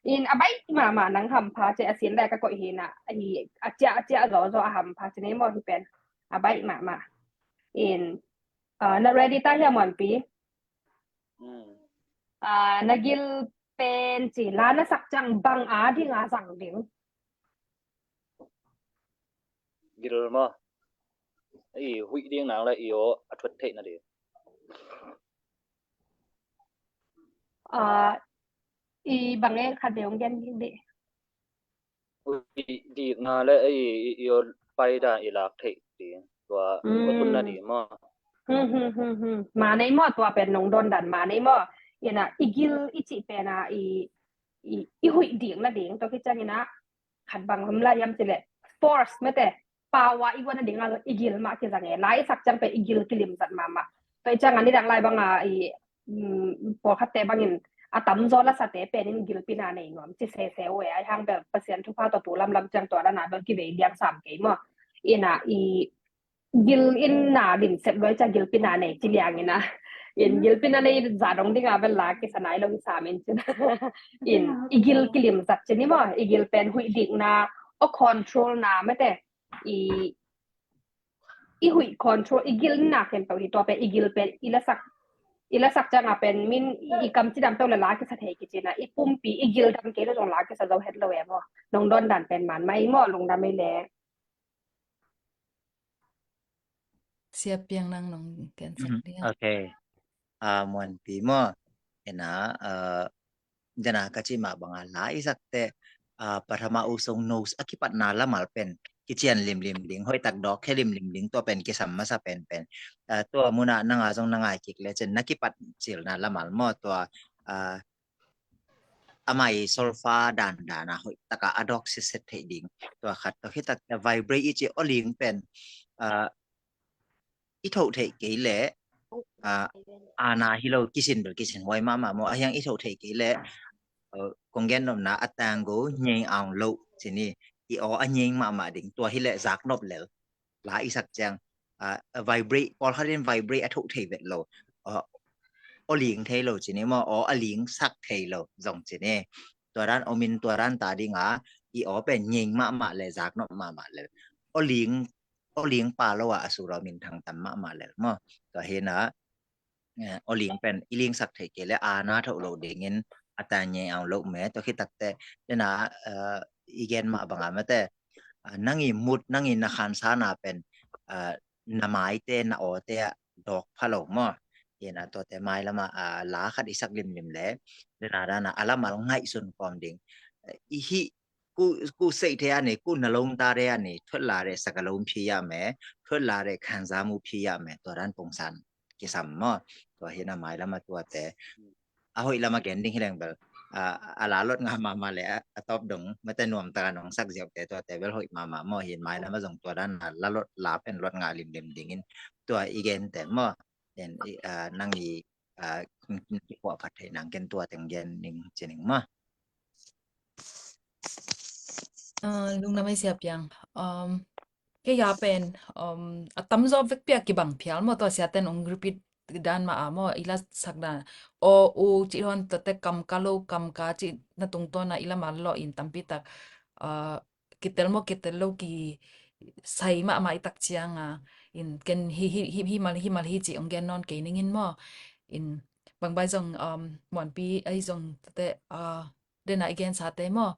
In a bai mama nang hampha ci a sin le ka koih hina hi a cia a cia zo zo a hampha ci ni maw hi pen a bai mama. In na ready ta hia Muanpi? Na gil pen ci la na sak ciang bang a ding a zang ding. Gil maw? I huih ding nang le i aw a thuat theih na ding. I bang e khat ding gen ding dih. Huih dikna le i i aw pai dan i lak theih ding tua tua tun na ding maw? Ma nei maw, tua pen nong don dan ma nei maw? Ina i gil i cih pena i i huih dikna ding tua ki ciangina khat bang hom lai hiam ci le force mete power i guan a ding a i gil mah kizang e, lai sak ciang pen i gil kilim zat mahmah. Tua i ciang a nidang lai banga i pawlkhatte bangin a tamzaw lasate penin gilpina nei nuam ci sese uh e, ai hang bel Pasian thupha tawh tu lamlam ciang tua dana bel kivei liang sam kei maw. Ina i gil in na lim sep lua i ci a, gilpi na nei ci liang in a, in gilpi na nei zah dong ding a bel la kisa nai lo hi sam in cin. In i gil kilim zat cin i maw, i gil pen huih dikna, aw control na mate, i i huih control, i gil na khempeuh hi, tua pen i gil pen i lasak, i lasak ciang a pen min i kam cidam peuh le la kisa thei kici na, i pumpi i gil dam kei lo zong la kisa zo het lo e maw. Nong dawn dan pen man mah i maw, lungdam ei le. Sia Piang nang nong gensak dia. Ok. Ah, Muanpi maw. Ena, ah, dena ka cih mah banga la i sak teh, ah, pathama usung nose a kipatna lamal pen kician limlim ding, hoihtak dawk khe limlim ding, tua pen kisam masa penpen. Ah, tua munah nanga zong na ngai kik le cin na kipat cilna lamal maw, tua, ah, amai solfa dandan a hoihtaka a dawk sitset theih ding. Tua khat, tua khit tak teh vibrate i ci, aw ling pen, ah, i thoh theih kei leh, ah, ana hi lo, kisin bel kisin huai mahmah maw, ahiang i thoh theih kei leh, ah, kong gen nopna a tanggo nyei ang lo cin i, i aw a nyeng mahmah ding, tua hi leh zak nop lel. La i sak ciang, ah, a vibrate, pawlkhat in vibrate a thoh thei vet lo, ah, aw ling thei lo cin i maw, aw a ling sak thei lo zong cin i. Tua dan om in tua dan ta ding a, i aw pen nyeng mahmah le zak nop mahmah le. Aw ling aw ling pa lo a, a su lo minthang tam mahmah lel maw. Tua hi na, eh, aw ling pen i lingsak thei kei le ana thoh lo dingin a tang nyei ang lo me, tua khit tak teh dena, eh, i gen mah banga mate, ah, nang i mut, nang i na khansa na pen, ah, na maite, na awte ah dawk pha lo maw. Ina tuate mai lama, ah, la khat i sak limlim le, dena dana a lamal ngaihsun kawm ding. Eh, i hih ku, ku sei thei a ni, ku na lawng ta thei a ni, thuat la thei sak a lawng phi a me, thuat la thei khanza mu phi a me, tua dan pongsan kisam maw. Tua hi na mai lama tuate. A hoih lama gen ding hi leng bel, a, a la lot nga mama le a, a top dong, mate nuam taka nong sak ziau te, tuate bel hoih mama maw, hin mai lama zong tua dan a la lot la pen lot nga limlim dingin, tua i gen te maw. Then, i, a, nang i, a, kin, kin kipuah phat thei nang ken tua teng gen ning ci ning maw. Ah, lungdam ei Sia Piang. Um, kei a pen, um, a tamzaw vekpi a kibang phial maw, tua sia ten ong repeat dan mah a maw, i la sak dan. Aw u cih hon tate kam ka lo, kam ka cih na tungtawn a i la mal lawh in tampi tak, ah, kitel maw, kitel lo kisai mahmah i tak ciang a, in ken hi, hi, hi, hi mal, hi mal hi cih ong gen nawn kei ning in maw. In bangbai zong, um, Muanpi ahi zong tate, ah, dena i gen sate maw,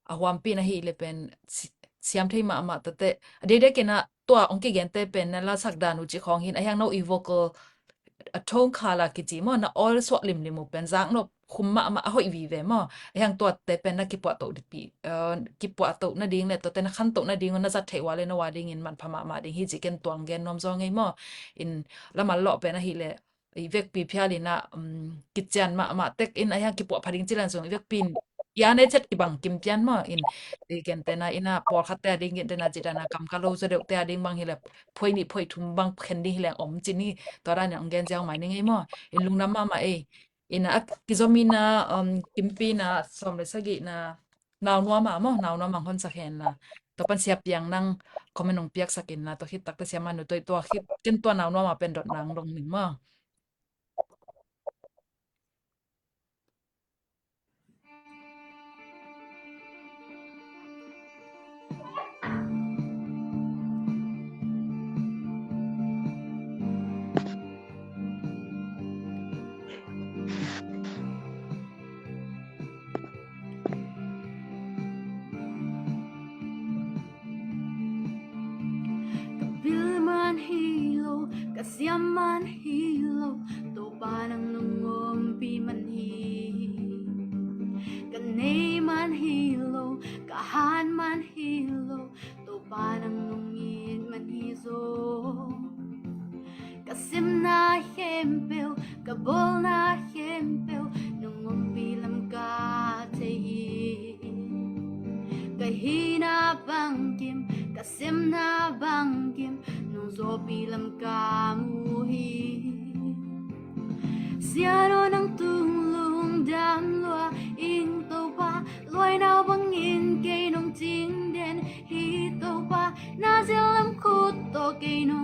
a huampi na hi le pen si-, siam thei mahmah tate. A deidei kena tua ong kigen te pen na la sak dan uh cih khawng hin, a hiang no i vocal a tone khala kici maw, na awl suak limlim uh pen zak nop khum mahmah a hoih vive maw. A hiang tuate pen na kipuah toh dipi, eh, kipuah toh nading le tuate na khan toh nading uh na zat theih ua le na ua dingin manpha mahmah ding hi cih ken tuang gen nuam zaw ngei maw. In lamal lawh pen ahi le i vekpi phial in a, um, kician mahmah tek in a hiang kipuah pha ding ci lan sung i vekpi in i a ne chet kibang kim pian maw. In i ken tena in a pawlkhat te a ding in tena ci dana kam ka lo zaw deuh te a ding bang hi le phuai nih phuai thum bang khen ding hi leng om ci ni, tua dan in ong gen ziau mai ni ngei maw. In lungdam mahmah ei. In a kizom in a, um, kimpi na sawm le sagih na nau nuam a maw, nau nuam ang hon sak hen la. Tua pan Sia Piang nang comment ong piak sak in la, tua khit tak te Sia Manu toi tua khit ken tua nau nuam a pen dot nang dong ning maw. Ka bil man hi lo, ka siam man hi lo, Topa nang nong ompih man hi. Ka nei man hi lo, ka han man hi lo, Topa nang nong it man hi zaw. Ka simna khempeuh, ka bawlna khempeuh, nong ompih lam ka thei hi. Ka hihna bangkim, ka simna bangkim, nong zawhpih lam ka mu hi. Sian aw nang tung lungdam lua ing Topa, luainau bangin kei nong cing den hi Topa, na zil lam khut tawh kei nong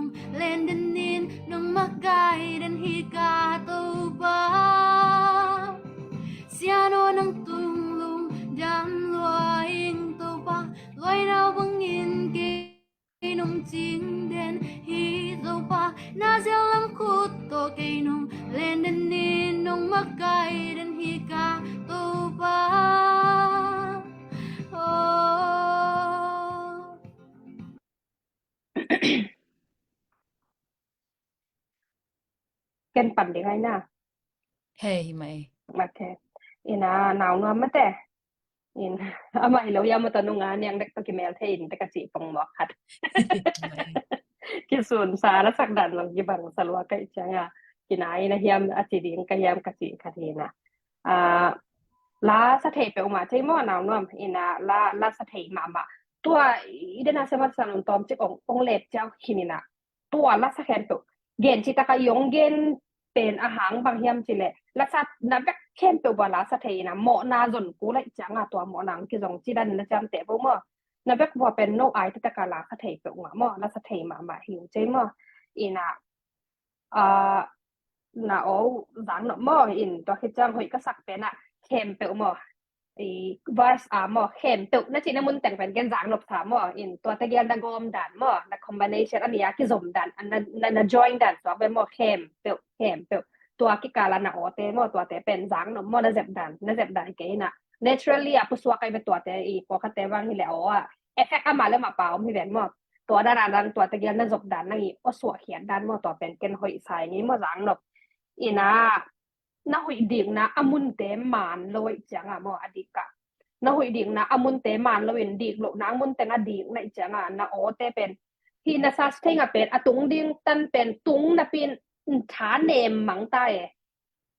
Na ziau lam khut tawh kei nong len den ni, nong makaih den hi ka Topa. Oh. Ken pan ding ai na. Hei, hi mai. Ok. Ina, nau nuam mate. In, amah hi lo ia mata nunga niang dek to kimel thei in te ka ci pong muak khat. Kisun sa la sak dan lo kibang sa lua kai cianga. Kina ina hiam a ci ding ka hiam ka ci khat hi na. Ah, la sa thei peuh mah thei maw nau nuam. Ina la, la sa thei mahmah. Tua i dena semat sang tawm cik ong, ong let ciau khin ina. Tua la sa khempeuh. Gen ci taka i ong gen pen a hang bang hiam ci le. La sa na vek khempeuh bua la sa thei ina mawhna zon ku laih cianga tua mawhna ang kizong ci dan na ciam teh bo maw. Na vek bua pen no ai te taka la sa thei peuh nga maw. La sa thei mahmah hi ung cei maw. Ina, ah, na aw zang nop maw. In tua khit ciang hoih ka sak pen a khempeuh maw. I verse a maw, khempeuh na cihna mun teng pen ken zang nop sa maw, in tua tegel na gawm dan maw, na combination a nia kizom dan, na, na, na join dan suak ve maw, khempeuh, khempeuh. Tua kikala na awte maw, tuate pen zang nop maw, na zep dan, na zep dan hi kei ina. Naturally a pusuak ai ve tuate i pawlkhatte vang hi le aw a. Effect ama le mapa om hi ven maw. Tua dan a dan tua tegel na zop dan nang i aw suak khiat dan maw, tua pen ken hoih sai ngi maw zang nop. Ina, na huih dikna a munte man lo ih cianga maw a dik ka. Na huih dikna a munte man lo in dik lohna a munte nga dikna ih cianga na awte pen. Hi na sa thei nga pen a tung ding tan pen tung na pin tha nem mang ta e.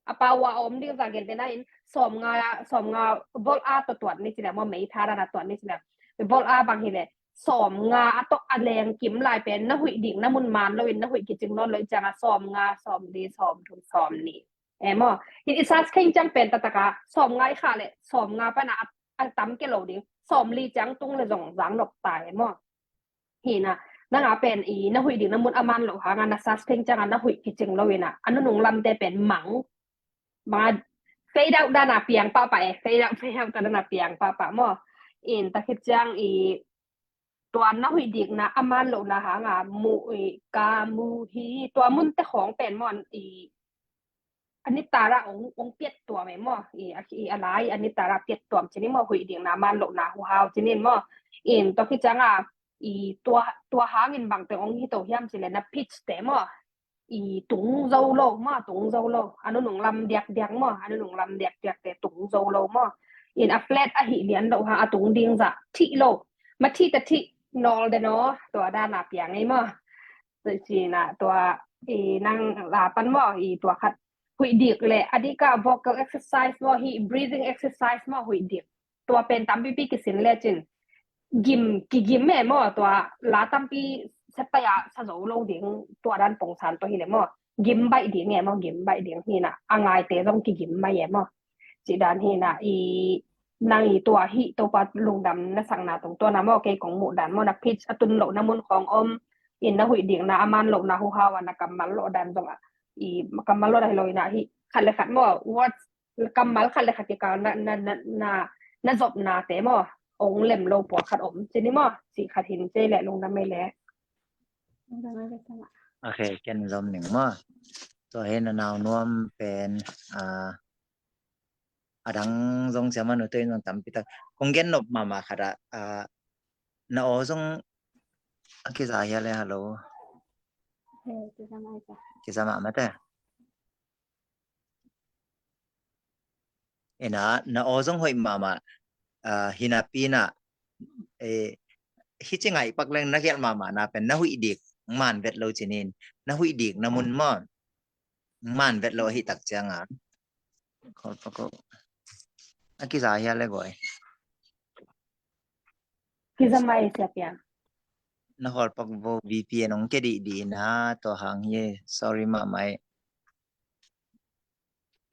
A pau a om ding za gen te na in sawm nga, sawm nga volt a to tuat ni cina maw mei tha dana tuat ni cina. Volt a bang hi le sawm nga a to a leng kim lai pen na huih dikna mun man lo in na huih kicing non lo ih cianga sawm nga, sawm li, sawm thum, sawm ni. Em aw. Hi i sas kheng ciang pen tataka sawm nga i kha le sawm nga pana a, a tam ke lo ding. Sawm li ciang tung le zong zang nop ta em aw. Hi na, nanga pen i na huih dikna mun a man lo hanga na sas kheng cianga na huih kicing lo ina. A nunung lamte pen mang. Manga fade out dana piang papa e. Fade out, fade out dana piang papa maw. In ta khit ciang i tua na huih dikna a man lohna hanga mu i ka mu hi tua munte khawng pen maw i a nitara ong, ong piat tuam e maw i a, i a lai a nitara piat tuam cinin maw huih dikna a man lohna huhau cinin maw in tua khit cianga i tua, tua hangin bangte ong hi to hiam cile na pitch te maw i tung zo lo maw, tung zo lo. A nunung lam diakdiak maw, a nunung lam diakdiak te tung zo lo maw. In a flat ahi lian lo ha, a tung ding zah thih lo. Ma thih ta thih nawl den aw, tua dana piang ei maw. Cina tua i nang la pan maw, i tua khat huih dik le, a dika vocal exercise maw, hi breathing exercise maw, huih dik. Tua pen tampipi kisin lecin gim, kigim e maw, tua la tampi settaya sa zo lo ding, tua dan pongsan tua hi le maw. Gim baih ding e maw, gim baih ding hi na, a ngaite zong kigim mai e maw. Ci dan hi na, i nang i tua hi Topa lungdam na sakna tung tua na maw, kei kong muh dan maw, na pitch a tun lohna mun khawng om, in na huih dikna a man lohna huhau a na kammal loh dan zong a, i kammal loh dan hi lo i na hi, khat le khat maw, words kammal khat le khat kikal na, na, na, na, na zopnate maw. Ong lem lo pawlkhat om cini maw. Cih khat hin cei le lungdam ei le. Ok, ken zom ning maw. Tua hi na nau nuam pen, ah, a dang zong sia manu tui zong tampi tak. Kong gen nop mahmah khat ah, ah, na aw zong a kiza hia le, hello. Kiza mahmah te. Ina, na aw zong hoih mahmah, ah, hinapi na, eh, hici ngai pak leng na khial mahmah na pen na huih dik, man vet lo cinin, na huih dik na mun maw, man vet lo ahi tak cianga. Khol pako. A kiza hia le goi. Kiza mai sia pia. Na khol pak vo V P N ong ke di di na, tua hang hi, sorry mahmah.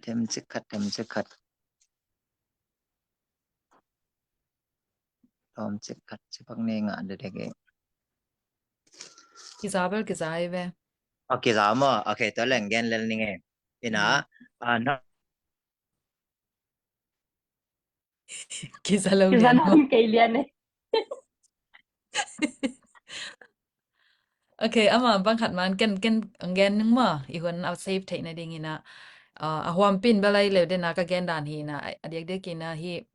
Tem cik khat, tem cik khat. Tom cik khat, cik pak ni ngah dedek e. Kiza bel, kiza i ve. Oh, kiza maw. Ok, tua leng gen lel ning e. Ina, ah, na kiza lo lian maw. Kei lian e. Ok, ama bang khat man ken, ken ang gen ning maw, i hun a save theih nading ina, ah, a huampin belai leu dena ka gen dan hi ina, a diakdiak ina hi,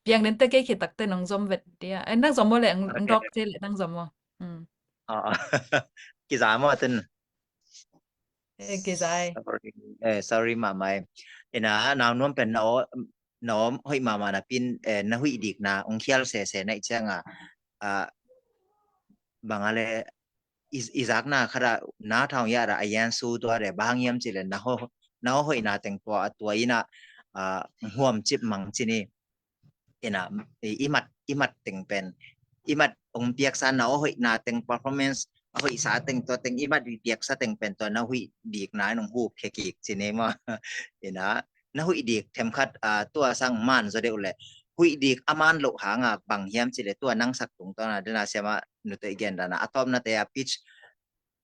piang den te kei khit takte nong zom vet dia. Eh, nang zom maw le, ang, ang dok te le, nang zom maw. Hmm. Ah, kiza maw tun. Eh, kiza e. Sorry, eh, sorry mahmah e. Ina, nau nuam pen na aw, na aw hoih mahmah na pin, eh, na huih dik na ong khial sese na i cianga, ah, bang a le, i, i zakna khat a na thawng ya da a yan su tua de bang hiam ci le na ho, na ho hoih na teng tua a tua ina, ah, huam cip mang ci ni. Ina, i, i mat, i mat teng pen, i mat ong piaksa na ho hoih na teng performance, a hoih sa teng tua teng i mat i piaksa teng pen tua na huih dik na nong hup khekik ci ni maw. Ina, na huih dik themkhat, ah, tua sang man zaw deuh le. Huih dik a man loh hanga bang hiam ci le tua nang sak tung tua na dena siama nutoi gen dana. A tawpna te a pitch,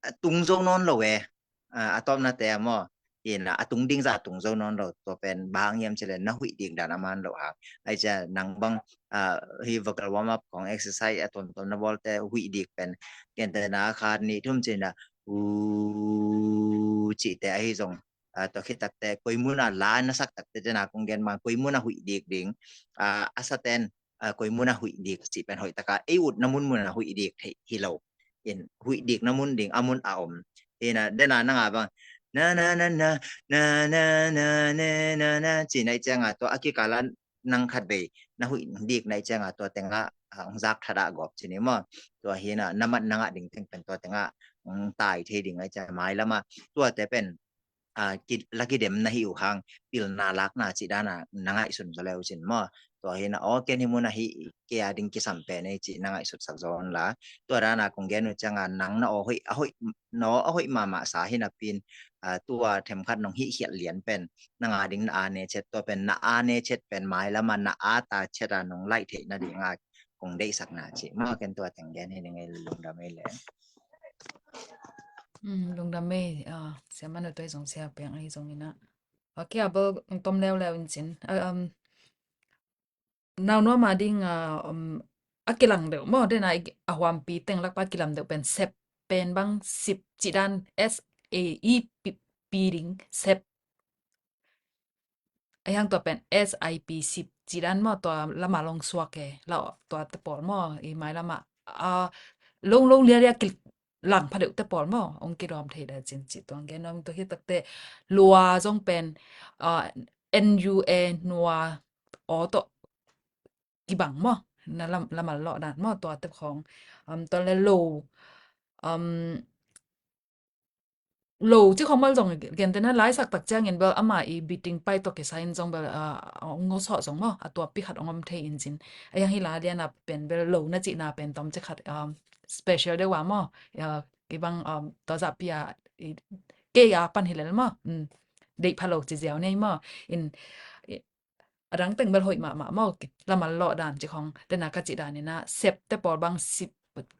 a tung zo nawn lo e. Ah, a tawpna te a maw. Ina, a tung ding za tung zo nawn lo. Tua pen bang hiam ci le na huih dik dan a man loh hang. Ai cia nang bang, ah, hi vocal warm up kong exercise a tuamtuam na bawl te huih dik pen. Gen te na khat nih thum ci na. U ci te ahi zong. Ah, tua khit takte, koi mun a la na sak takte, tena kong gen man, koi mun a huih dik ding, ah, a sa ten, ah, koi mun a huih dik cih pen hoih taka, ei ut na mun mun a huih dik theih hi lo. In huih dik na mun ding, a mun a om. Ina, dena nanga bang, na, na, na, na, na, na, na, na, na, ci na i cianga tua, a kikala nang khat vei, na huih dik na i cianga tua tenga, ah, ong zak thada gawp ci ni maw. Tua hi na, na mat nanga ding teng pen tua tenga, ong tai thei ding a i cianga mai lama, tua te pen, ah, ki, la kidem na hi uh hang, pilna lakna cih dana na ngaihsun zaw leu cin maw. Tua hi na, aw, ken hi mun a hi kei a ding kisam pen ei cih na ngaihsut sak zaw on la. Tua dana kong gen uh cianga nang na aw hoih, a hoih, na aw a hoih mahmah sa hi na pin, ah, tua themkhat nong hih khialh lian pen, nanga ding na a ne chet tua pen, na a ne chet pen mai lama na a ta chet a nong laih theih nadinga kong deihsakna cih maw, ken tua teng gen hi ding ei, lungdam ei le. Hmm, lungdam ei, ah, siama nutoi zong sia piang ahi zong ina. Ok, a bel ong tom leuleu in cin. Ah, um, nau nuam a ding, ah, um, a kilang deuh maw, dena i, a huampi teng lakpa kilam deuh pen sep pen bang sip ci dan S A E P, P ding sep. A hiang tua pen S I P sip ci dan maw, tua lama long suak e, la tua te pawl maw, i mai lama, ah, long long lia lia kilang pha deuh te pawl maw, ong kidawm thei da cin ci tuang gen om tua hi takte, lua zong pen, ah, N U A nua aw tawh kibang maw, na lam, lamal lawh dan maw, tua te khong, um, tua le lo, um, lo ci khong mal zong gen te na laisak tak ciangin bel ama i beating pai tawh kisai in zong bel, ah, ong ngosawh zong maw, a tua pi khat ong om thei in cin. A hiang hi la lian a pen bel lo na cihna pen tom ci khat, um, special deuh a maw, ah, i bang, um, tua zah pi a, i, kei a pan hi lel maw, um, deih pha lo ci ziau nei maw, in, i, a dang teng bel hoih mahmah maw, lamal lawh dan ci khong, tena ka cih dan ina, sep te pawl bang sip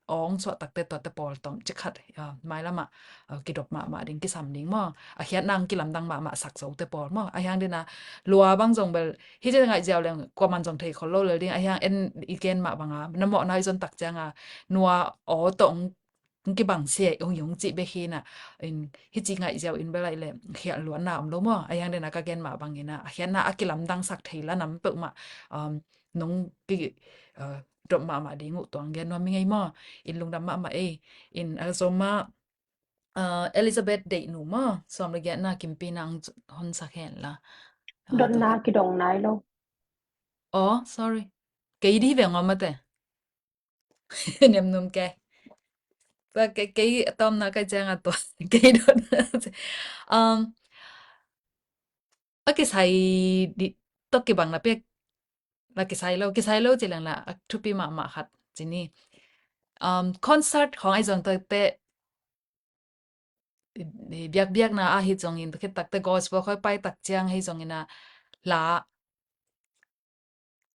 awng suah takte tua te pawl tom ci khat, ah, mai lama, ah, kidop mahmah ding, kisam ding maw, a khiatna ang kilamdang mahmah sak zo te pawl maw, a hiang dina, lua bang zong bel, hi ci ngaih ziau leng, kuaman zong thei khol lo lel ding, a hiang en i gen mah banga, na mawhna i zon tak cianga, nua aw tawh ong kibang sia ong yung cih bek hi na, in hi ci ngaih ziau in bel aih le khial luatna om lo maw, a hiang dena ka gen mah bang ina, a khiatna a kilamdang sak thei la nam peuhmah, um, nong ki, uh, dop mahmah ding uh tuang gen nuam i ngei maw, in lungdam mahmah ei, in a zoma, uh, Elizabeth deih nu maw, sawm le giatna kimpi nang hon sak hen la. Uh, dotna kidong nai lo. Oh, sorry. Kei di veng om ate. Niam num ke. Tua ke, kei a tawmna kai cianga tua. Kei dot. Um, a kisai di, tua kibang la pek. La kisai lo, kisai lo ci leng la, a thupi mahmah khat ci ni. Um, concert khong ai zong tua te, i, i biakbiakna a hi zongin, tua khit takte gospel khoi pai tak ciang hi zongin a la,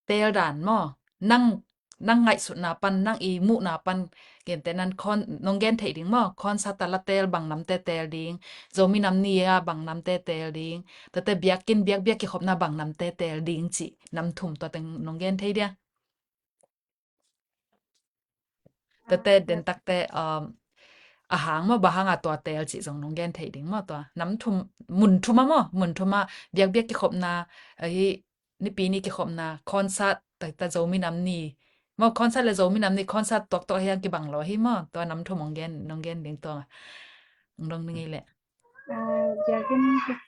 teel dan maw? Nang, nang ngaihsutna pan, nang i muhna pan, gente nan khon, nong gen theih ding maw? Khonsat a la teel bang namte teel ding, Zomi Nam Ni a bang namte teel ding, tate biakinn biakbiak kikhopna bang namte teel ding cih nam thum tua teng nong gen thei dia. Tate den takte, um, a hang maw, bang hanga tua teel cih zong nong gen thei ding maw, tua nam thum, mun thum ah maw, mun thum ah biakbiak kikhopna, ahi, nipi ni kikhopna, concert, ta, ta Zomi Nam Ni maw, concert le Zomi Nam Ni, concert tuaktuak hiang kibang lo hi maw, tua nam thum hong gen, nong gen ding tua. Hong dong ding hi leh. Ah, biakinn ki-,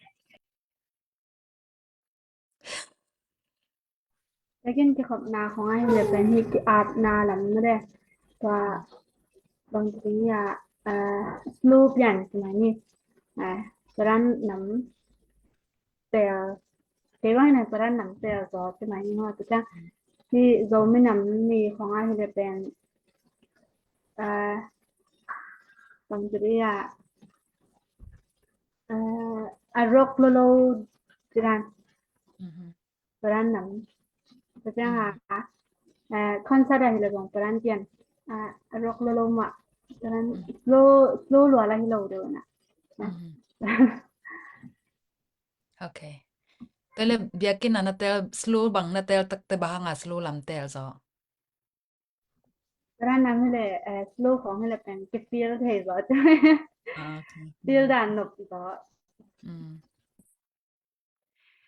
biakinn kikhopna khong ahi leh pen hih ki-atna lam mah de. Tua bang ci ding hiam, ah, slow pian ci mai ni. Ah, tua dan nam teel, kei bang hi na tua dan nam teel zaw ci mai ni maw. Tua ciang hih Zomi Nam Ni khong ahi leh pen, ah, bang ci ding hiam, ah, a rock lolo ci dan. Mhm. Tua dan nam. Tua ciang a, mm, ah, concert ahi leh zong tua dan pian. Ah, a rock lolo mah. Tua dan, mm, slow, slow lua lah hi lo deuh na. Mhm. Ok. Tua leh biakinn ah na teel, slow bang na teel takte bang hanga slow lam teel zaw? Tua dan nam hi leh, eh, slow khong hi leh pen ki-feel thei zaw. Ah, ok. Feel, mm, dan nop zaw. Mm.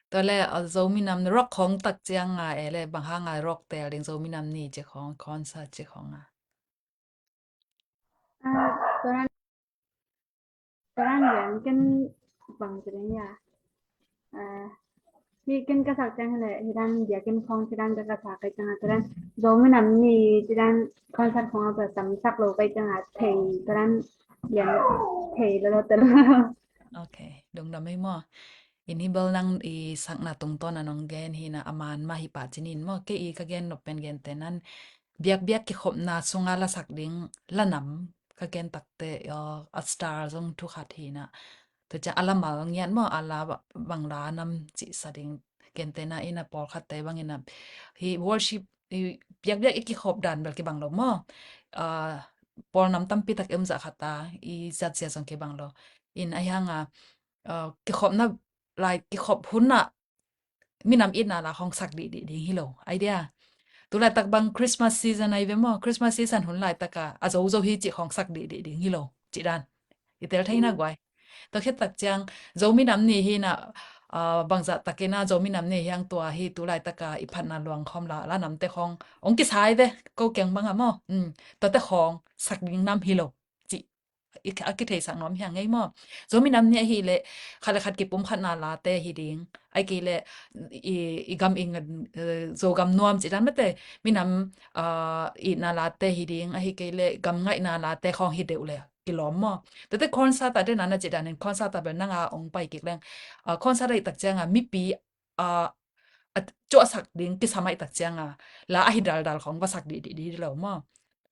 Tua leh, ah, Zomi Nam Ni rock khong tak ciang a, eh, leh bang hanga rock teel ding, Zomi Nam Ni ci khong, concert ci khong a. Ah, tua dan, tua dan lian ken bang ci ding hiam. Ah, hih ken ka sak ciang hi leh, hih dan biakinn khong ci dan ka, ka sak ka ciang a, tua dan Zomi Nam Ni ci dan concert khong a tua tam sak lo ka ciang a, thei, tua dan lian thei lolo tel. Ok, lungdam hi maw. In hih bel nang i sakna tungtawn a nong gen hi na, a man mah hi pah ci-in maw. Kei i ka gen nop pen gentehna in biakbiak kikhopna sunga la sak ding la nam ka gen takte, aw, a style zong thu khat hi na. Tua ciang a la mal ngiat maw, a la ba-, bang la nam cih sa ding, gentehna in a pawlkhatte bang in a, hih worship, i biakbiak i kikhop dan bel kibang lo maw. Ah, pawl nam tampi tak i om zah khat a, i zat zia zong kibang lo. In ahi hang a, ah, kikhopna lai, kikhop hun ah minam itna la khong sak dihdih ding hi lo. Idea. Tu laitak bang Christmas season ahi ve maw. Christmas season hun laitak a, a zozo hi cih khong sak dihdih ding hi lo. Cih dan. I tel thei na guai. Tua khit tak ciang, Zomi Nam Ni hi na, ah, bangzah takin a, Zomi Nam Ni hiang tua hi tu laitak a, i phatna luang khawm la, la namte khong. Ong kisai ve, ko kiang bang a maw. Mm. Tuate khong sak ding nam hi lo. Cih i, a kitheisak nuam hi hang ei maw. Zomi Nam Ni ahih leh khat le khat kipumkhatna late hi ding. Ahih kei leh i, i gam i, eh, Zogam nuam cih dan mate. Minam, ah, itna late hi ding. Ahih kei leh gam ngaihna late khong hi deuh le kilawm maw. Tate concert ah den a na cih danin concert ah bel nang a ong pai kik leng. Ah, concert ahih tak ciang a mipi, ah, a cuahsak ding kisam ahih tak ciang a, la ahi daldal khong va sak dihdih dih lo maw.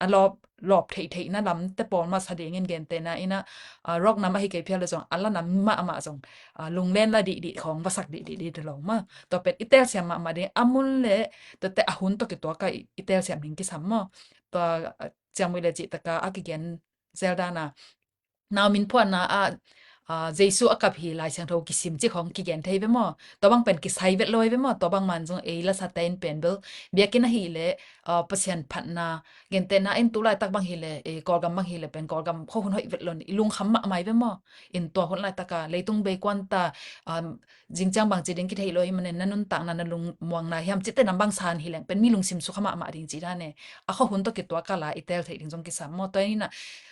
A lawp, lawp theihtheihna lamte pawl masa dingin gentehna in a, ah, rock nam ahi kei phial le zong, a la nam mahmah zong, ah, lunglen la dihdih khong va sak dihdih dih lo maw. Tua pen i telsiam mahmah ding, a mun le tuate a hun tawh kituak a i, i telsiam ding kisam maw. Tua, ah, ciangmui le cih tak a a kigen zel dan a, nau min phuanna ah, ah, Jesu a kap hi Lai Siangtho kisim cih khong kigen thei ve maw? Tua bang pen kisai vet lo hi ve maw? Tua bang man zong ei lasate in pen bel biakinn ahih leh, ah, Pasian phatna, gentehna in tu laitak bang hi leh, eh, Kawlgam bang hi leh pen Kawlgam khuahun hoih vet lo in i lungkham mahmah hi ve maw? In tua hun laitak a leitung bei kuan ta, ah, zingciang bang ci ding kithei lo hi manin na nuntakna na lungmuangna hiam cihte nam bang san hi leng pen mi lungsim sukha mahmah ding cih dan e. A khuahun tawh kituak a la i tel theih ding zong kisam maw? Tua in a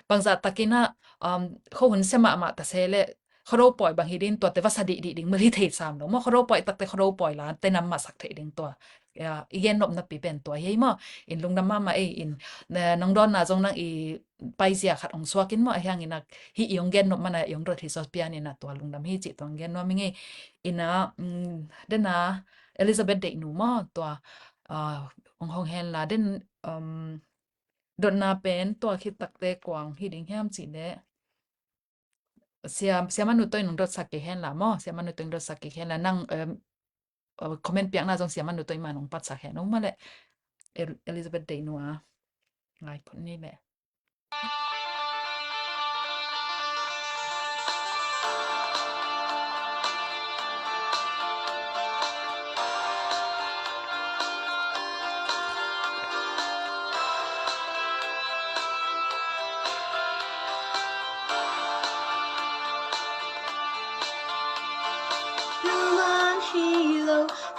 bangzah takin a, um, khuahun sia mahmah ta se leh khuado pawi bang hi ding tuate va sa dihdih ding mah hi thei sam lo maw? Khuado pawi takte khuado pawi late nam mah sak theih ding tua. Ya, i gen nopna pi pen tua hi ei maw? In lungdam mahmah ei in, eh, nong dawnna zong nang i paizia khat ong suak in maw, ahi hangin a hih i ong gen nop man a i ong dot hi zaw pian in a tua lungdam hi cih tua ong gen nuam ing ei. In a, mm, den a Elizabeth Deihnu maw tua, ah, ong hong hen la den, um, dotna pen tua khit takte kuang hi ding hiam cih leh. Sia, Sia Manu Toi nong dotsak kik hen la maw, Sia Manu Toi nong dotsak kik hen la nang, em, eh, comment piakna zong Sia Manu Toi ma nong patsak hen ung mah leh. El-, Elizabeth Deihnu a ngai phot ni leh.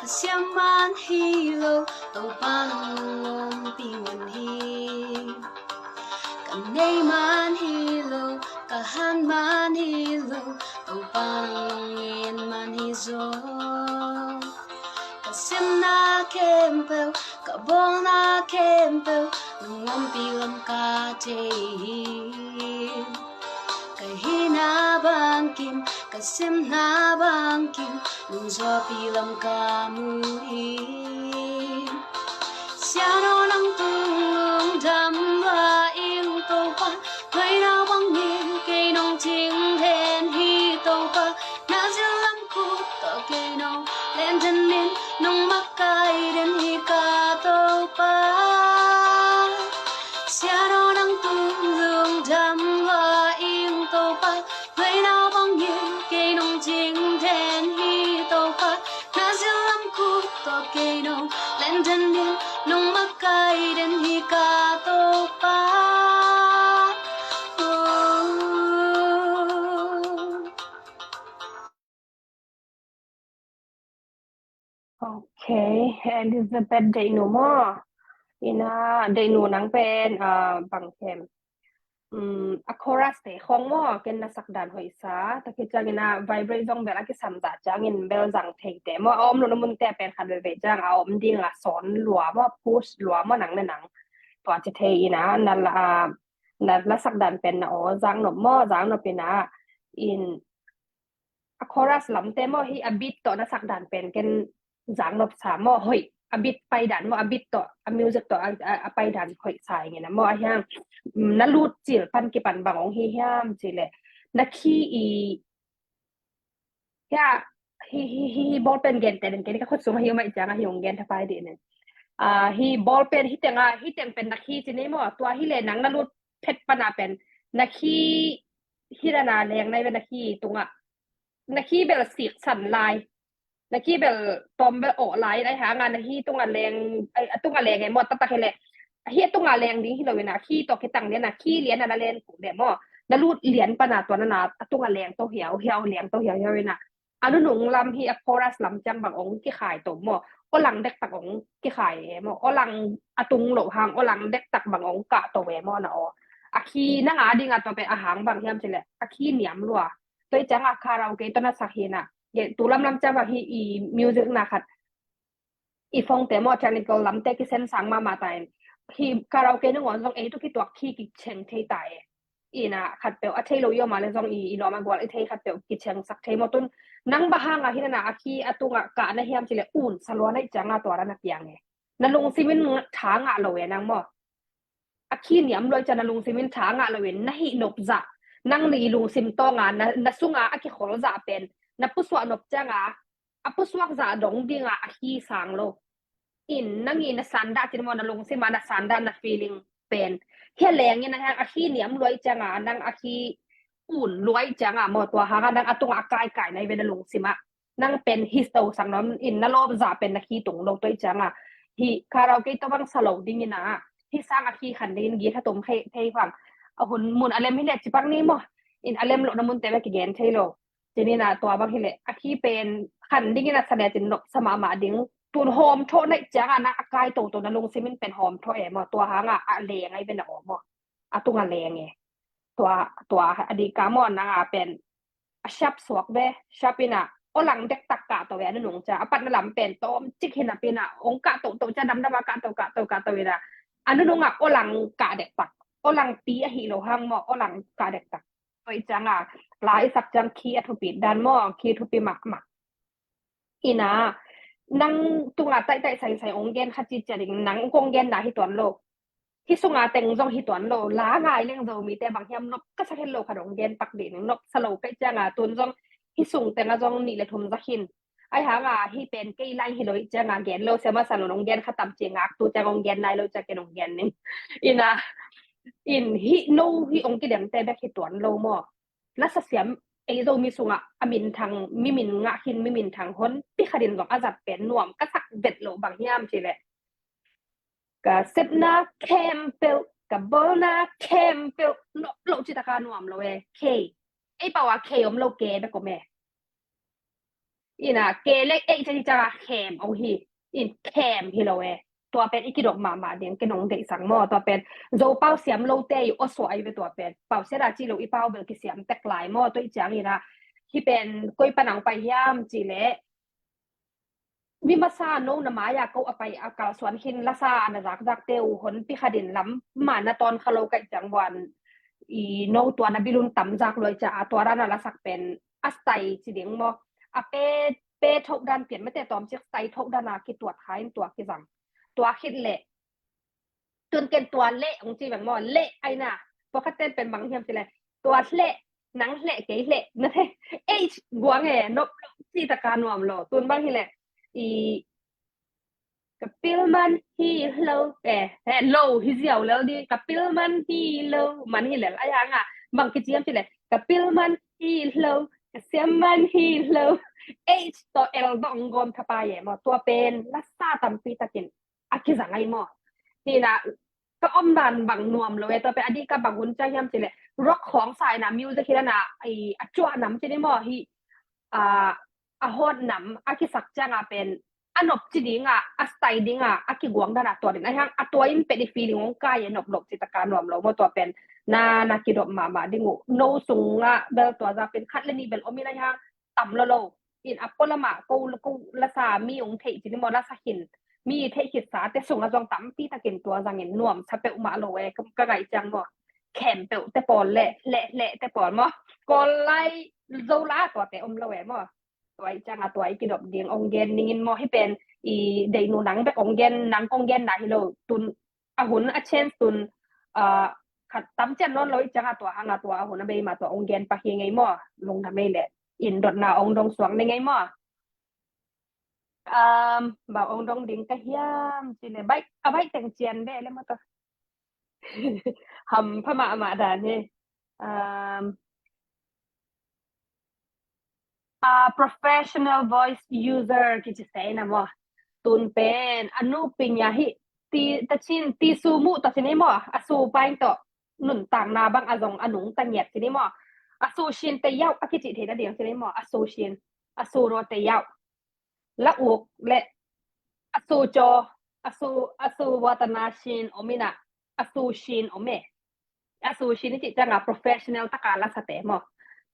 Ka siam man hi lo, Topa nang ompih man hi. Ka nei man hi lo, ka han man hi lo, Topa nang lungin man hi zaw. Ka simna khempeuh, ka bawlna khempeuh, nang ompih lam ka thei hi. Ka hihna bangkim, ka simna bangkim, nang zawhpih lam ka mu hi. Siangtho nang tung lungdam lua ing Topa, nuaina bangin kei nong cing den hi Topa, na zil lam khut tawh kei nong len den in, nong makaih den hi ka Topa. Siangtho nang tung lungdam lua ing Topa, nuaina bangin kei nong cing den hi Topa, na zil lam khut tawh kei nong len den in, nong makaih den hi ka Topa. Oh. Ok, Elizabeth Deihnu maw? Ina, Deihnu nang pen, ah, bang khem. Um, a chorus te khong maw, ken na sak dan hoih sa. Tua khit ciangin a vibrate zong bel a kisam zah ciangin bel zang thei te maw. A om lo na mun te pen khat veve ciang a om ding a sawn lua maw, push lua maw nang le nang. Tua ci thei ina, na la, ah, na la sak dan pen na aw, zang nop maw, zang nop ina. In, a chorus lam te maw hi a beat tawh na sak dan pen ken zang nop sa maw hoih, a beat pai dan maw, a beat tawh, a music tawh, a, a, a pai dan hoih sa ing ina maw, a hiang, mm, na lut cil pan kipan bang ong hi hiam ci le, na khi i, hia, hi, hi, hi, hi ball pen gen te den ke ni ka khut sung hi umai ciang a hi ong gen tha pai di ne. Ah, hi ball pen, hi teng a, hi teng pen na khi ci ni maw, tua hi le nang na lut phet pan a pen, na khi, hi dan a leng nai ve na khi tunga, na khi bel sik san lai. Na khi bel tom bel awh lai, ai hanga na hi tunga leng, ai, a tunga leng e maw, taktak hi le. Hi a tunga leng ding hi lo ina, khi tawh kitang lian a, khi lian a na len ku le maw. Na lut lian pan a tua na na, a tunga leng to hiau, hiau leng to hiau, hiau ina. A nunung lam hi a chorus lam ciang bang ong kikhai to maw. Aw lang dektak ong kikhai e maw. Aw lang a tung lo hang, aw lang dektak bang ong kah to e maw na aw. A khi nang a ding a tua pen a hang bang hiam ci le. A khi niam lua. Tua i ciang a karaoke tawh na sak hi na. Ge, tu lamlam ciang bang hi i music na khat. I phone te maw technical lam te kisen sang mahmah ta in. Hi karaoke nangawn zong ei tu kituak khi kicheng thei ta e. Ina khat peuh a thei lo i om a le zong i, i lawm a gual i thei khat peuh kicheng sak thei maw tun. Nang bang hang a hi na na a khi a tunga kah na hiam ci le un sa lua na i ciang a tua ra na piang e. Na lungsim in tha ngah lo e nang maw. A khi niam lua i ciang na lungsim in tha ngah lo in na hih nop zah. Nang ni lungsim tawng a na, na sung a a kikhol zah pen. Na pusuah nop ciang a, a pusuak zah dong ding a a khi sang lo. In nang i na sandah cin maw na lungsim a na sandah na feeling pen. Hia leng in a hang a khi niam lua i ciang a, nang a khi un lua i ciang a maw tua hang a nang a tunga a kaikai na i ve na lungsim a. Nang pen hi to sang nom in na lawp zah pen na khi tung lo tua i ciang a. Hi karaoke tawh bang sa lo ding ina. Hi sang a khi khan ding in githa tum khei, khei fang. A hun mun a lem hi le cipak ni maw. In a lem lo na mun te bek kigen thei lo. Ci ni na tua bang hi le. A khi pen khan ding ina sa le cin nop sa mahmah ding. Tun hawm tho na i ciang a na a kai to to na lungsim in pen hawm tho e maw. Tua hang a a leng ai ve na aw maw. A tunga leng e. Tua, tua a di ka maw nang a pen a sharp suak ve, sharp ina, aw lang dektak kah to ve a nunung ciang, a patna lam pen tawm cik hi na pi na, ong kah to to ciang damdam a kah to, kah to, kah to ina, a nunung a aw lang kah dektak, aw lang pi a hi lo hang maw, aw lang kah dektak. Tua i ciang a, la i sak ciang khi a thupi dan maw, khi thupi mahmah. Ina, nang tunga taihtaih saisai ong gen kha ci ciang ding, nang kong gen na hi tuan lo. Hi sunga teng zong hi tuan lo, la ngai leng Zomite bang hiam nop ka sa khen lo kha dong gen pak dih ning nop sa lo kai cianga tun zong hi sung tenga zong nih le thum za khin. Ai hanga hi pen kei lai hi lo hi cianga gen lo, siama sa lo nong gen kha tam ci ngak tu ciang ong gen nai lo ciang ken ong gen ning. Ina, in hi no hi ong kidemte bek hi tuan lo maw. Lasa siam ei Zomi sunga a minthang, mi min ngah khin, mi minthang hon pi khatin zong a zat pen nuam ka sak vet lo bang hiam ci le. Ka sepna khempeuh, ka bawlna khempeuh, nop lo ci taka nuam lo e, kei. Ei pau a kei om lo ke bek om e. Ina ke le ei cani canga khem ong hi. In khem hi lo e. Tua pen i kidop mahmah ding, ke nong deihsak maw. Tua pen Zopau siam lote i awsuah ai ve tua pen. Pau sia da ci lo i pau bel kisiam tek lai maw. Tua i ciang ina hi pen koi panang pai hiam ci le mi masa no na maya ko a pai a kalsuan khin lasa a na zakzak te uh hon pi kha din lam ma na ton kha lo kai ciang buan i no tua na bilun tam zak luai ca a tua rana lasak pen a stai ci ding maw. A pe pe thok dan pian mate tom cik stai thok dan a kituat kha in tua kizang. Tua khit le tun ken tua le ong ci veng maw le aina. Tua khat ten pen bang hiam ci le tua le nang le kei le na the. H guang e nop lo ci ta ka nuam lo tun bang hi le i ka pil man hi lo e he lo hi ziau lel di ka pil man hi lo man hi le ai anga bang ki ciam ci le ka pil man hi lo ka siam man hi lo. H to L dong gom thapa ye maw tua pen lasa tampi takin a kizang ai maw. Tina ka om dan bang nuam lo e tua pen a di ka bang hun ca hiam ci le rock khong sa ina music hi dana a cuah nam ci ni maw hi a a hot nam a kisak cianga pen a nop ci dinga a stai dinga a kiguang dana tua din a hiang a tua in pet i feeling ong kai e nop nop ci taka nuam lo maw tua pen na na kidop mahmah ding uh no sunga bel tua za pen khat le ni bel om in a hiang tam lo lo in a polama ko ko lasa mi ong thei ci ni maw lasa hin mi thei khit sa te sunga zong tampi takin tua zangin nuam sa peuh mah lo e ka ngai ciang maw. Khem peuh te pawl le le le te pawl maw. Kol lai zo la tua te om lo e maw. Tua i cianga tua i kidop ding ong gen ningin maw hi pen i deihnu nang bek ong gen nang kong gen na hi lo tun a hun a chance tun a khat tam cian non lo i cianga tua hanga tua a hun a bei ma tua ong gen pa hi ngei maw. Lungna mei le in dotna ong dong suang ne ngei maw. Um, ba ong dong ding ka hiam ci le bai a bai teng cian be le maw tua. Ham pha mahmah dan hi. Um, a professional voice user kici se na maw. Tun pen a nu pinya hi ti ta cin ti su mu ta cini maw a su pain to nun tang na bang a zong a nung ta ngiat cini maw. A su shin te yau a kici thei na ding cini maw a su shin a su ro te yau. La uk le a su cho a su a su watana shin omina a su shin ome. A su shin i cih cianga professional taka lasa te maw.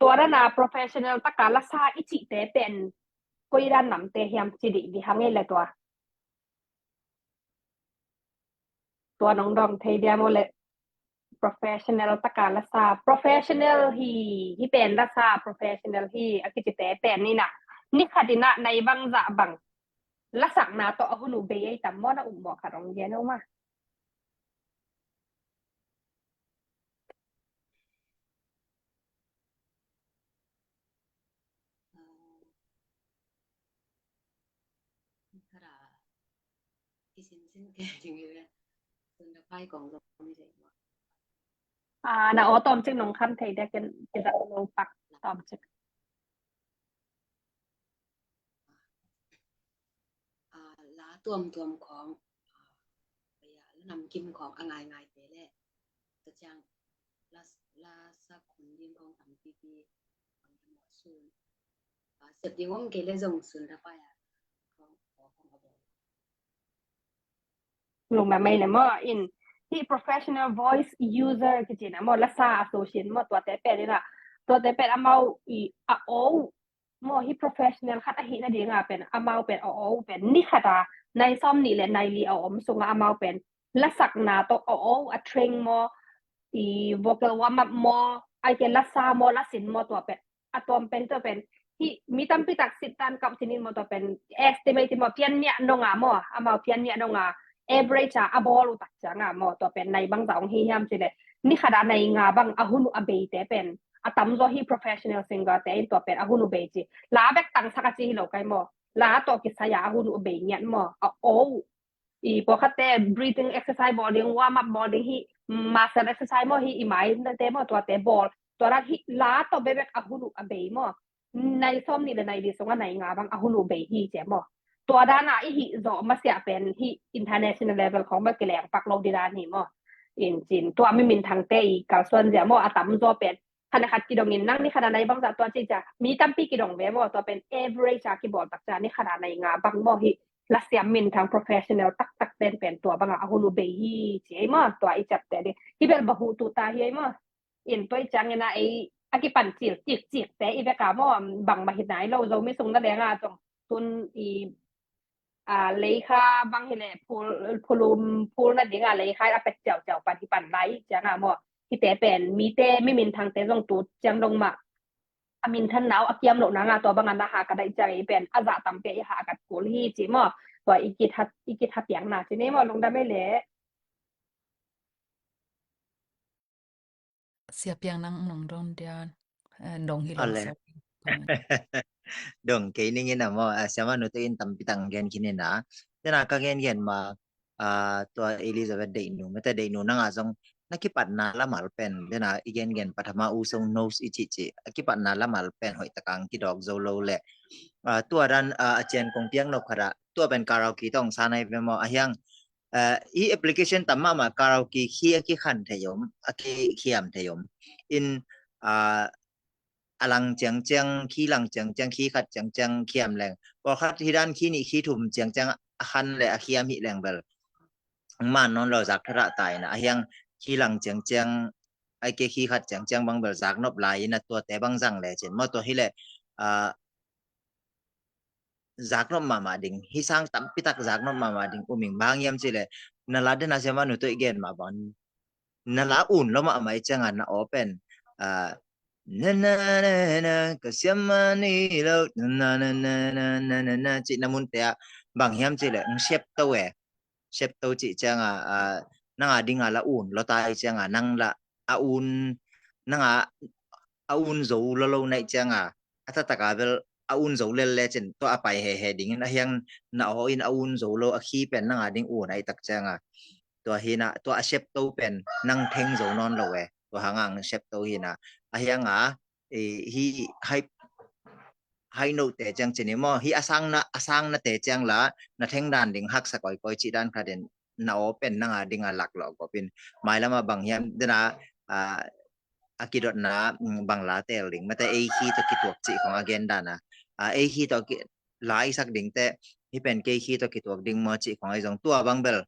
Tua dana professional taka lasa i cih te pen koi dan nam te hiam ci dih dih hang ei le tua. Tua nong dong thei dia maw le professional taka lasa professional hi hi pen lasa professional hi a kici te pen ni na ni khat ina nai bang za bang lasak na to a hun u bei ei tam maw na um maw khat ong gen o ma. A na aw tawmcik nong kham thei dia ken kizak lo pak tawmcik. A la tuamtuam khawng a la namkim khawng a ngaingai te le ta ciang la la sak hun ding khawng tampipi sun a sep ding om kei le zong sun ra pai a khawng khawng a bawl. Lungna mei le maw in hi professional voice user kici na maw lasa associate maw tuate pen ina tuate pen amau i a aw maw hi professional khat a hih nadinga pen amau pen a aw pen ni khata nai sawm nih le nai li a om sunga amau pen lasakna tawh a aw a train maw i vocal warm up maw ai ke lasa maw lasin maw tua pen a tuam pen tua pen hi mi tampi tak sit tan kap sinin maw tua pen estimate maw pian nia nonga maw amau pian nia nonga average a a bawl uh tak cianga maw tua pen nai bang za ong hi hiam ci le ni khata nai nga bang a hun uh a bei te pen a tamzaw hi professional singer te in tua pen a hun uh bei ci la bek tangsak a ci hi lo kai maw la tawh kisai a a hun uh a bei ngiat maw a aw i pawlkhatte breathing exercise bawl ding warm up bawl ding hi muscle exercise maw hi i mai te maw tuate bawl tua dan hi la tawh bebek a hun uh a bei maw nai sawm nih le nai li sunga nai nga bang a hun uh bei hi ci maw tua dana i hih zawh masiah pen hi international level khawng bek kileng pak lo di dan hi maw in cin tua mi minthangte i kalsuan zia maw a tamzaw pen khat le khat kidongin nang ni khat a nai bangzah tua ci cia mi tampi kidong ve maw, tua pen average a kibawl tak cia ni khat a nai nga bang maw hi. Lasiam minthang professional taktak ten pen tua bangah a hun uh bei hi ci ei maw, tua i ciapte ding hi bel bahutu ta hi ei maw. In tua i ciangin a ei a kipan cil cikcikte i veka maw, bangmah hi nai lo, Zomi sung na lenga zong tun i a, leikha bang hileh phul, phulum phul nadinga leikha a pet ciauciau pan hi pan lai cianga maw. Hite pen mite mi minthangte zong tu ciang dong mah a minthan nau a kiam loh nanga tua banga na ha ka daih ciang i pen a zah tampi i ha a kat kul hi ci maw. Tua i kithat, i kithat piang na ci ni maw, lungdam ei leh. Sia Piang, nang nong dong dian. Eh, dong hi lo, sorry. Dong kei ning in a maw, ah, Sia Manu te in tampi tak gen khin in a. Tena ka gen gen ma, ah, tua Elizabeth deihnu, mete deihnu nanga zong na kipatna lamal pen, tena i gen gen pathama u so nose i ci ci, a kipatna lamal pen hoih takang kidok zo lo le. Ah, tua dan, ah, a cian kong piang nop khat a, tua pen karaoke tong sa nai ve maw, a hiang, ah, i application tam mahmah, karaoke khi a kikhan thei om, a kikhiam thei om. In, ah, a lang ciangciang, khi lang ciangciang, khi khat ciangciang khiam leng. Pawlkhat hi dan khi nih khi thum ciangciang a khan le a khiam hi leng bel man nawn lo, zak thara ta in a, a hiang khi lang ciangciang, ai ke khi khat ciangciang bang bel zak nop lai in a, tuate bang zang le cin maw, tua hi le, ah, zak nop mahmah ding, hi sang tampi tak zak nop mahmah ding um ing. Bang hiam ci le, na la dena Sia Manu tua i gen mah bang, na la un lo mahmah i cianga na aw pen, ah, na na na na, ka siam mah ni lo, na na na na na na na na, ci na munte ah bang hiam ci le, ng siap to e. Siap to ci cianga, ah, nanga dinga la un lo ta i cianga, nang la a un, nanga a un zo lo lo na i cianga, a tataka bel a un zo lel le cin tua a pai hehe dingin, a hiang na aw in a un zo lo, a khi pen nanga ding un a i tak cianga, tua hi na, tua a siap to pen nang theng zo nawn lo e. Tua hanga ng siap to hi na, a hianga, eh, hi hai, hai note ciang cin i maw, hi a sang na, a sang nate ciang la na theng dan ding haksa koikoi ci dan khat in, na aw pen nanga dinga lak lo gop in. Mailama bang hiam dena, ah, a kidotna, mm, bang la tel ding, mete ei khi to kituak ci khong a gen dana, ah, ei khi to ki, la i sak ding te, hi pen kei khi to kituak ding maw ci khong a i zong, tua bang bel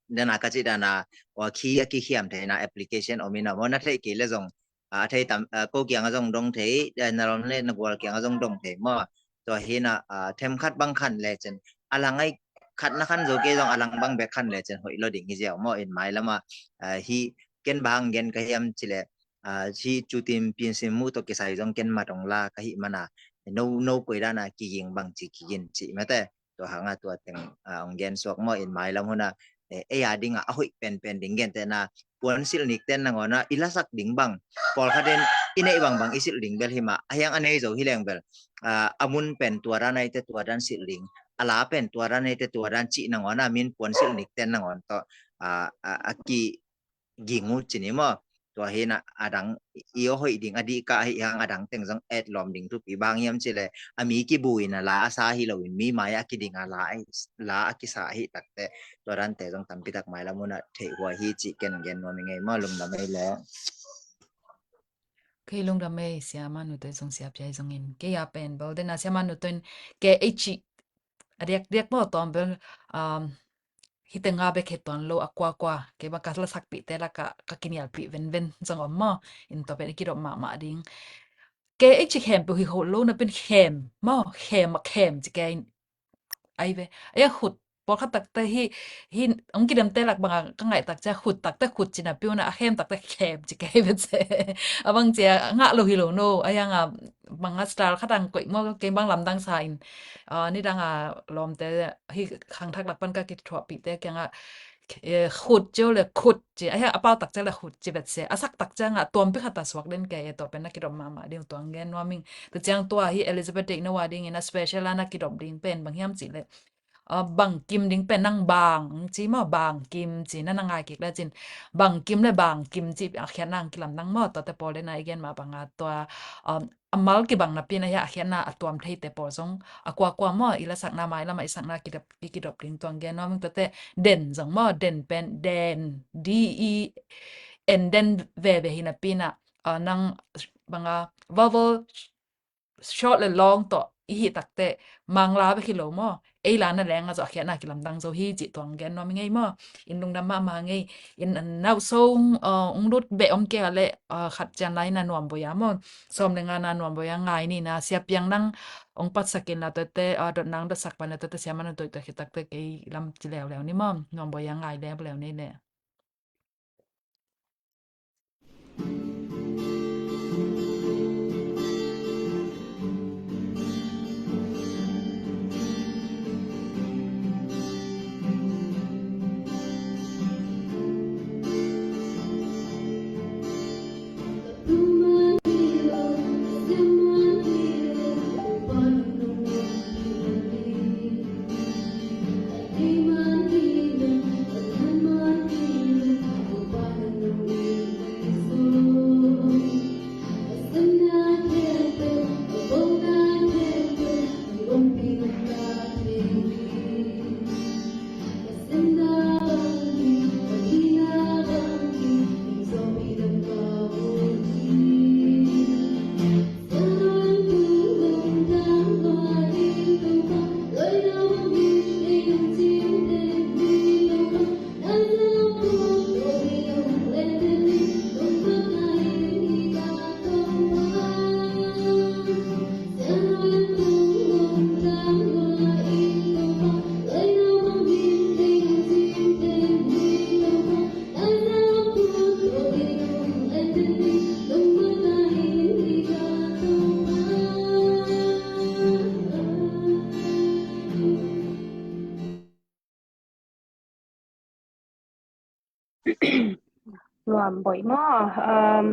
dena ka ci dana, ua khi a kikhiam theina application om in a maw, na thei kei le zong, ah, a thei tam, ah, ko kianga zong dong thei, eh, na lom le na gual kianga zong dong thei maw. Tua hi na, ah, themkhat bang khan le cin, a lang ai khat na khan zo kei zong a lang bang bek khan le cin hoih lo ding hi ziau maw. In mailama, ah, hi ken bang gen ka hiam ci le, ah, hi Cu Tim Pin Sim Mu to kisai zong ken mat ong la ka hi mana, no, no koi dana kiging bang ci kigin ci mete. Tua hanga tua teng, ah, ong gen suak maw. In mailam huna, eh, ei a dinga a hoih penpen ding gentehna, puan silh nikten nangawna i lasak ding bang, pawlkhat in i neih bangbang i silh ding bel hi mah, a hiang a nei zo hi leng bel, ah, a mun pen tua dan aite tua dan silh ding, a la pen tua dan aite tua dan cih nangawna min puan silh nikten nangawn tawh, ah, ah, a ki ging uh ci ni maw. Tua hi na, a dang i aw hoih ding a dih kah hi hang, a dang teng zong et lawm ding thupi. Bang hiam ci le, a mi kibu in a la a sa hi lo in, mi mai a kiding a la a, la a kisa hi takte, tua dante zong tampi tak mailam huna theih huai hi cih ken gen nuam i ngei maw. Lungdam ei le. Kei lungdam ei, Sia Manu to zong, Sia Piai zong in. Kei a pen bel dena Sia Manu to in kei ei cih a diakdiak maw, tawm bel, um, hite nga bek he tuan lo, a kuakua kei bang ka lasakpihte laka ka kinialpih venven zong om maw. In tua pen i kidop mahmah ding. Kei ei ci khempeuh hi kho lo na pen khem maw, khem a khem ci kei ai ve. Ai a khut, pawlkhat takte hi, hi ong kidemte lak banga ka ngaih tak cia khut takte khut cina piuna, a khem takte khem ci kei ve ce. A bang cia ngah lo hi lo no, a yanga banga style khatang koih maw, kei bang lamdang sa in, ah, nidanga lawmte hi khangthak lak pan ka kithuahpihte kianga, eh, khut cio le khut ci, a hia a pau tak cia le khut ci vet se, a sak tak cia nga tuampi khata suak den kei e. Tua pen na kidop mahmah ding, tuang gen nuaming. Tu ciang tua hi Elizabeth Day na wa ding in a special a na kidop ding pen bang hiam ci le, ah, bang kim ding pen nang bang ci maw, bang kim ci na na ngai kik le cin. Bang kim le bang kim ci a khiat nang kilamdang maw, tuate pawl le na i gen mah banga tua, um, a mal kibang napi na hia a khiatna a tuam theite pawl zong a kuakua maw, i lasakna mailama i sakna kidop, i kidop ding tuang gen nuaming. Tuate den zong maw, den pen den, D E N den veve hi napi na, ah, nang banga vowel short le long tawh i hih takteh Mangla bek hi lo maw? Ei la na leng a zawh a khiatna kilamdang zo hi cih tuang gen nuam i ngei maw? In lungdam mahmah ngei. In nauso ung, ah, ung lut beh om kei a leh, ah, khat cian lai na Nuam Boih a maw? Sawm le nga na Nuam Boih a ngai ni na, Sia Piang nang ong patsak in la tawte, ah, dotna ong dotsak pan la tawte, Sia man a doih tawh khit takteh kei lam ci leuleu ni maw? Nuam Boih a ngai leuleu ni leh. Nuam Boih maw? Um,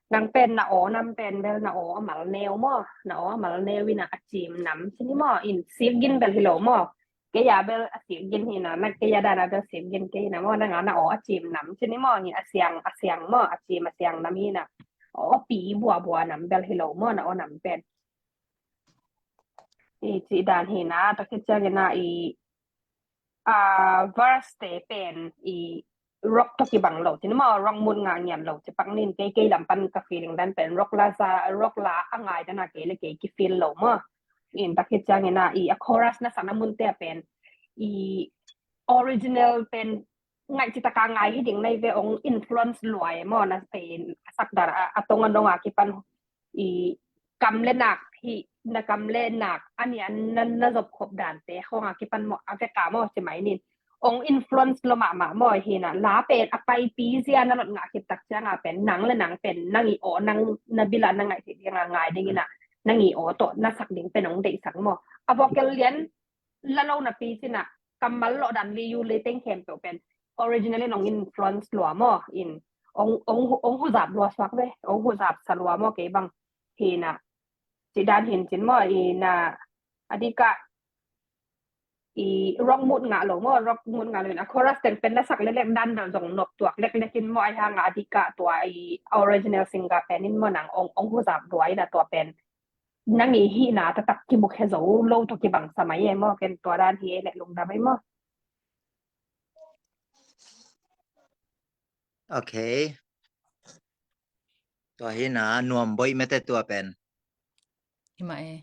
nang pen na aw nam pen bel na aw a mal neu maw? Na aw a mal neu in a, a cim nam ci ni maw? In sik gin bel hi lo maw? Kei a bel a sik gin hi na, na kei a dan a bel sik gin kei hi na maw? Nang a na aw a cim nam ci ni maw? Hi a siang, a siang maw? A cim a siang nam hi na. Aw pi buabua nam bel hi lo maw? Na aw nam pen. I cih dan hi na, tua khit ciangin a i, a, verse te pen i rock tawh kibang lo ci ni maw, rock mut ngah ngiat lo ci pak ning, kei kei lam pan ka feeling dan pen rock la za, rock la a ngai dan a kei le kei ki feel lo maw. In tua khit ciangin a i a chorus na sakna munte a pen i original pen ngaih citaka ngai hi ding na hi ve, ong influence lua e maw, na pen a sak dan a, a tong a nong a kipan i kam le nak hi, na kam le nak a ni a na, na zop khop dante khong a kipan maw, a veka maw ci mai ning. Ong influence lo mahmah maw hi na, la pen a paipi zia na lot ngah khit tak ciang a pen nang le nang pen nang i aw, nang na bil a na ngaih theih ding a ngai ding in a, nang i aw tawh na sak ding pen ong deihsak maw. A vocal lian la lo napi ci na, kammal lawh dan li yu le teng khempeuh pen originally nong influence lua maw, in ong, ong, ong huzap lua suak ve, ong huzap sa lua maw kei bang hi na. Ci dan hin cin maw, i na a dika i rock mut ngah lo maw, rock mut ngah lo in a chorus teng pen na sak leklek dan bel zong nop tuak leklek in maw, a hi hang a dika tua i original singer pen in maw nang ong, ong huzap lua in a tua pen nang i hihna taktak kimukhia zo lo tawh kibang sa mai e maw, ken tua dan hi e le lungdam e maw. Ok. Tua hi na, Nuam Boih mete tua pen. Hi mah e.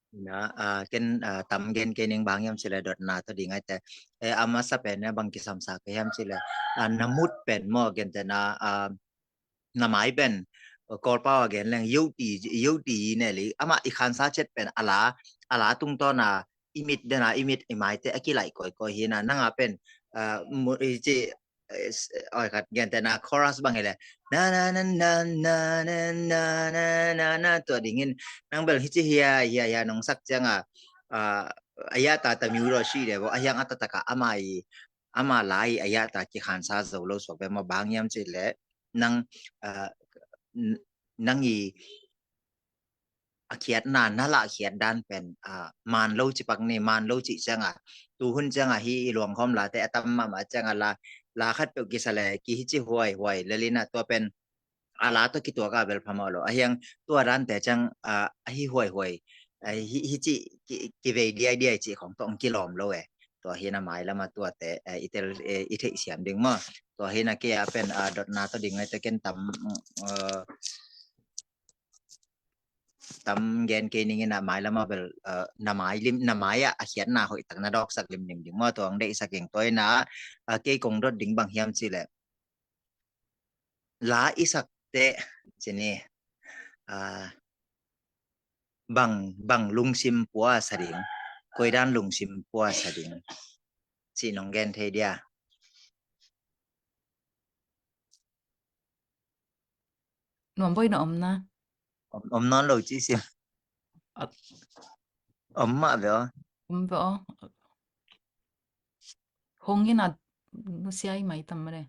Na, ah, ken, ah, tam gen kei ning, bang hiam cih le dotna tawh ding ai te. Eh, a masa pen na bang kisam sa kei hiam cih le, ah, na mut pen maw, gen te na, ah, na mai pen, uh, Kawlpau a gen leng, yo ti, yo ti ne li, amah i khansa ciat pen a la, a la tungtawn a i mit den a, i mit i mai te a kilaih kawikawi hi na, nang a pen, uh, mu-, i ci, eh, s-, oi khat gen te na chorus bang hi le, na, na, tua ding in, nang bel hi ci hia, hia, hia, nong sak ciang a, uh, a ya ta ta miu lo si de bo, a hiang a ta ta ka ama i, ama lai a ya ta kikhansa zo lo suak ve maw, bang hiam cih le nang, ah, n-, nang i a khiatna, na lah khiat dan pen, ah, man lo ci pak ni, man lo cih ciang a, tu hun ciang a hi i luang khawm la te a tam mahmah ciang a la, la khat peuh kisa le ki hi ci huai huai le li na, tua pen a la tawh kituak a bel phamawh lo. A hiang tua dante ciang, ah, a hi huaihuai, ah, hi, hi ci ki, kivei diaidiai ci khong tawh ong kilawm lo e. Tua hi na mai lama tuate, eh, i tel, eh, i theih siam ding maw. Tua hi na kei a pen, ah, dotna tawh ding ai te ken tam, ah, tam gen kei ning in ah, mai lamah bel, eh, na mai lim, na mai ah a khiatna hoih tak na dawksak limlim ding maw, tua hong deihsak ing. Tua in ah, eh, kei kong dot ding bang hiam cih leh, la i sak teh, ci ni, ah, bang, bang lungsim pua sa ding, koidan lungsim pua sa ding, cih nong gen thei dia? Nuam boi na om na. Om, om nawn lo ci sim. At- Om mah ve aw. Om ve aw. Hong in a nusia i mai tam mah le.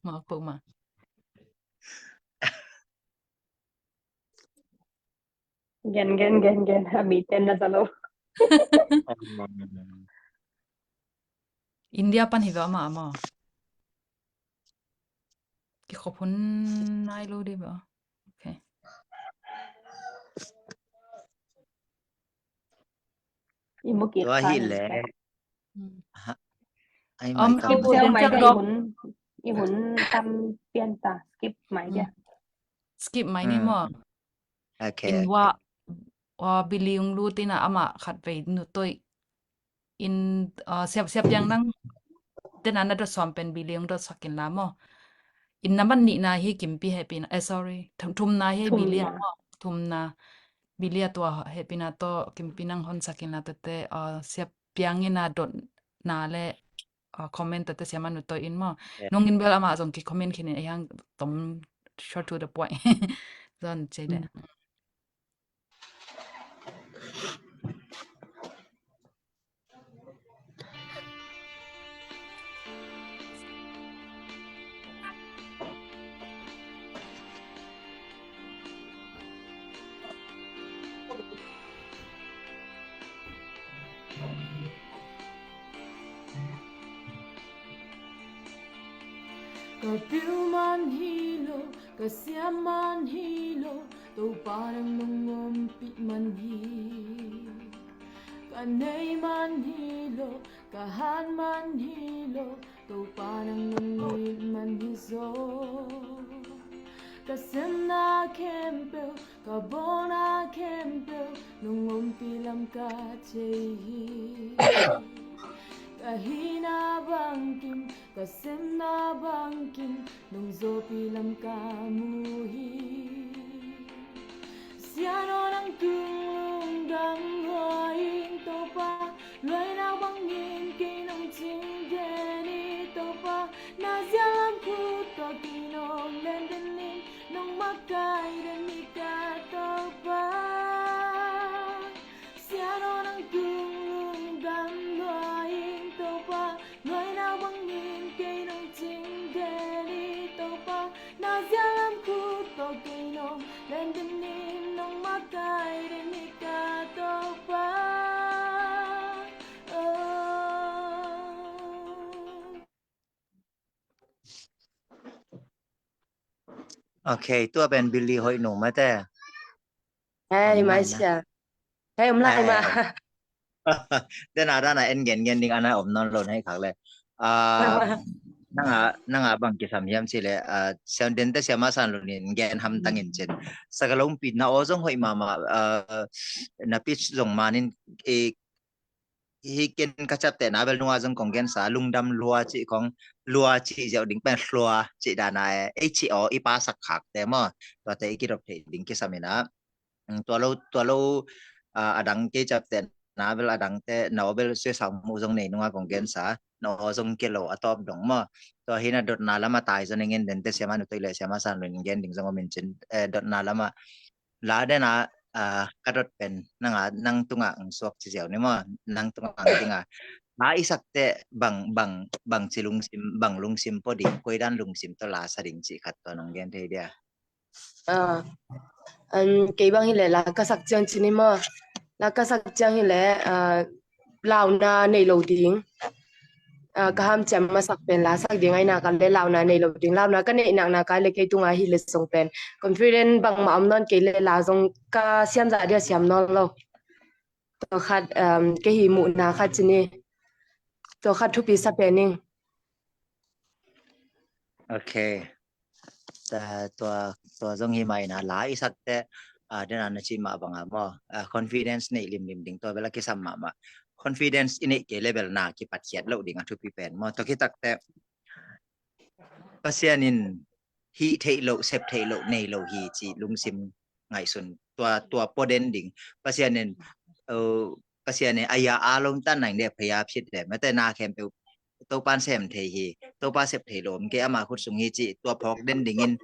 Ma ko ma. Gen, gen, gen, gen. A mi ten na za lo. India pan hi ve ama ama. Kikhop hun nai lo di ve. Okay. I mu kik tua hi khan le. Hmm. Ha. Ai, om mai skip mai skip mai dia, dok. I hun, i hun tam pian ta, skip mai dia. Hmm. Skip mai ni maw. Okay, in okay. Wa, wa Billy ung lu tina ama khat vei nu toi. In, uh, siap, siap yang nang. Tena na dot suam pen Billy ung dot sakin la maw. In na man ni na hi Kimpi hepina. Eh, sorry. Thum, thum na hi Billy a maw. Thum na. Billy a tua hepina to Kimpi nang hon sakin la tete, uh, siap piang in a dot na le, uh, comment tete siama nu to in maw. Yeah. Nung in bel ama zong ki comment khin in a hiang tom short to the point. Zon che de. Mm. Ka pil man hi lo, ka siam man hi lo, Topa nang nong ompih man hi. Ka nei man hi lo, ka hat man hi lo, Topa nang nong it man hi zaw. Ka semna khempeuh, ka bawlna khempeuh, nong ompih lam ka thei hi. Ka hihna bangkim, ka semna bangkim, nong zawhpih lam ka mu hi. Sian aw nang tung lungdam lua ing Topa, luaina bangin kei nong cingden hi Topa, na zialam khut tawh kei nong lenden in, nong makaih den hi ka Topa. Sian aw nang tung lungdam lua ing Topa, luaina bangin kei nong cingden hi Topa, na zialam khut tawh kei nong lenden in, nong makaih den hi ka Topa. Oh. Okay, tua pen Billy hoih nu mate. Hei, om lai mai na. Sia. Hei, om lai ma. Dena, dena, en gen gen ding ana om nawn lo na hi khak le. Ah, nanga, nanga bang kisam hiam ci le, ah, siam dente siama san lo nin gen hamtang in cin. Sakalong pi na aw zong hoih mama, ah, na pitch zong manin i hi ken ka ciaptehna bel nunga zong kong gensa, lungdam lua cih kong, lua cih ziau ding pen hlua cih dana e, ei cih aw i pasak khakte maw, tuate i kidop theih ding kisam ina. Mm, tua lo, tua lo, ah, adang kei ciaptehna bel adangte, na aw bel suai sau mu zong nei nunga kong gensa, na aw zong kei lo a tawp dong maw. Tua hi na dotna lama tai zong ningen dente siama nu toi le siama san lo in gen ding zong om in cin, eh, dotna lama la dena, ah, ka dot pen nanga, nang tunga ang suak ci ziau ni maw, nang tunga ang dinga. La i sakte bang, bang, bang ci lungsim, bang lungsim pua ding, koidan lungsim tawh la sa ding cih khat tua nong gen thei dia. Ah, an kei bang hi le la ka sak ciang ci ni maw. La ka sak ciang hi le, ah, launa nei lo ding. Ah, ka hamciam masak pen la sak ding aina ka le launa nei lo ding. Launa ka neih nakna ka le kei tunga hi le zong pen confident bangmah om nawn kei le la zong ka siam zah dia siam nawn lo. Tua khat, um, kei hi muhna khat ci ni. Tua khat thupi sa pen ing. Okay. Ta, tua tua zong hi mah in a, la i sak teh, a, den a na cih mah bang a maw, a, confidence neih limlim ding, tua bel a kisam mahmah. Confidence i neih kei leh bel na kipatkhiat loh ding a thupi pen maw. Tua khit tak teh Pasian in hih theih loh, sep theih loh, nei lo hi cih lungsim ngaihsun, tua, tua pua den ding. Pasian in, uh, Pasian in a ya a lom tan nang deh phaya phit deh. Mate na khempeuh Topa'n sem thei hi, Topa sep thei lo om kei, ama khut sung hi cih tua phawk den dingin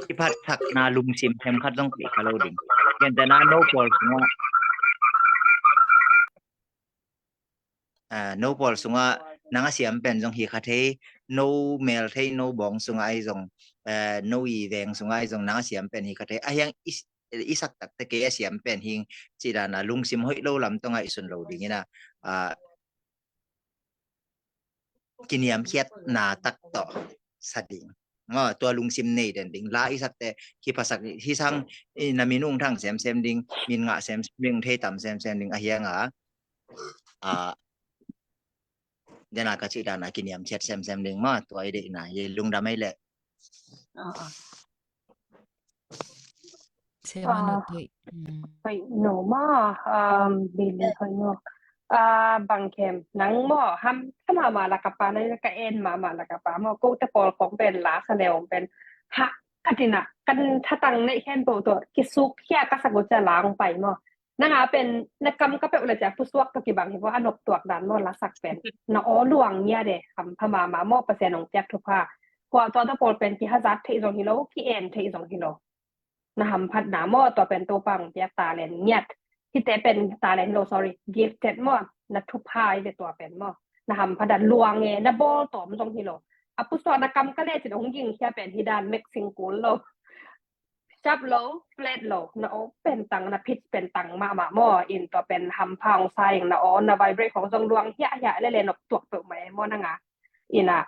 kiphatsakna lungsim themkhat zong pia kha lo ding. Gentehna no pawl sungah, a, no pawl sungah nang a siam pen zong hi kha thei, no mel thei, no bawng sungah ahi zong, a, no i veng sungah ahi zong nang a siam pen hi kha thei. A hiang i, i sak tak teh kei a siam pen hing cih dan a lungsim hoih lo lam tawh ngaihsun lo dingin a, a, kiniamkhiatna tak tawh sa ding. Maw, tua lungsim nei den ding. La i sak teh kiphasak hi sang, i na minung thang semsem ding, min ngah semsem ding, thei tam semsem ding a hiang a, a, den a ka cih dan a kiniamkhiat semsem ding maw, tua i deihna hi. Lungdam ei leh. Sia Manu Tuih. Hoih no maw, um, Billy hoih no. A, bang kem nang maw, hampha mahmah lak a pa, nang ka en mahmah lak a pa maw, kote pawl khawng pen la sa leh om pen ha, ka tina, kan thatang neih khempeuh tawh kisuk khia ka sak uh ciang la ong pai maw. Nang a pen na kam ka peuh leh ciang pusuak tawh kibang hi maw, a nop tuak dan maw, la sak pen. Na aw luang ngiat e, hampha mahmah maw, Pasian ong piak thupha. Tua, tua tawh pawl pen kihazat theih zong hi lo, ki-en theih zong hi lo. Na hamphatna maw, tua pen Topa ong piak talent ngiat. Hihte pen talent hi lo, sorry, gifted maw, na thupha hi ve tua pen maw. Na hamphat a luang e, na bawl tawm zong hi lo. A pusuak na kam ka lecin ong gingkhia pen hi dan mek sing kul lo. Sharp lo, flat lo, na aw pen tang, na pitch pen tang mahmah maw, in tua pen hampha ong sa ing, na aw, na vibrate khawng zong luang hiahhiah leh leh nop tuak peuhmah e maw nang a. In a,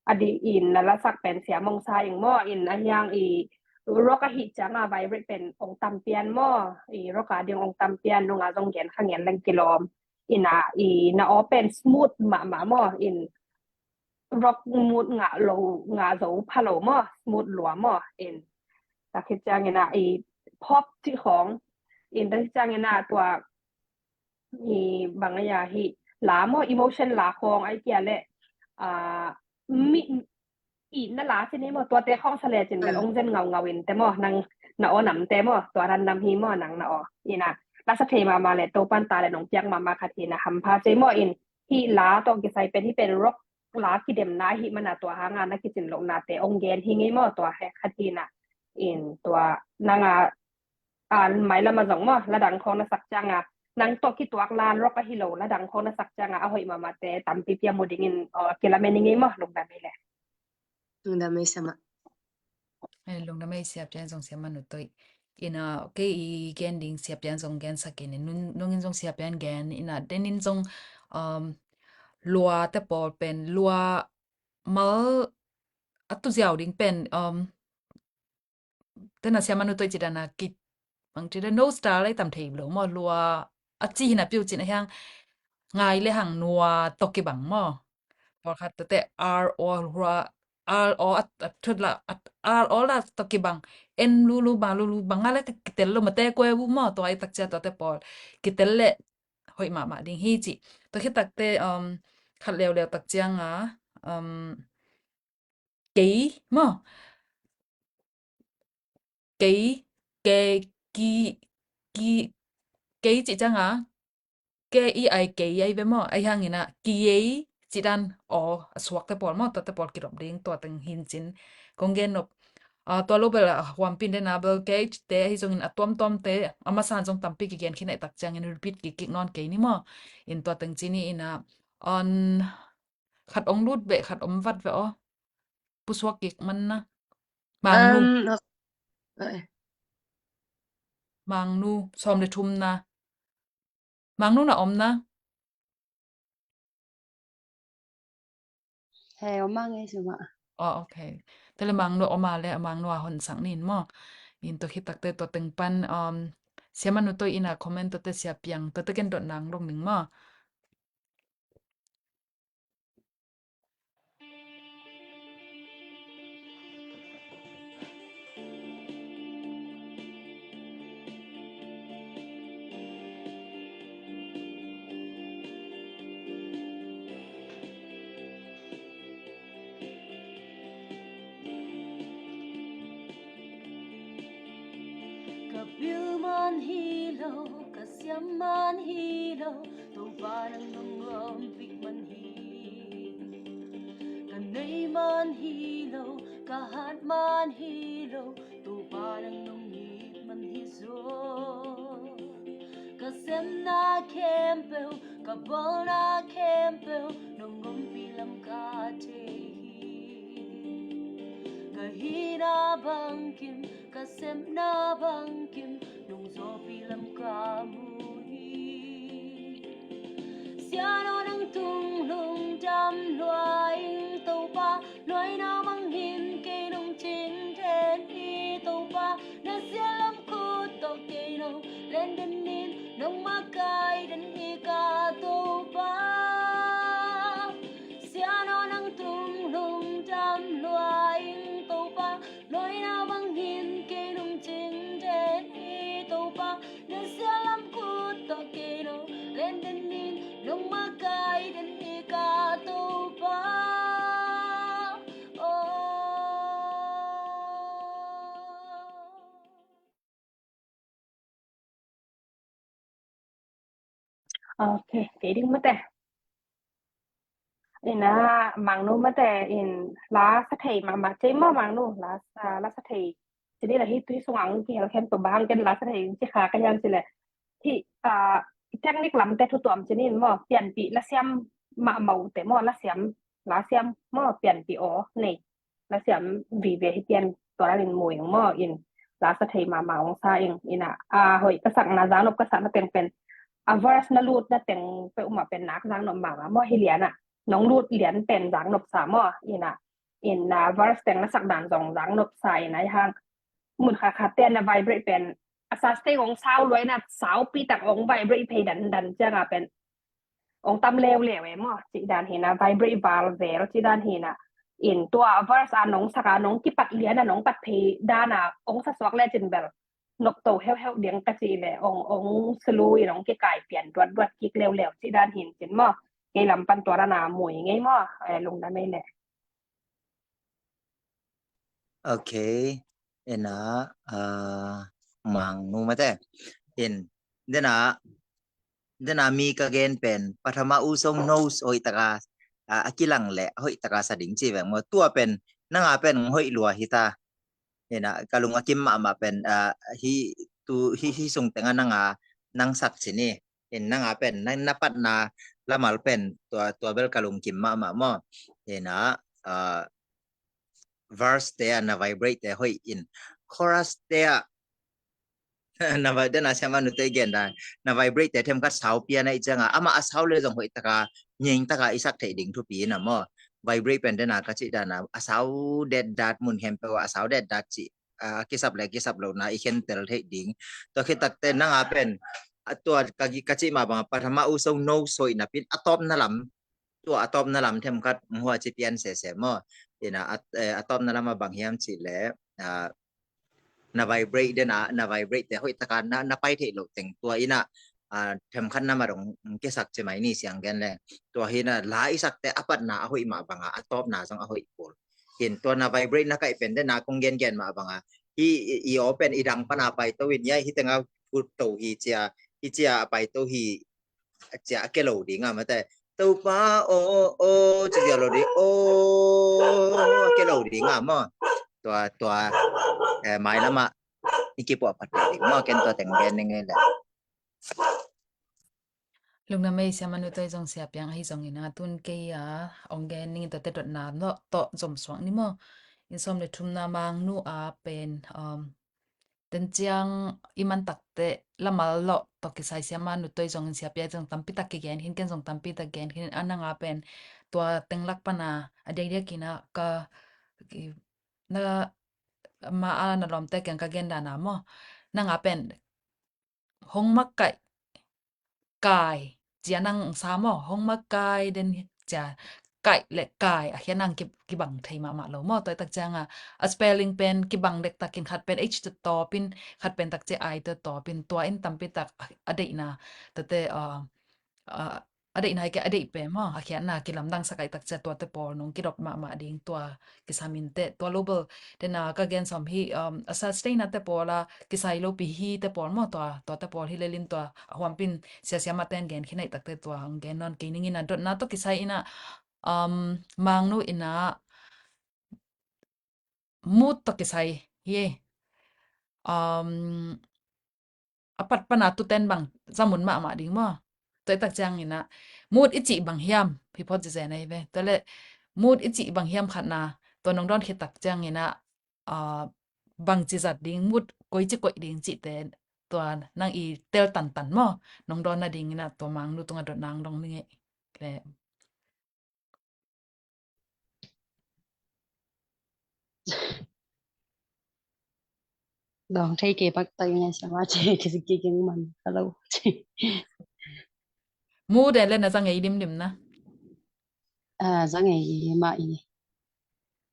a di in na lasak pen siam ong sa ing maw, in a hiang i rock ahih ciang a vibrate pen ong tam pian maw, i rock a ding ong tam pian nung a zong gen kha ngen leng kilawm. In a, i na aw pen smooth mahmah maw, in rock smooth ngah lo, ngah zo pha lo maw, smooth lua maw, in. Tua khit ciangin a i pop cih khawng, in tua khit ciangin a tua i bang a ya hi, la maw, emotion la khawng ai kia leh, a, mi, i na la cin hi maw, tuate khawng sa lecin bel ong zen ngaungau in te maw, nang na aw namte maw, tua ran nam hi maw, nang na aw. In a, la sa thei mahmah leh Topa'n talent ong piak mahmah khat hi in a, hampha ci maw, in hih la tawh kisai pen hih pen rock la kidemna ahih man a tua hang a na kicin lohnate ong gen hi ngei maw, tua he khat hi in a, in tua nang a, a, mailam a zong maw, la dang khawng na sak ciang a, nang tawh kituak la rock ahi lo, la dang khawng na sak ciang a, a hoih mahmahte tampi pia mu dingin, a, kilamen hi ngei maw, lungdam ei leh. Lungdam ei Sia Mah. Eh, lungdam ei Sia Pian zong Sia Manu Tuih. In a, kei i gen ding Sia Pian zong gensak in, nung, nungin zong Sia Pian gen, in a, den in zong, um, lua te pawl pen, lua mal a tu ziau ding pen, um, tena Sia Manu Tuih ci dan a ki, bang ci dan no star lai tam thei lo maw, lua a ci hi napi uh cin a hiang ngai le hang nua tawh kibang maw. Pawlkhat tawte R O lua, R O a, a thut la, a, R O la tawh kibang. En lulu, bang lulu, bang a le kitel lo mate kue bu maw, tua i tak cia tuate pawl kitel le hoih mahmah ding hi ci. Tua khit takte, um, khat leuleu tak ciang a, um, kei maw. Kei, kei, ki, ki, kei ci ciang a, K E I, kei ai ve maw. Ai hang in a, kiei ci dan aw a suakte pawl maw, tuate pawl kidop ding, tua teng hin cin kong gen nop. A, tua lo bel a huampin den a bel kei te ahi zongin a tuamtuamte, a masan zong tampi kigen khin ai tak ciangin repeat kik kik nawn kei ni maw. In tua teng ci ni in a, on khat ong lut beh, khat om vat ve aw. Pusuak kik man na. Mangnu. Um, ok. Eh. Mangnu, sawm le thum na. Mangnu na om na. He, om mang ei suma. Oh, ok. Te le Mangnu om a le, Mangnu a hon sang nin maw. In tua khit takte tua teng pan, um, Sia Manu Tuih in a comment tuate Sia Pian tuate ken dot nang dong ning maw. Siam man hi lo, Topa nang nong ompih man hi. Ka nei man hi lo, ka hat man hi lo, Topa nang nong it man hi zaw. Ka sepna khempeuh, ka bawlna khempeuh, nong ompih lam ka thei hi. Ka hihna bangkim, ka sepna bangkim, nong zawhpih lam ka mu hi. Sian aw nang tung lungdam lua ing Topa, nuaina bang hin kei nong cingden hi Topa, na siat lam khut tawh kei nong lenden in, nong makaih den hi ka Topa. Sian aw nang tung lungdam lua ing Topa, nuaina bang hin kei nong cingden hi Topa, na siat lam khut tawh kei nong lenden in, nong makaih den hi ka Topa. Oh. Ok, kei ding mate. Ina, Mangnu mate in la sa thei mahmah cei maw Mangnu, la sa, la sa thei. Cini la hi tui sungang ki hel khen to bang ken la sa thei ci kha ka hiam ci le. Hi, ah, technique lam te thu tuam cini in maw, pianpih la siam mahmah uh te maw, la siam, la siam maw, pianpih aw nei. La siam vive hi pian tua lalin mu ing maw in la sa thei mahmah ong sa ing ina, a, hoih ka sakna zangnop ka sakna teng pen a verse na lutna teng peuhmah pen nak zangnop mahmah maw hi lian ah. Nong lut lian pen zangnop sa maw ina, in, a, verse teng na sak dan zong zangnop sa ina i hang mun kha kha ten na vibrate pen a sa steng ong sau luai na saupi tak ong vibrate phei dan dan cianga pen ong tam leuleu e maw, cih dan hi na, vibrate val vel cih dan hi na. In tua verse a nong sak a nong kipat lian a nong pat phei dan a ong sa suak le cin bel nop to heuheu ding ka cih le ong, ong sulu in ong kikai pian duat duat kik leuleu cih dan hin cin maw. Kei lam pan tua dan a mui ngei maw, eh, lungdam ei le. Ok. Ina, ah, Mangnu mate. In, dena, dena mi ka gen pen, pathama usong knows hoih taka, ah, a kilang le hoih taka sa ding ci veng maw. Tua pen, nanga pen hoih lua hi ta. Ina, ka lung a kim mahmah pen, ah, hi, tu, hi, hi sung tenga nanga, nang sak cini. In nanga pen, na, na patna lamal pen, tua, tua bel ka lung kim mahmah maw. Ina, ah, verse te a na vibrate te hoih in chorus te a na vi-, dena siamanu te gen dan na vibrate te themkhat sau pian a i cianga ama a sau le zong hoih taka nyeng taka i sak theih ding thupi na maw. Vibrate pen dena ka cih dan a, a sau det dat mun khempeuh a sau det dat cih, a, kisap le kisap lohna i khentel theih ding. Tua khit takte nanga pen, a, tua ka gi-, ka cih mah banga pathama usong knows hoih napin a tawpna lam tua a tawpna lam themkhat hua ci pian sese maw. Ina a, eh, a tawpna lam a bang hiam cih le, ah, na vibrate dena, na vibrate te hoih taka na, na pai theih loh teng tua ina, ah, themkhat na ma dong kisak ci mai ni siang gen le. Tua hi na la i sak te a patna a hoih mah banga a tawpna zong a hoih kul. Hin tua na vibrate na kaih pen dena kong gen gen mah banga. Hi i, i aw pen i dang pana pai to in ya hi tenga ut to hi cia, hi cia a pai to hi cia a kelo ding a mate. Topa o o ci cia lo ding o a kelo ding a maw. Tua, tua, eh, mai lama i kipuah pat ding maw ken tua teng gen ning le. Lungdam ei siamanu toi zong sia piang ahi zong ina tun kei a ong gen ning tua te dotna no to zom suak ni maw. In sawm le thumna Mangnu a pen, um, Tenciang i man takte lamal lawh tawh kisai siamanu toi zongin siapia zong tampi tak kigen hin ken zong tampi tak gen hin a nanga pen tua tenglak pana a deidiak ina ka na ma a na lawmte kiang ka gen dana maw nanga pen hong makaih kai cia nang sa maw hong makaih den cia kaih le kai a hia nang ki, kibang thei mahmah lo maw. Tua i tak cianga a spelling pen kibang dek takin khat pen H te tawpin khat pen tak cia I te tawpin tua in tampi tak a, a deihna tate, uh, uh, a deih nai kei a deih pen maw, a khiatna kilamdang sak ai tak ciang tuate pawl nong kidop mahmah ding tua kisam inteh, tua lo bel. Tena ka gen sawm hi, um, a sustain a te pawl a kisai lopi hi te pawl maw, tua, tuate pawl hi lel in tua a huampin siasia ma ten gen khin ai tak te tua hong gen nawn kei ning in a dotna tawh kisai in a, um, Mangnu in a mood tawh kisai hi. Um, a pat pana tuten bang zamun mahmah ding maw? Tua i tak ciangin a mood i cih bang hiam? Hi phot zizen ahi ve. Tua le mood i cih bang hiam khatna, tua nong dawn khit tak ciangin a, ah, bang ci zat ding, mood koi ci koih ding cihte, tua nang i tel tantan maw? Nong dawn nadingin a tua Mangnu tungah dot nang dong ning ei. Le Dawng thei kei pak tai ngai sama ce kisi kiki man hello. Mood e le na zang ei limlim na. Ah, zang ei ma i.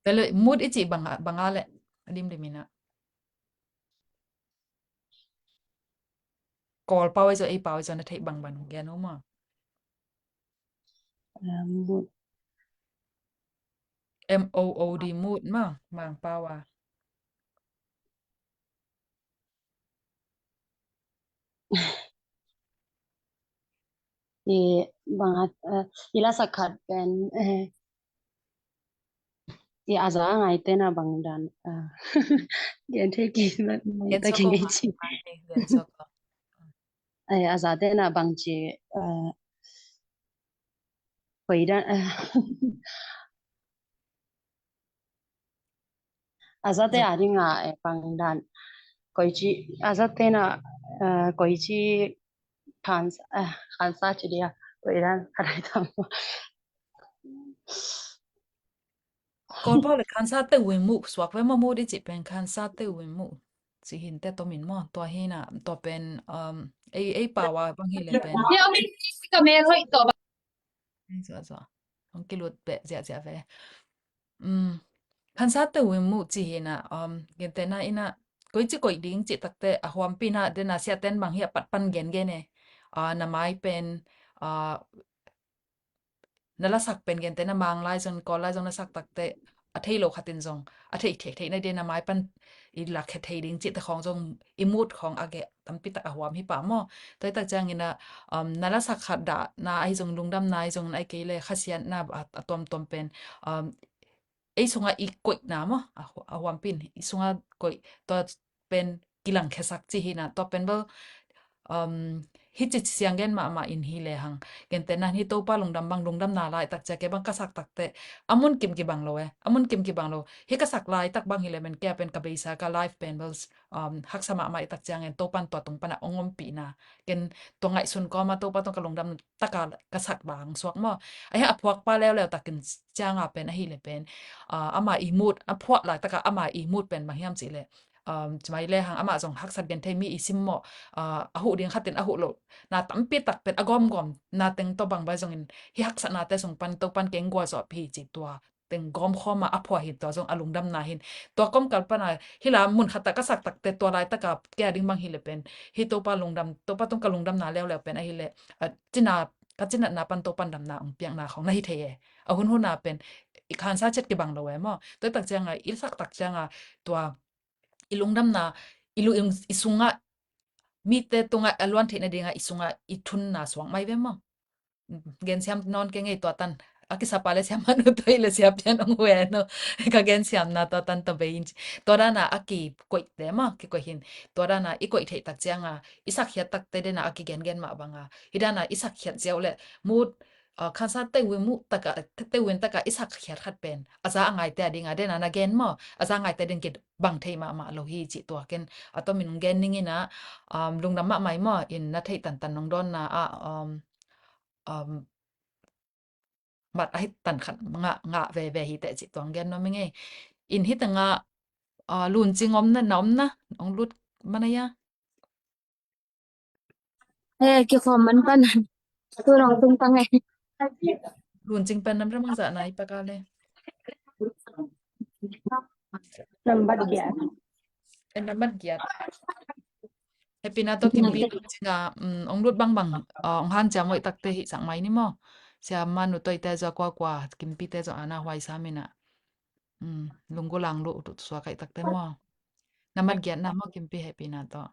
Pele mood i ci banga, banga le limlim ina. Kawl pau ei zo, ei pau ei zo na thei bang ban gen uma. Ah, mood. M O O D, mood ma, Mang pau a. I bang at, eh, i la sak khat pen, eh, i a za ngai te na bang dan, eh, gen thei ki ma, ma ta ki ngai ci. Gen sok. Eh, a za te na bang ci, eh, koi dan, eh, a za te a ding a, eh, bang dan koi ci, a za te na, eh, koi ci khan, eh, khan sa ci dia, koi dan a dai tam. Kawl pau le khansa te win mu suak ve maw, mu di ci pen khansa te win mu. Ci hin te tomin maw, tua hi na, tua pen, um, ei, ei pau a bang hi le pen. Tua min ka mel hoih tua ba. Ei zua zua. Hong kilut beh ziahziah ve. Um, khansa te win mu ci hi na, um, gentehna ina, koici koih ding ci takte, a huampi na, dena siaten bang hi a pat pan gengen e. Ah, na mai pen, ah, na lasak pen gentehna Mang lai zong, Kawl lai zong na sak takte a thei lo khatin zong a thei thei thei na dena mai pan i lakhia thei ding cihte khawng zong i mut khawng a geh tampi tak a huam hi pah maw. Tua hi tak ciangin a, um, na lasak khat dahna ahi zong, lungdamna ahi zong, ai kei le khasiatna a, a tuamtuam pen, um, ei sungah i koihna maw, a hu-, a huampin i sungah koih tua pen kilangkhiasak ci hi na, tua pen bel, um, hi ci siang gen mahmah in hi le hang. Gentehna hi Topa lungdam bang, lungdamna laitak cia kei bang ka sak takte a mun kim kibang lo e, a mun kim kibang lo. Hi ka sak laitak bang hi le men kei a pen ka beisa ka life pen bel, um, haksa mahmah i tak ciangin Topan tua tung pana ong ompihna. Ken tua ngaihsun kawma Topa tung ka lungdam taka ka sak bang suak maw. Ahi a phuakpa leuleu takin cianga pen ahi le pen, ah, ama i mut, a phuak laitaka ama i mut pen bang hiam cih le, um, cimai le hang amah zong haksat gen thei mi i simmawh, ah, a huh ding khatin a huh loh na tampi tak pen a gawmgawm na teng tawh bang bai zongin hi haksatnate sung pan Topan keng gualzawh phi ci tua teng gawmkhawma a phuah hi tua zong a lungdamna hin. Tua kawmkal pana hi la mun khata ka sak takte tua laitaka kei a ding bang hi le pen hi Topa lungdam, Topa tung ka lungdamna leuleu pen ahi le, ah, cina, ka cinatna pan Topan damna ong piakna khawng na hi thei e. A hunhuna pen i khansa cet kibang lo e maw. Tua tak cianga i sak tak cianga tua i lungdamna, i lu i sungah mite tungah a luan theihna dingah i sungah i thunna suak mai ve maw. Gensiam nawn kei ngei tua tan. A kisapa le siamanu tua i le siapian ong hue no. Ka gensiamna tua tan tua bei in ci. Tua dana a kikoihte maw, kikoih hin. Tua dana i koih theih tak cianga i sakkhiat takte dena a kigengen mah banga. Hi dana i sakkhiat ziau le mut, ah, khansa tewin mu taka, tewin taka i sakkhiat khat pen a za a ngaite a dinga dena na gen maw, a za a ngaite a ding kibang thei mahmah lo hi cih tua ken a tomin gen ning ina, um, lungdam mahmah i maw in na theih tantan nong dawnna ah, um, um, mat a hi tan khat ngah, ngah veve hi teh cih tuang gen nuam i ngei. In hi tengah, ah, luncing omna, na omna, ong lut mana ia. Eh, kikhawm man pan. Tu nong tung tang eh. Luncing pan nam ramang zah na i paka le. Nambat giat. Eh, nambat giat. Hehpihna tawh Kimpi, tu cingah, um, ong lut bangbang, uh, ong hanciam hoih takte hih sak mai ni maw. Sia Manu Toite zong kua kua, Kimpite zong ana huai sam inah. Um, lunggu lang luh tu suak kaih takte maw. Na mat giatna maw Kimpi, hehpihna tawh.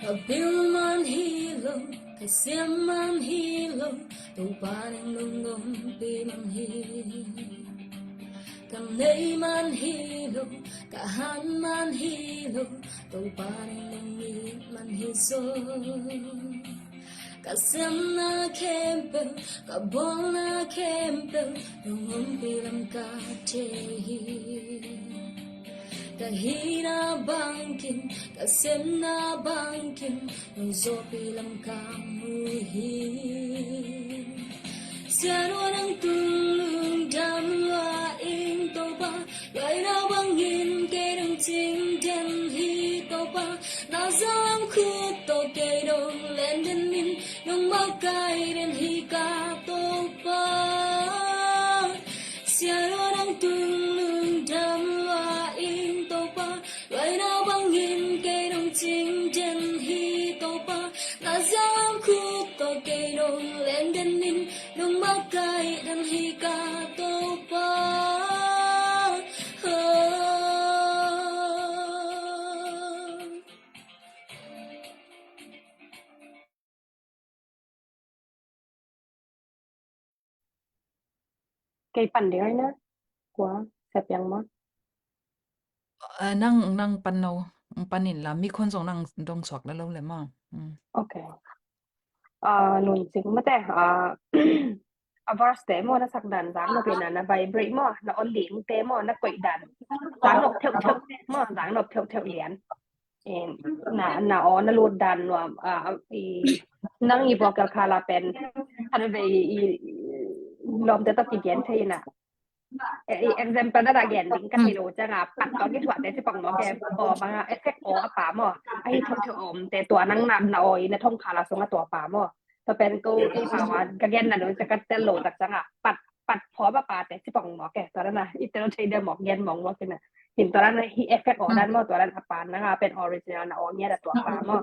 Ka bil man hi lo, ka siam man hi lo, Topa ding lungompi man hi. Ka nei man hi lo, ka han man hi lo, Topa ding lungngit man hi zaw. Ka siamna khempeuh, ka bawlna khempeuh, lungompi lam ka thei hi. Ka hihna bangkim, ka siamna bangkim, nong zawhpih lam ka mu hi. Siavuan ang tung lungdam lua ing Topa, luaina bangin kei dong cing den hi Topa. Na zam khut tawh kei dong len den in, nong makaih den hi ka Topa. Siavuan ang tung lungdam lua ing Topa, luaina bangin kei dong cing den hi Topa. Na zam khut tawh kei dong len den in, nong makaih den hi ka Topa. Oh. Kei pan ding ai na. Kua, Sia Piang maw? Ah, nang, nang pan no, pan in la, mi khon zong nang dong suak la lo le maw. Mm. Ok. Ah, nun cing mate, ah, a verse te maw, na sak dan zang nop ina, na vibrate maw, na aw ling te maw, na koih dan zang nop theuh theuh maw, zang nop theuh theuh lian. Eh, na, na aw na lut dan nuam, ah, i, nang i vocal khala pen, han ve i, i, lawmte tawh kigen thei ina. Eh, i example na da gen ding ka thei lo cianga, pat tawh kithuahte ci pong maw ke, aw banga effect aw a pa maw, a hi theuh theuh a omte tua nang na, na aw i na thong khala sung a tua pa maw. Tua pen ko ei pau a ka genna nung cia ka tel lo tak cianga, pat, pat phawm a pate ci pong mawk e, tua dan a i tel thei deuh mawk, gen mawk mawk ina. Hin tua dan a hi effect aw dan maw, tua dan a pa nanga pen original na aw ngiat a tua pa maw.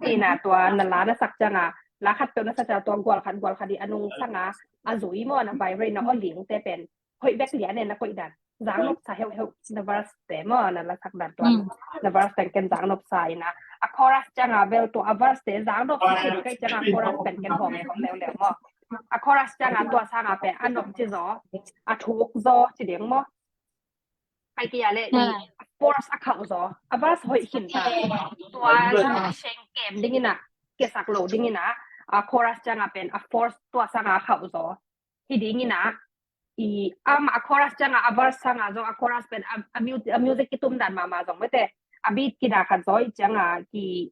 Ina tua na la na sak cianga, la khat peuh na sak cianga tua gual khat gual khat i a nung sanga a zui maw, na vibrate na aw lingte pen hoih bek lian e na koih dan. Zang nop sa heuh heuh na verse te maw, na la sak dan tua na verse pen ken zang nop sa ina. A chorus cianga bel tua a verse te zang nop sa hi kai cianga chorus pen ken hawm hawm leuleu maw. A chorus cianga tua sanga pen a nop ci zaw, a thuk zaw ci ding maw. Ai kia le i a force a khauh zaw, a verse hoih khin ta. Tua seng kem ding ina, kesak lo ding ina, a chorus cianga pen a force tua sanga khauh zaw. Hi ding ina, i ama a chorus cianga a verse sanga zong a chorus pen a, a mu-, a music kitum dan mama zong mete, a beat kida khat zaw i cianga ki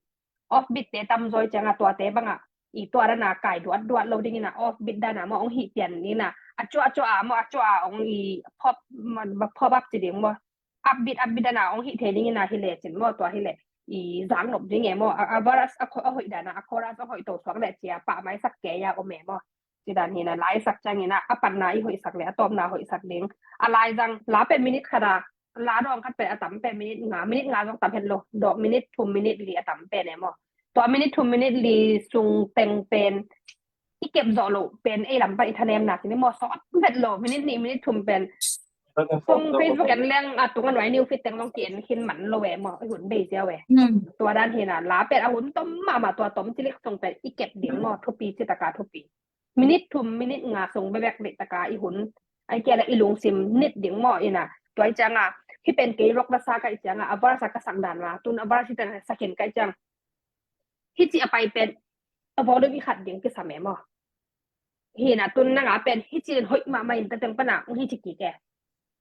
off beat te tam zaw i cianga tuate banga i tua dana kai duat duat lo ding ina, off beat dana maw ong hih pian ina, a cua a cua a maw, a cua a ong i pop, ma, pop up ci ding maw, up beat up beat dana ong hih thei ding ina, hi le cin maw tua hi le i zang nop ding e maw, a, a verse a, a hoih dana a chorus a hoih to suak le cia pah mai sak ke ya om e maw. Ci dan hina, lai sak ciangina, a patna i hoihsak le a tawpna hoihsak ding. A lai zang la pen minute khat a, la dawng khat pen a tam pen minute nga, minute nga zong tam het lo, dawh minute thum minute li a tam pen e maw. Tua minute thum minute li sung teng pen i kep zawh lo pen ei lam pan i thanemna kini maw, sawt het lo, minute nih minute thum pen. Sung Facebook en leng a tung a nuai new feed teng zong ki en khin man lo e maw, i hun bei ziau e. Tua dan hina, la pen a hun tom mahmah, tua tom cilik sung pen i kep ding maw, thupi, citaka thupi. Minute thum minute nga sung bebek deih taka i hun, ai kia le i lungsim nit ding maw ina. Tua i cianga, hi pen kei rock na sa ka i cianga, a verse a ka sak dan la, tun a verse hi ten sakin ka i ciang, hi ci a pai pen a volume i khat ding kisam e maw. Hina tun nanga pen hi ci den hoih mahmah in ta teng pana hi ci kike.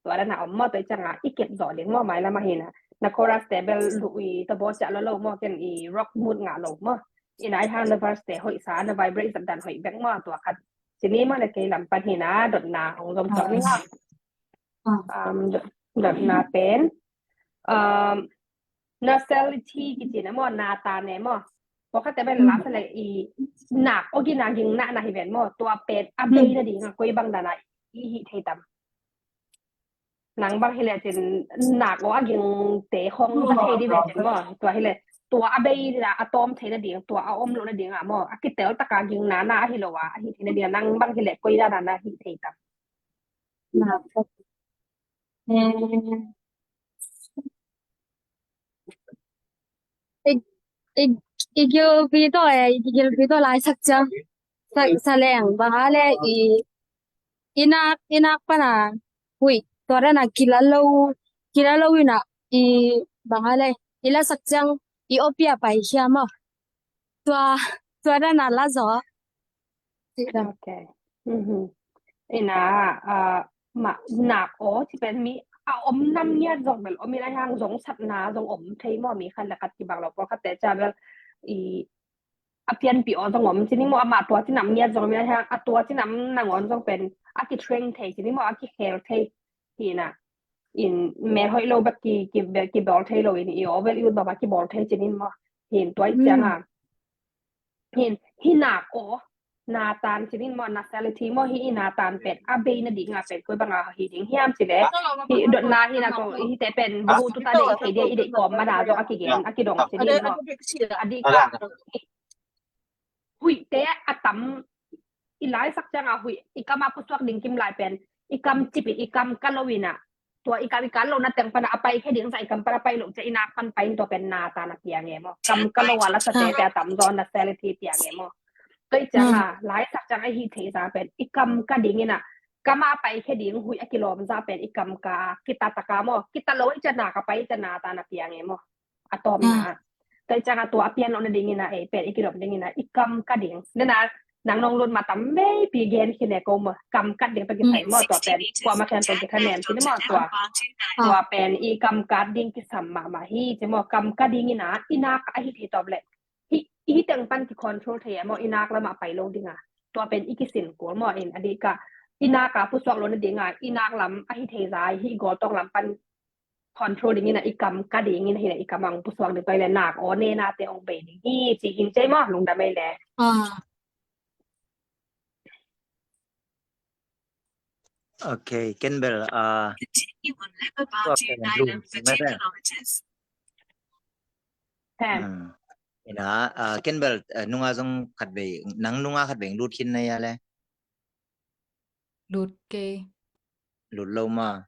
Tua dana om maw, tua i cianga i kep zawh ding maw, mai lama hina. Na chorus te bel luh i ta baw ciah lo lo maw, ken i rock mood ngah lo maw. Ina i hang na verse te hoih sa, na vibrate zat dan hoih bek maw, tua khat. Cini maw le kei lam pan hina, dotna hong zom tua ni maw. Um, dot, Natna pen, um, nasality kici na maw, nata ne maw. Pawlkhatte pen la sa le i nak aw gina ging nahna hi ven maw. Tua pen a bei nading a koi bang dana i hih thei tam? Nang bang hi le cin nak aw a gingte khong za thei di ve cin maw. Tua hi le tua a bei dina a tawm thei nading, tua a om lo nading a maw, a kitel taka ging nana ahi lo a, a hih thei nading a nang bang hi le koi dana na hih thei tam? Eh, i, i, i gilpi tawh, eh, i gilpi tawh laisak ciang. Sa, sa leng, bang a le i, i nak, i nak pana, hui, tua dana kila lo, kila lo ina, i, bang a le, i lasak ciang, i awpi a pai hiam a. Tua, tua dana la zaw. Ok. Mhm. Ina, ah, ma, nak aw, ci pen mi, a om nam ngiat zong bel, om ina hiang zong satna, zong om thei maw, mi khat le khat kibang lo, pawlkhatte ca bel, i, a pianpih aw zong om, ci ni maw, amah tua ci nam ngiat zong om ina hiang, a tua ci nam nangawn zong pen, a kithreng thei, ci ni maw, a kikhel thei, hi na. In, mel hoih lo bek ki, ki, kibawl thei lo in, i aw bel i ut baba kibawl thei, ci ni maw. Hin tua i ciang a. Hin, hi nak aw, natan ci nin maw, nasality maw, hi i natan pen, a bei nading a pen, koi bang a hi ding hiam ci le, hi dotna hi na ko, hi te pen, buhu tuta dei, thei dei, i dei kawm mana zong a kigen, a kidong ci nin maw. A dik a, huihte a tam, i laisak ciang a huih, i kam a pusuak ding kim lai pen, i kam cip in, i kam ka lo ina, tua i kam i kal lo na teng pana a pai khe ding sa i kam pana pai lo cia i nak pan pai in tua pen natan a piang e maw. Kam ka lo a la sa te te a tam zaw nasality piang e maw. Tua i ciang a laisak ciang a hi thei za pen i kam ka ding ina kam a pai khe ding huih a kilawm za pen i kam ka kita taka maw. Kita lo i cia nak a pai i cia natan a piang e maw. A tawmna. Tua i ciang a tua a pian lo na ding ina ei pen i kidop ding ina i kam ka ding. Nena nang nong lut ma tam mei pi gen khin e ko maw, kam kat ding pen kisai maw, tua pen kua ma khen pen kitha nem khin maw, tua tua pen i kam kat ding kisam mahmah hi ci maw. Kam ka ding ina i nak a hi thei tawp le hi, hi teng pan ki control thei e maw, i nak lam a pai lo ding a. Tua pen i kisin kul maw, in a dik a i nak a pusuak lo na ding a i nak lam a hi thei za hi, i gawl tawng lam pan control ding ina i kam ka ding ina hi na i kam ang pusuak ding pai le nak aw ne nate ong bei ding hi ci hin cei maw, lungdam ei le. Ok, ken bel, ah, tua pen lum si mete. Ina, ah, ken bel, ah, nunga zong khat bei, nang nunga khat bei lut khin na ia le. Lut kei. Lut lo ma.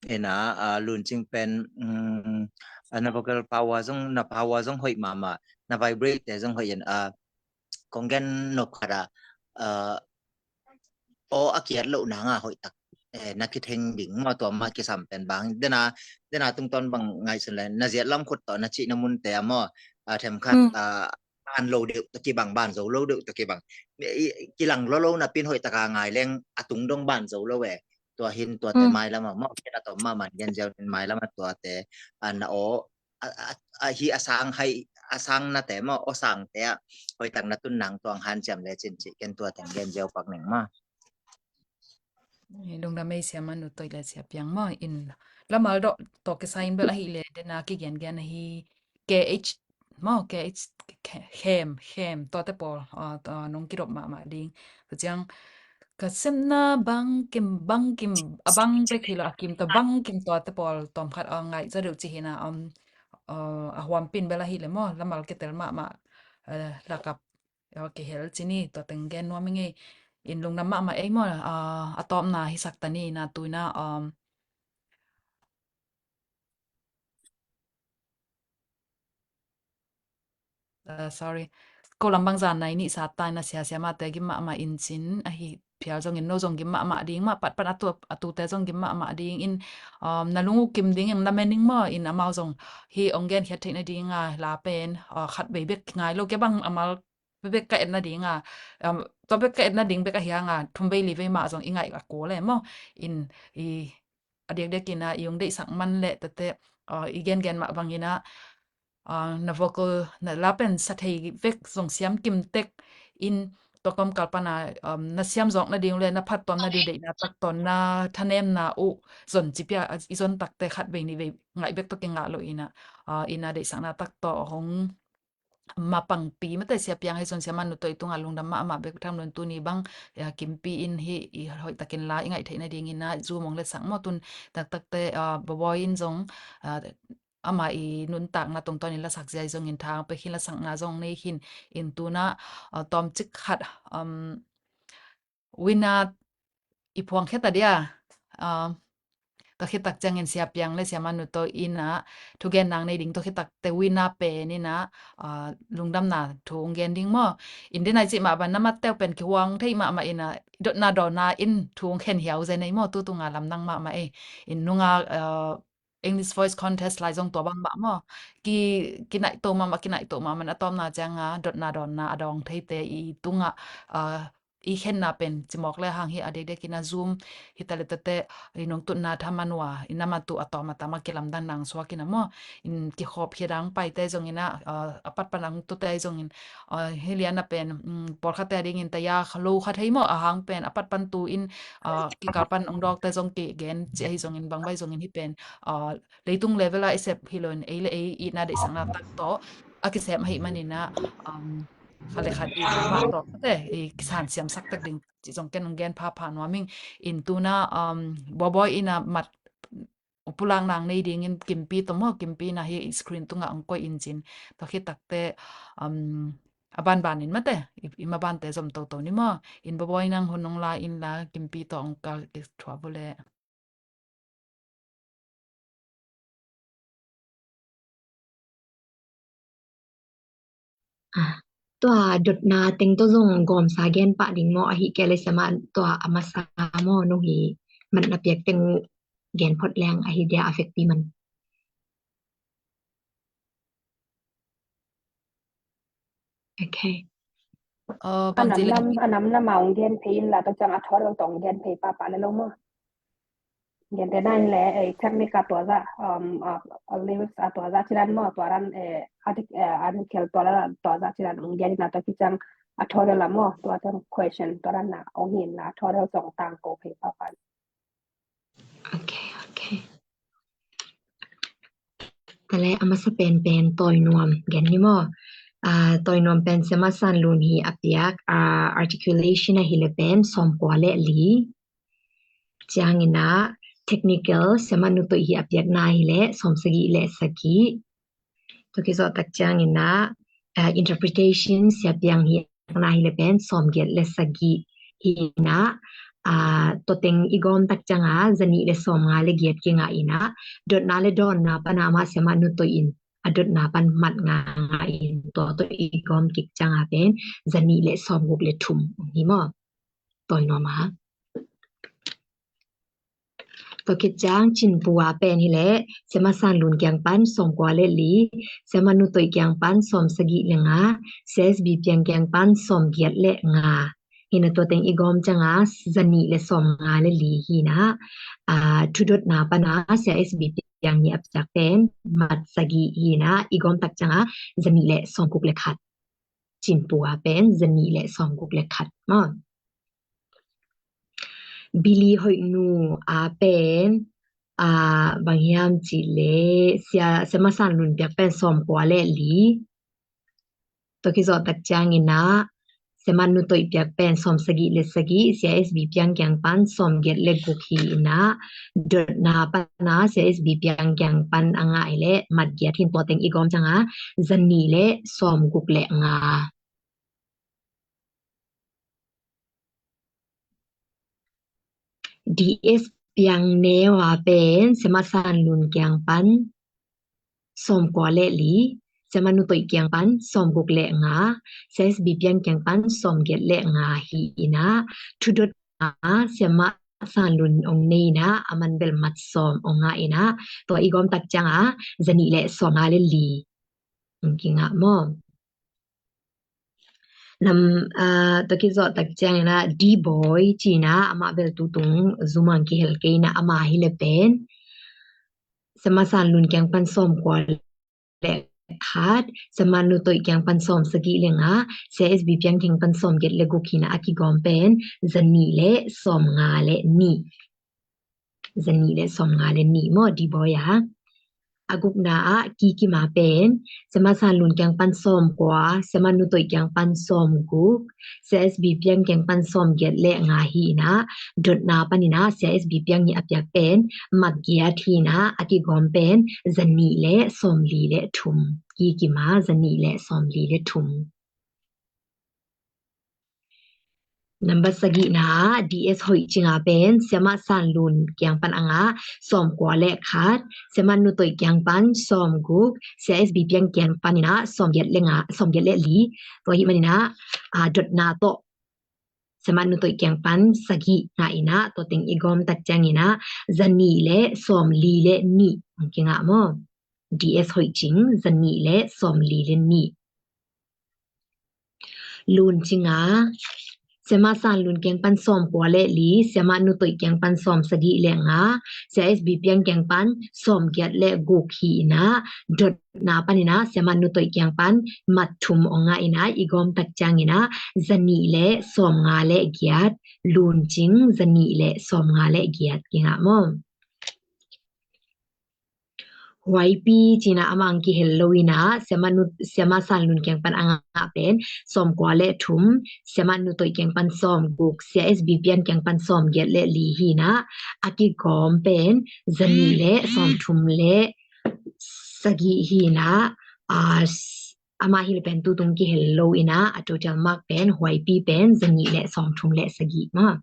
Ina, ah, luncing pen, um, ah, na vocal power zong, na power zong hoih mahmah, na vibrate te zong hoih in, ah, kong gen nop khat ah, ah, aw a kiat loh nanga hoih tak, eh, na kitheng ding maw, tua mah kisam pen bang. Dena, dena tungtawn bang ngaihsun le, na ziat lam khut tawh, na cih na munte ah maw, ah, themkhat, ah, ban lo deuh tawh kibang, ban zo lo deuh tawh kibang. I, kilang lo lo napin hoih taka ngai leng a tung dong ban zo lo e. Tua hin tuate mailam ah maw, kei na tawm mahmah gen ziau in mailam ah tuate, ah, na aw, a, a, a, hi a sang hai, a sang nate maw, aw sangte ah hoih tak na tun nang tuang hanciam le cin cih ken tuate gen ziau pak ning maw. Lungdam ei sia manu toi le sia piang maw, in lamal dawh tawh kisai in bel ahi le dena kigen gen ahi. K H maw, K H, khem, khem, tuate pawl, ah, nong kidop mahmah ding. Tua ciang ka sepna bangkim, bangkim, a bang bek hi lo a kim tawh bangkim tuate pawl tawmkhat a ngaih za deuh ci hi na, um, ah, a huampin bel ahi le maw, lamal kitel mahmah, eh, lakap, ah, kihel ci ni, tua teng gen nuam i ngei. In lungdam mahmah ei maw, ah, a tawpna hisak ta ni na tuina, um, Uh, sorry. Ko lam bang zan nai nih sa tai na sia sia mah te gim mahmah in cin ahi phial zongin no zong gim mahmah ding mah pat pat a tu, a tute zong gim mahmah ding in, um, na lung uh kim ding in na mening maw in amau zong hi ong gen khiat theih na ding a la pen, uh, khat bei bek ngai lo ke bang amal bek ka et na ding a, um, tua bek ka et na ding bek a hiang a thum bei li bei mah zong i ngaih a ko le maw in i a diakdiak in a i ong deihsak man leh tete, uh, i gengen mah bangin a, uh, na vocal, na la pen sa thei vek zong siam kim tek in, tua kawmkal pana, um, na siam zawk nading le na phattuam nading deihna tak tawh na thanemna uh zon ci pia, i zon takte khat vei nih vei ngaih bek tawh kingah lo ina, uh, ina deihsakna tak tawh hong mapangpi mate Sia Piang hi zong Sia Manu tawh i tungah lungdam mahmah bek tham lo in tuni bang, ya, kimpi in hi i hoih takin la i ngaih theih nading ina Zoom hong letsak maw tun taktakte, uh, Babawi in zong, uh, ama i nuntakna tungtawn in lasak zia i zongin thang pek hin lasakna zong nei hin in tuna, uh, tawmcik khat, um, Wina i phuang kheta dia, uh, tua khitak ciangin Sia Piang le Sia Manu tawh ina thugen nang nei ding tua khitak te Wina pen ina, uh, lungdamna thu hong gen ding maw? In denai cih mah ban na matteu pen kihuang thei mahmah ina dotna dawna in thu hong khen hiau ze nei maw? Tutunga lamdang mahmah e. In nunga, uh, English Voice Contest lai zong tua bang mah maw? Ki, kinaihto mahmah, kinaihto mahmah a tawmna cianga dotna dawnna a dawng theite i tungah, ah, i khenna pen cimawk le hang hi a dekdek ina Zoom hi ta le tate i nungtutna thaman ua ina matu a tawm a tama kilamdang nang suak ina maw? In kikhop hi dang paite zong ina, ah, a pat panang tute zong in, ah, hi liana pen, um, pawlkhatte a dingin taya lo khat hei maw a hang pen a pat pan tu in, ah, kikal pan ong dawkte zong kigen ci ahi zongin bangbai zongin hi pen, ah, leitung level a i sep hi loin ei le ei itna deihsakna tak tawh a kisem ahi manina, um, khat le khat i mah tawh te i kisan siamsak tak ding ci zong ken ong gen phapha nuaming in tuna, um, Babawi ina mat pulak nang nei dingin kimpi tawh maw kimpi na hi screen tungah ong koih in cin tua khitakte, um, a banbanin mate i, i mabante zom toto ni maw in Babawi nang hun ong la in la kimpi tawh ong ka thuah bule. Ah, tua dotna teng tawh zong gawmsa gen pah ding maw ahi kei le Sia Manu tua a masa maw nong hi matna piak teng gen phot leng ahi dia a fekpi man. Okay. Uh, a nam nam a nam nam a ong gen phei in la tua ciang a thawt lo tawh ong gen phei pahpah le lo maw? Gen te nai le, eh, technique a tua za, um, a, a lyrics a tua za cidan maw, tua ran, eh, artic-, eh, article tua la tua za cidan ong gen ina tua ki ciang a thawt lo la maw, tua ciang question tua ran na ong hin la a thawt lo tawh ong tang ko phei pahpah. Okay, okay. Tale a masa pen pen tawi nuam gen ni maw? Ah, tawi nuam pen Sia Manu San Lun hi a piak, ah, articulation ahi le pen sawmkua le li. Ciangina technical Sia Manu Toih hi a piakna hi le sawmsagih le sagih. Tua kizawh tak ciangina, ah, interpretation Sia Piang hi a piakna hi le pen sawmgiat le sagih hi ina, ah, tua teng i gawm tak cianga zanih le sawmnga le giat kingah ina dotna le dawnna pana amah Sia Manu Toih in a dotna pan mat nga nga in tua tua i gawm kik cianga pen zanih le sawmguk le thum hi maw? Tawi nuam a. Tua khit ciang Cinpu a pen hi le Sia Manu San Lun kiang pan sawmkua le li, Sia Manu Toih kiang pan sawmsagih le nga, Sia S B Piang kiang pan sawmgiat le nga. Hina tua teng i gawm cianga zanih le sawmnga le li hina, ah, thudotna pana Sia S B Piang hi a piak pen mat sagih hina i gawm tak cianga zanih le sawmguk le khat. Cinpu a pen zanih le sawmguk le khat maw? Bili Hoih Nu a pen, ah, bang hiam cih le Sia, Sia Manu San Lun piak pen sawmkua le li. Tua kizawh tak ciangina Sia Manu Toih piak pen sawmsagih le sagih, Sia S B Piang kiang pan sawmgiat le guk hi ina dotna pana Sia S B Piang kiang pan a ngah hi le mat giat hin tua teng i gawm cianga zanih le sawmguk le nga. D S Piang Neu a pen Sia Manu San Lun kiang pan sawmkua le li, Sia Manu Toih kiang pan sawmguk le nga, Sia S B Piang kiang pan sawmgiat le nga hi ina thudotna Sia Manu San Lun ong nei ina a man bel mat sawm ong ngah ina tua i gawm tak cianga zanih le sawmnga le li ong kingah maw? Nam, ah, tua kizawh tak ciangina D Boy cina amah bel tutung Zoom ang kihel kei ina ama hi le pen Sia Manu San Lun kiang pan sawmkua le khat, Sia Mat Nu Toih kiang pan sawm sagih le nga, Sia S B Piang kiang pan sawm giat le guk hi-in ah, a kigawm pen za nih le sawm nga le nih. Za nih le sawm nga le nih maw, D boy ah. A gukna ah Ki Kim a pen, Sia Mat San Lun kiang pan sawm kua, Sia Mat Nu Toih kiang pan sawm guk, Sia S B Piang kiang pan sawm giat le nga hi-in ah, dotna panin ah Sia S B Piang ii a piak pen mat giat hi-in ah, a kigawm pen za nih le sawm li le thum. Ki Kim a za nih le sawm li le thum. Nambat sagihna ah D S Hoih Cing a pen, Sia Mat San Lun kiang pan a nga, sawm kua le khat, Sia Mat Nu Toih kiang pan sawm guk, Sia S B Piang kiang panin ah sawm giat le nga, sawm giat le li. Tua ahih manin ah, a, dotna tawh Sia Mat Nu Toih kiang pan sagih ngah in ah, tua teng i gawm tak ciangin ah za nih le sawm li le nih hong kingah maw. D S Hoih Cing, za nih le sawm li le nih. Lun Cing a, Sia Mat San Lun kiang pan sawm kua le li, Sia Mat Nu Toih kiang pan sawm sagih le nga, Sia S B Piang kiang pan sawm giat le guk hi-in ah, dotna panin ah Sia Mat Nu Toih kiang pan mat thum hong ngah in ah, i gawm tak ciangin ah za nih le sawm nga le giat. Lun Cing, za nih le sawm nga le giat kingah maw. Huaipi Cing a, amah hong kihel lo in ah, Sia Mat Nu, Sia Mat San Lun kiang pan a nga pen sawm kua le thum, Sia Mat Nu Toih kiang pan sawm guk, Sia S B Piang kiang pan sawm giat le li hi-in ah, a kigawm pen za nih le sawm thum le sagih hi-in ah, a, amah hi le pen tu tung kihel lo in ah, a total mark pen Huaipi pen za nih le sawm thum le sagih maw.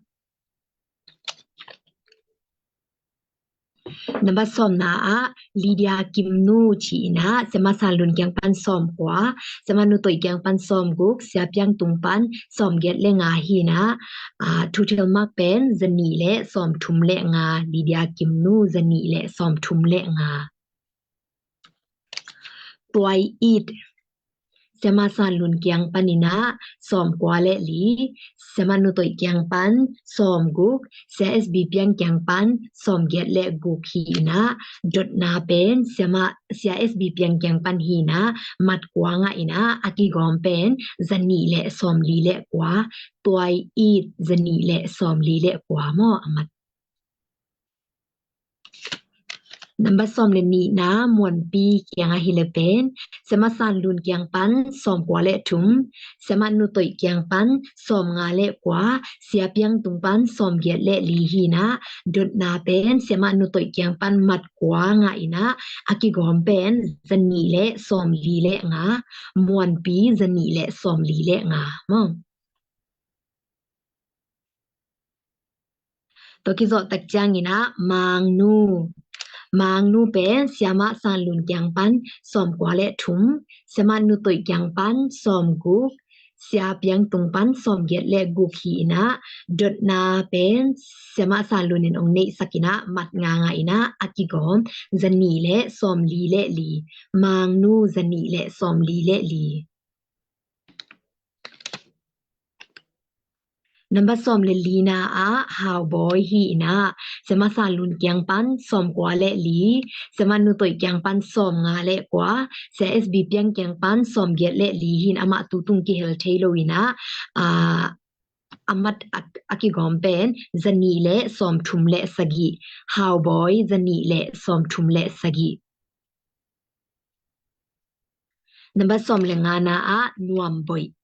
Nambat sawmna ah Lydia Kim Nu ci-in ah, Sia Mat San Lun kiang pan sawm kua, Sia Mat Nu Toih kiang pan sawm guk, Sia Piang Tung pan sawm giat le nga hi-in ah, a, total mark pen za nih le sawm thum le nga, Lydia Kim Nu za nih le sawm thum le nga. Tuai It, Sia Mat San Lun kiang panin ah sawm kua le li, Sia Mat Nu Toih kiang pan sawm guk, Sia S B Piang kiang pan sawm giat le guk hi-in ah, dotna pen Sia Mat, Sia S B Piang kiang pan hi-in ah, mat kua ngah in ah, a kigawm pen za nih le sawm li le kua. Tuai It, za nih le sawm li le kua maw, a mat. Nambat sawm le nihna Muanpi kiang ahi le pen, Sia Mat San Lun kiang pan sawm kua le thum, Sia Mat Nu Toih kiang pan sawm nga le kua, Sia Piang Tung pan sawm giat le li hi-in ah, dotna pen Sia Mat Nu Toih kiang pan mat kua ngah in ah, a kigawm pen za nih le sawm li le nga. Muanpi, za nih le sawm li le nga maw. Tua kizawh tak ciangin ah Mang Nu. Mang Nu pen Sia Mat San Lun kiang pan sawm kua le thum, Sia Mat Nu Toih kiang pan sawm guk, Sia Piang Tung pan sawm giat le guk hi-in ah, dotna pen Sia Mat San Lun in hong neihsak in ah, mat nga ngah in ah, a kigawm za nih le sawm li le li. Mang Nu, za nih le sawm li le li. Nambat sawm le lina ah Hau Bawi hi-in ah, Sia Mat San Lun kiang pan sawm kua le li, Sia Mat Nu Toih kiang pan sawm nga le kua, Sia S B Piang kiang pan sawm giat le li hi-in, amah tu tung kihel thei lo in ah, a, a mat a, a kigawm pen za nih le sawm thum le sagih. Hau Bawi, za nih le sawm thum le sagih. Nambat sawm le ngana ah Nuam Boih.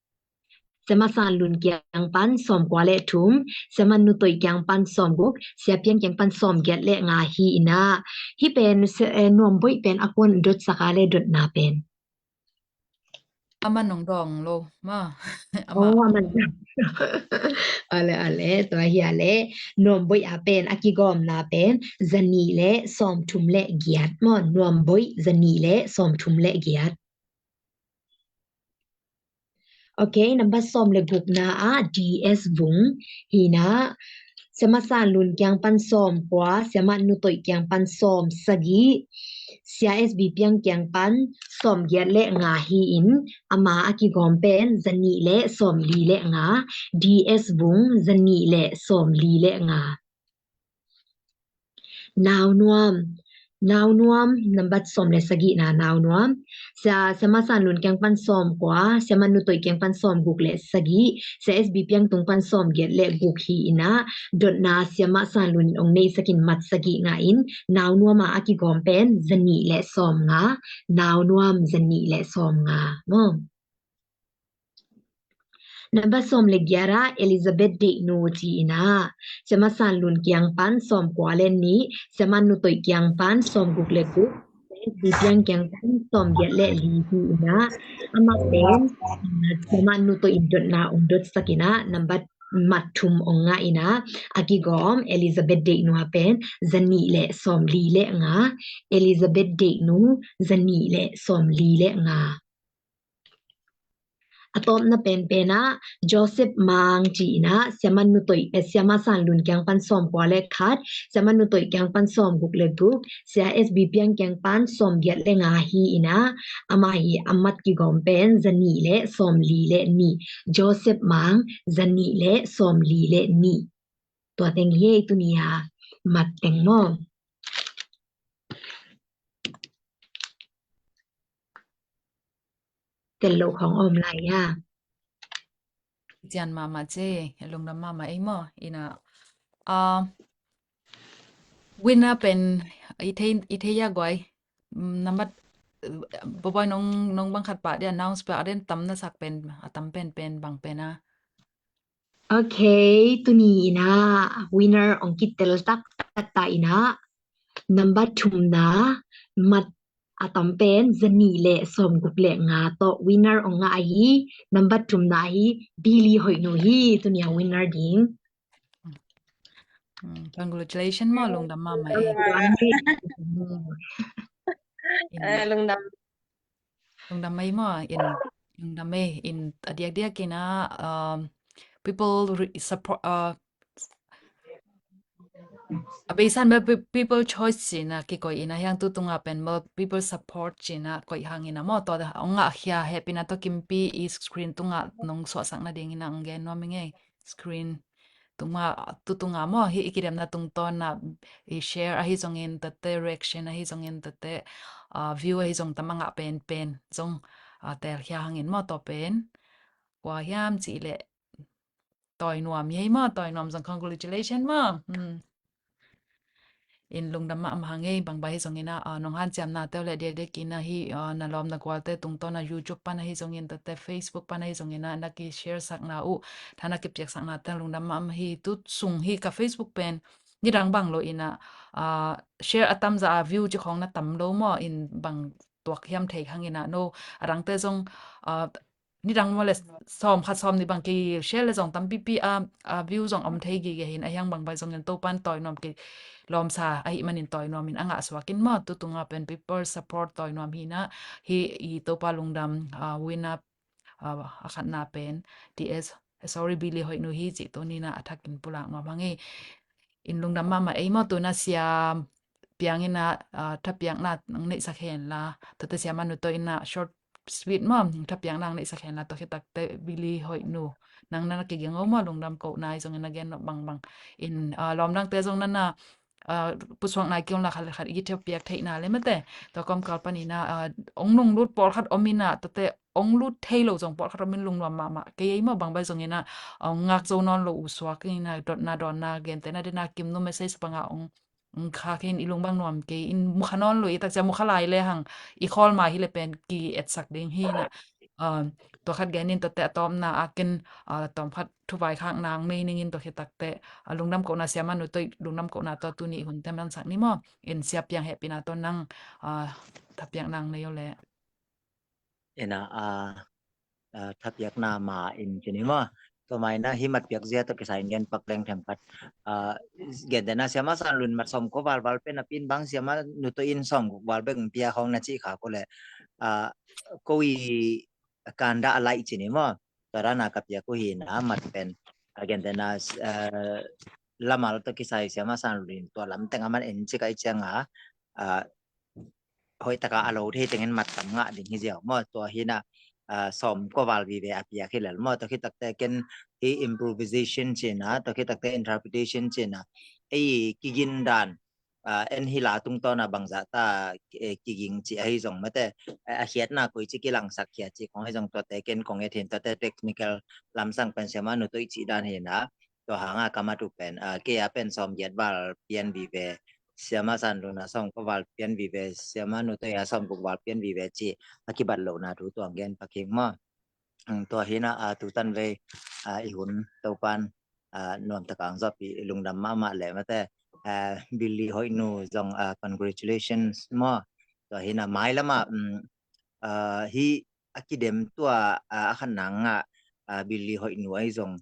Sia Mat San Lun kiang pan sawm kua le thum, Sia Mat Nu Toih kiang pan sawm guk, Sia Piang kiang pan sawm giat le nga hi-in ah. Hih pen, eh, Nuam Boih pen a kuan dotsak a le dotna pen. A man nong dawng lo maw. A man. Oh, a man. A le, a le, tua hi a le. Nuam Boih a pen a kigawmna pen za nih le sawm thum le giat maw. Nuam Boih, za nih le sawm thum le giat. Ok, nambat sawm le gukna ah D S Vung hi-in ah, Sia Mat San Lun kiang pan sawm kua, Sia Mat Nu Toih kiang pan sawm sagih, Sia S B Piang kiang pan sawm giat le nga hi-in, ama a kigawm pen za nih le sawm li le nga. D S Vung, za nih le sawm li le nga. Nau Nuam, Nau Nuam, nambat sawm le sagihna, Nau Nuam. Sia, Siama San Lun kiang pan sawm kua, Siama Nu Toih kiang pan sawm guk le sagih, Sia S B Piang tung pan sawm giat le guk hi in ah, dotna Siama San Lun in ong neihsak in mat sagih ngah in, Nau Nuam a a kigawm pen za nih le sawm nga, Nau Nuam za nih le sawm nga. Maw. Nambat sawm le giat ah Elizabeth Deih Nu ci in ah, Siama San Lun kiang pan sawm kua le nih, Siama Nu Toih kiang pan sawm guk le guk, Sia S B Piang kiang pan sawm giat le li hi in ah, amah pen, ah, Siama Nu Toih in dotna ong dotsak in ah, nambat mat thum ong ngah in ah, a kigawm Elizabeth Deih Nu a pen za nih le sawm li le nga, Elizabeth Deih Nu za nih le sawm li le nga. A tawpna penpen ah Joseph Mang ci in ah, Siama Nu Toih, eh, Siama San Lun kiang pan sawm kua le khat, Siama Nu Toih kiang pan sawm guk le guk, Sia S B Piang kiang pan sawm giat le nga hi in ah, amah hi a mat kigawm pen za nih le sawm li le nih, Joseph Mang za nih le sawm li le nih. Tua teng hi ei tuni a mat teng maw. Tel lo khong om lai a. Cian mama ce, lungdam mama ei maw. Ina, ah, winner pen, i thei, i thei ya guai. Mm, nambat, eh, boboi nong, nong bang khat pa dia, announce pa, aden tam na sak pen, a tam pen pen, bang pen a. Ok, tuni in ah winner ong kitel taktak ta in ah, nambat thumna mat a tam pen za nih le sawm guk le nga tawh winner ong ngah ahi, nambat thumna hi Billy Hoih Nu hi, tuni a winner ding. Mm, congratulations maw, lungdam mama ei. Eh, lungdam. Lungdam ei maw, in, lungdam ei, in, a diakdiak in ah, um, people re-, support, uh, a beisan bel pe-, people choice ci in ah kikoih in ah, hiang tu tung a pen bel people support ci in ah koih hang in ah maw, tua ong ngah khia hehpihna tawh kimpi i screen tung a nong suahsak nading in ah ong gen nuam ing ei, screen tung a, tu tung a maw, hih i kidemna tungtawn a i share ahi zongin tete, reaction ahi zongin tete, ah, view ahi zong tam a ngah penpen zong, ah, telkhia hangin maw, tua pen kua hiam cih leh Tawi Nuam hi ei maw, Tawi Nuam zong congratulations maw. Hmm. In lungdam mahmah hang ei, bang bang hi zongin ah, ah, nong hanciamna te uh leh diakdiak in ah hih, ah, na lawm na gual te tungtawn a YouTube pan ahi zongin tete, Facebook pan ahi zongin ah na ki share sakna uh, tha na kipiak sakna te lungdam mahmah hi. Tu sung hi ka Facebook pen nidang bang lo in ah, ah, share a tam za a view ci khong na tam lo maw, in bang tuak hiam thei hang in ah, no, a dang te zong, ah, nidang maw le sawm khat sawm nih bang ki share le zong tampipi a, a view zong om thei gige hin, a hiang bang bang zongin Topan tawi nuam ki lawmsa ahi manin tawi nuam in a ngah suak in maw, tu tung a pen people support tawi nuam hi in ah, hi i Topa lungdam, ah, win up, ah, a khatna pen T S, sorry, Billy Hoih Nu hi cih tuni in ah a thak in pulak nuam hang ei. In lungdam mahmah ei maw, tu in ah Sia Piang in ah, ah, thapiakna nang neihsak hen la, tate Siama Nu Toih in ah short sweet maw, thapiakna nang neihsak hen la, tua khit takte Billy Hoih Nu, nang na na kiging o maw, lungdam kohna ahi zongin na gen nop bang bang in, ah, lawm dang te zong na na, ah, pusuak nai kei un la, khat le khat i thapiak theihna le mate, tua kawmkal pan in ah, ah, ong nung lut pawlkhat om in ah, tate ong lut thei lo zong pawlkhat om in lungnuam mahmah kei ei maw, bang bang zongin ah, ah, ong ngak zo nawn lo uh suak in ah, dotna dawnna gentehna dena Kim Nu message bang ah ong, ong khak in i lung bang nuam kei in, mukha nawn lo i, takcia mukha lai le hang i khawl ma hi le pen ki etsak ding hi in ah, ah, tua khat gen in, tate a tawpna a ken, ah, tawm khat thuvai khak nang nei ning in, tua khit takte, ah, lungdam kohna, Siama Nu Toih lungdam kohna tawh tuni hun te mansak ni maw, in Sia Piang hehpihna tawh nang, ah, thapiak nang nei o le. Ina, ah, ah, thapiakna ma in ci ni maw. Tua ma in ah hih matpiak zia tawh kisai in gen pak leng themkhat. Ah, gentehna Siama San Lun mat sawm kua valval pen a pin bang Siama Nu Toih in sawm guk val bek ong pia khong na cih kha ko le, ah, ko i kanda a laih ci ni maw. Tua dan a ka piak uh hi in ah mat pen, ah, gentehna, ah, lamal tawh kisai Siama San Lun in tua lam teng a man en ci ka i ciang a, ah, hoih taka a lo thei tengin mat tam ngah ding hi ziau maw. Tua hi in ah, ah, sawm kua val vive a piak hi lel maw. Tua khit takte ken hi improvisation ci in ah, tua khit takte interpretation ci in ah, ei kigin dan, en hi la tungtawn a bangzah ta kiging cih ahi zong mate, a khiatna koi ci kilangsak khia cih kong ahi zong tuate ken kong et hin tuate technical lamsang pen Siama Nu Toi cih dan hi na. Tua hanga ka mat uh pen kei a pen sawm giat val pian vive, Siama San Lun a sawm kua val pian vive, Siama Nu Toi a sawm guk val pian vive cih a kibat lohna thu tuang gen paking maw. Tua hi na, tutan vei i hun Topan nuam taka ang zawpi lungdam mahmah le mate, Billy Hoih Nu zong congratulations maw. Tua hi na mailama hi a kidem tua a khatna ngah Billy Hoih Nu ahi zong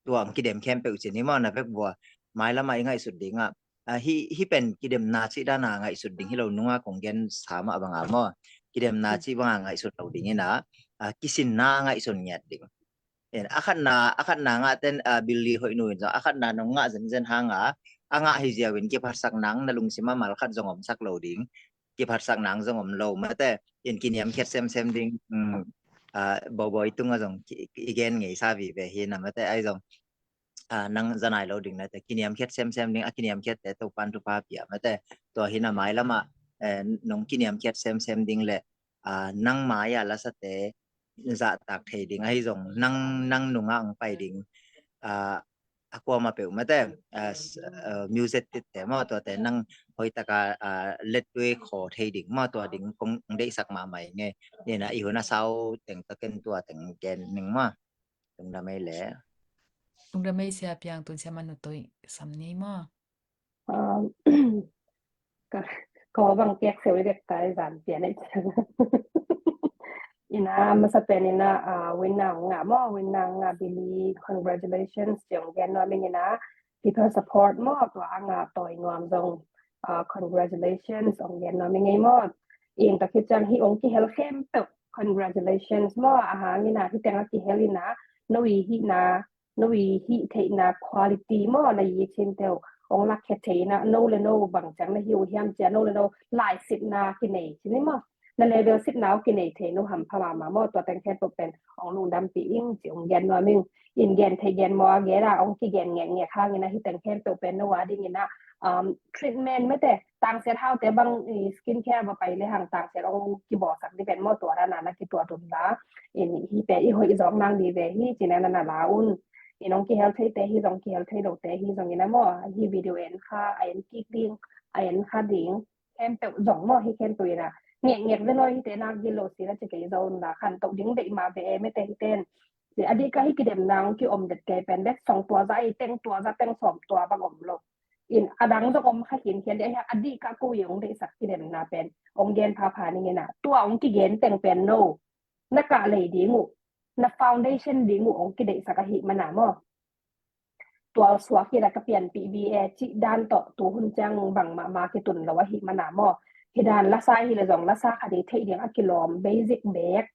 tua ang kidem khempeuh cin hi maw na vek vua. Mailama i ngaihsut dingah hi pen kidemna cih dana ngaihsut ding hi lo nunga kong gen sa mah banga maw. Kidemna cih banga ngaihsut lo ding ina kisinna ngaihsun ngiat ding. A khatna a khatna ngah ten Billy Hoih Nu in zong a khatna nong ngah zenzen hanga a ngah hi ziau in kiphatsak nang na lungsima mal khat zong omsak lo ding. Kiphatsak nang zong om lo mate, in kiniamkhiat semsem ding. Boboi tunga zong i gen ngei sa vive hi na mate, ahi zong nang zanai lo ding nate kiniamkhiat semsem ding, a kiniamkhiatte Topan thupha pia mate. Tua hi na mailama nong kiniamkhiat semsem ding le nang mai-a lasate zahtak thei ding ahi zong nang nang nunga ang pai ding a kuama peuh mate, music titte maw tuate nang hoitaka lettui khaw thei ding maw tua ding kong deihsak mahmah i ngei. Nina i hun a sau teng taken tua teng gen ning maw. Tungdamei le. Tungdamei sia piang tun sia manu toi sam ni maw. Ko bang piak seu i dek tai zan pian ai. Ina masa pen ina win na nga maw, win na nga Billy, congratulations ciong gen nuam ing ina. People support maw tua a nga toi nuam zong congratulations ong gen nuam ing ei maw. In takhi ciang hi ong kihel khempeuh congratulations maw. A hang ina hi teng a kihel ina no i hi na no i hih theihna quality maw na i chin teu ong lak khe theihna no le no bang ciang na hi uh hiam cia no le no laisitna kinei cini maw. Na level sitna uh kinei thei no hampha mama maw tua teng khen peuh pen ong lungdampi ing ci ong gen nuam ing. In gen thei gen maw a gen a ong kigen ngek ngek hangin a hi teng khen peuh pen no a dingin a treatment mete tangsiat haute bang skin care va pai le hang tangsiat ong kibawsak di pen maw tua dana na kituat un la. In hi pe i hoih zawk nang di ve hi cina na na la un. In ong kihel theite hi zong kihel thei lote hi zong ina maw hi video en kha a en kik ding a en kha ding khempeuh zong maw hi khempeuh ina ngek ngek ve lawi hite nak gil lo sina ci kei zo un la khan toh ding deih ma ve e mete hiten. A dih ka hi kidem nang ki om det kei pen bek song tua za i teng tua za teng sawm tua bang om lo. In a dang zong om kha khin khian dih a dih ka ko i ong deihsak kidemna pen ong gen phapha ning ina tua ong kigen teng pen no na kah lei ding uh na foundation ding uh ong kideihsak ahi mana maw. Tual suak hi la ka pianpih bi e cih dan tawh tu hun ciang bang mahmah kitun lo ahi mana maw. Hi dan lasa hi le zong lasa kha dei theih ding a kilawm basic bek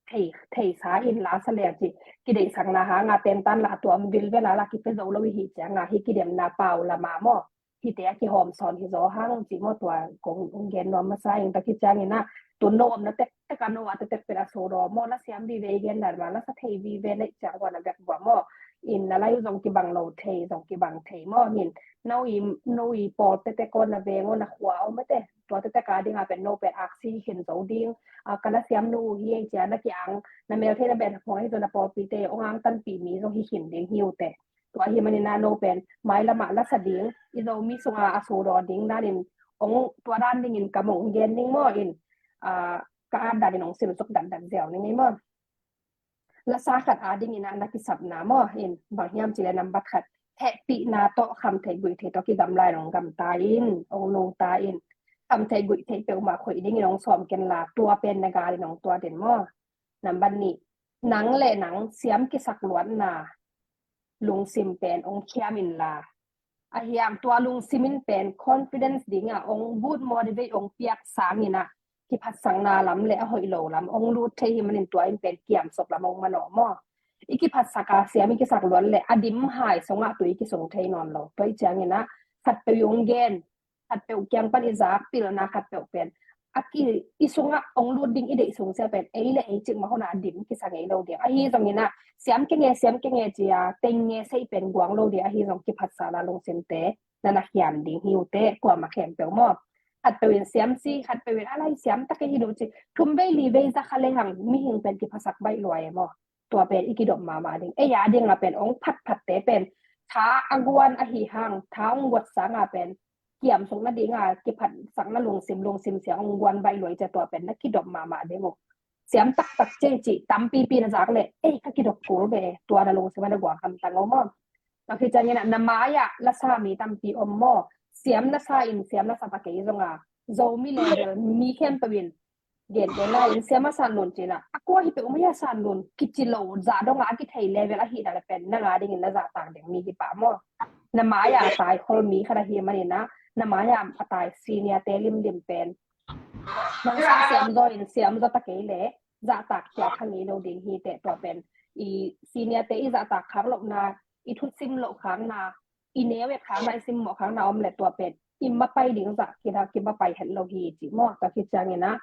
thei thei sa in la sa leng cih kideihsakna hanga tentan la a tuam vil vela la kipia zo lo ihi cianga hi kidemna pau lama maw. Hite a kihawm sawn hi zaw hang cih maw tua kong gen nuam masa in takhi ciangin a tun no omna tektek a no a tektek pet a so daw maw la siam vive i gen dan ma la sa thei vive neih ciang wana bek bua maw. In na lai zong kibang lo thei zong kibang thei maw hin no i no i pawl tektek aw na veng aw na khua aw mate tua tektek a dinga pen no pen aksi khin zo ding. A ka la siam no hi ei cia na ki ang na mel thei na ben khong hi zo na pawlpite ong ang tanpih mi zong hi khin ding hi ute. Tua hi manina no pen mailamah lasa ding i Zomi sunga a sudaw ding danin ong tua dan dingin ka mong gen ding maw in ka at danin ong sim suk dakdak ziau ning ei maw. Lasa khat a dingin a na kisapna maw in bang hiam cile nambat khat hehpihna tawh khamtheih guihtheih tawh kigamlai ong gamta in ong nungta in khamtheih guihtheih peuhmah khoih dingin ong sawm ken la tua pen na galin ong tua den maw. Nambat nih nang le nang siam kisak luatna lungsim pen ong khiam inla a hiang tua lungsim in pen confidence dinga ong but motivate ong piak sangin a kiphatsakna lam le a hoih lo lam ong lut thei hi manin tua in pen kiamsop lam ong manawh maw. I kiphatsak a siam i kisak luat le a dim hai sungah tui kisung thei nawn lo tua i ciangin a khatpeuh i ong gen khatpeuh kiang pan i zak pilna khatpeuh pen a ki i sungah ong lut ding i deih sung sia pen ei le ei cik ma hona a dim kisa ngei lo ding ahi zongin a siam kenge siam kenge cia teng nge sei pen guang lo ding ahi zong kiphatsakna lungsimte na na khiam ding hi uh teh, kuamah khempeuh maw. Khatpeuh in siam si, khatpeuh in a lai siam tak hi uh ci. Thum vei li vei za kha lehang mihing pen kiphasak baih lua e maw. Tua pen i kidop mahmah ding. Ei a ding a pen ong phatphatte pen tha a guan ahi hang, tha ong guat sanga pen kiamsuk nadinga kiphatsakna lungsim, lungsim siang ong guan baih lua i ci a, tua pen na kidop mahmah ding uh. Siam taktak ci ci, tampipi na zak leh, ei, ka kidop kul ve, tua na lungsim a na guang hamtang uh maw. Tua khit ciangin ah na mai-ah lasa mi tampi om maw. Siam lasa in, siam lasa ta kei zonga, Zomi level mi khempeuh in gen gen lai in siam a san lun cina, a kua hi peuh mai a san lun kici lo, zah donga a kithei level ahi na le pen na nga dingin na zahtak ding mi hi pah maw. Na mai-ah a tai khol mi khat ahi manina, na mai-ah a tai senior te limlim pen nang sa siam zaw in siam zaw ta kei leh zahtak cia kha ngei lo ding hi teh. Tua pen i senior te i zahtak khak lohna, i thusim loh khakna, i neu et khakna, i simmawh khakna om leh tua pen i mapai ding zah kina kimapai het lo hi ci maw. Tua khit ciangin ah,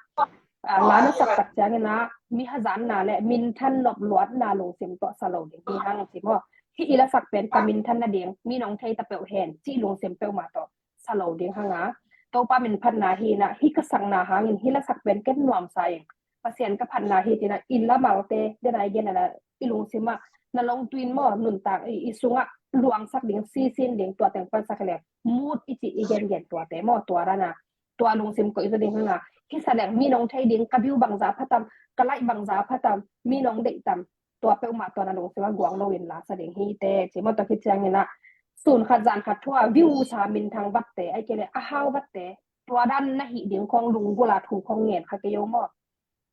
ah, la na sak tak ciangin ah mi hazatna le minthan nop luatna lungsim tawh sa lo ding hi hang ci maw. Hih i lasak pen ka minthan nading mi nong thei ta peuh hen cih lungsim peuhmah tawh sa lo ding hanga, Topa min phatna hi na, hih ka sakna hangin hih lasak pen ken nuamsa ing, Pasian ka phatna hi tina, i lamalte dena i gen na, i lungsim ah na longtuin maw, nuntak i, i sungah luangsak ding, sisin ding, tua teng pansak leng mut i ci i gengen tuate maw, tua dana tua lungsim koih zaw ding hanga, hih sa leng mi nong thei ding, ka view bangza phatam, ka like bangza phatam, mi nong deih tam, tua peuhmah tua na lungsim a guang loin lasa ding hi teh ci maw. Tua khit ciangin ah sun khat zan khat thu a view sa minthang vatte, ai kei leh a hau vatte, tua dan na hih ding khong lunggulh a thu khong ngen kha kei uh maw.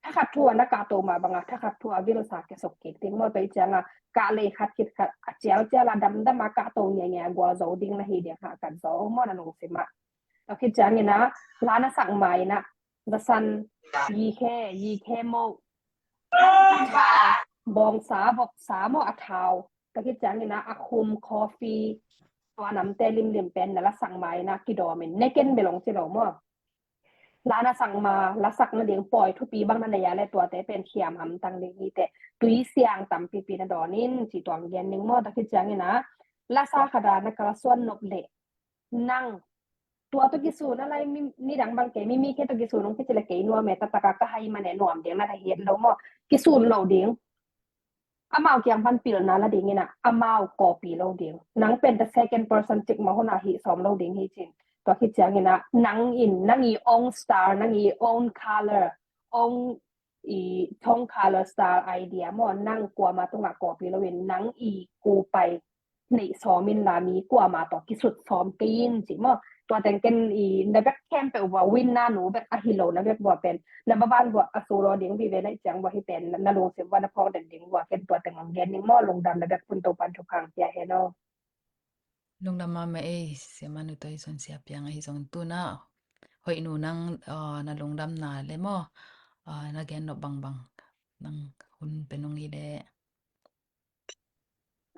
Thakhat thu a na kahto mah banga thakhat thu a vilsa kisuk kik ding maw. Tua i cianga kah lei khat khit khat a cialcial a damdam a kahto ngiangia gualzo ding na hi ding hahkat zaw maw na lungsim ah. Tua khit ciangin ah la na sak ma in ah zasan, yikhe, yikhe moh, bawngsa, voksa maw, a thau. Tua khit ciangin ah a khum, coffee, tua namte limlim pen na lasak ma in ah kidawmin neken belong ci lo maw. La na sak ma, lasak nading pawi thupi bang na nei a le tuate pen khiam hamtang ding hi teh. Tui siang tampipi na dawnin ci tuang gen ding maw. Tua khit ciangin ah lasa khat a na kalsuan nop leh nang tua tawh kisun a lai, mi, nidang bang kei, mi, mi khe tawh kisun ong kici le kei nuam e, taktak a ka hai man e, nuam ding na ka hiat lo maw. Kisun lo ding. Amau kiang pan pilna la dingin ah amau copy lo ding. Nang pen the second person cik mah hun a hih sawm lo ding hi cin. Tua khit ciangin ah nang in, nang i own style, nang i own color, own i tone, color, style, idea maw, nang kuama tungah copy loin nang i kupai neih sawm inla mi kuama tawh kisut sawm kei in ci maw. Tua teng ken i na bek khempeuh vua, win na nu bek ahi lo na bek vua pen na baban vua a solo ding vive na i ciang vua hi pen na lungsim vua na phawk den ding vua ken tua teng ong gen ding maw. Lungdam na bek, Topan thupha ong pia hen aw. Lungdam mahmah ei, Siamah Nu Toi Sun Sia Piang ahi zong tuna hoih nu nang, ah, na lungdamna le maw, ah, na gen nop bangbang nang hun pe nung hi le.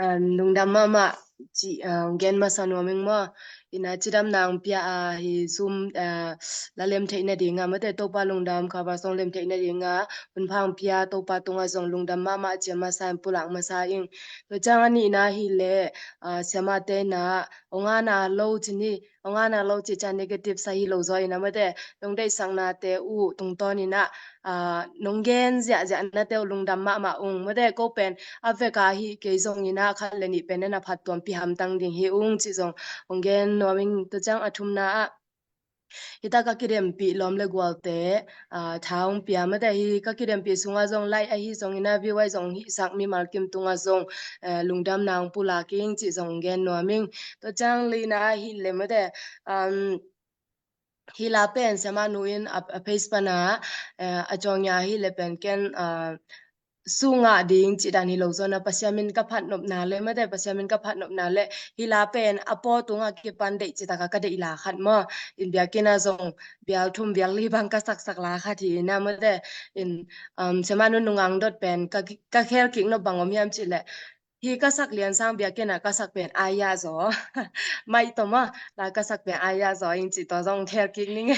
Ah, lungdam mahmah ci, ah, gen masa nuam ing maw. Ina cidamna ong pia a hi Zoom, ah, la lem theih nadinga mate Topa lungdam kha ba zong lem theih nadinga hun pha ong pia Topa tunga zong lungdam mahmah cia masa in pulak masa ing. Tua ciang a nihna hi le, ah, siamate na ong ana lo cini, ong ana lo ci ca negative sa hi lo zaw ina mate, nong deihsaknate uh tungtawn ina, ah, nong gen ziahziahnate uh lungdam mahmah ung mate. Ko pen a veka hi kei zong ina khat le nih pen na phattuampi hamtang ding hi ung ci zong ong gen nuam ing. Tua ciang a thumna ah hita ka kidempih lawm le gualte, ah, tha ong pia mate hi ka kidempih sunga zong like ahi zong ina view ahi zong hihsak mimal kim tunga zong, eh, lungdamna ong pulak ing ci zong ong gen nuam ing. Tua ciang lina ahi le mate, um, hi la pen Siamah Nu in a, a page pana, eh, a cawngya hi le pen ken, ah, sungah ding ci dan hi lo zaw na Pasian min ka phatnopna le mate Pasian min ka phatnopna le hi la pen a paw tungah kipan deih ci taka ka deih la khat maw. In biakinn a zong bial thum bial li bang ka saksak la khat hi ina mate in, um, Siamah Nu nungang dot pen ka, ka khel kik nop bang om hiam ci le hi ka sak lian sang biakinn a ka sak pen ai ya zaw. Mai tawh maw la ka sak pen ai ya zaw in ci tawh zong khel kik ning.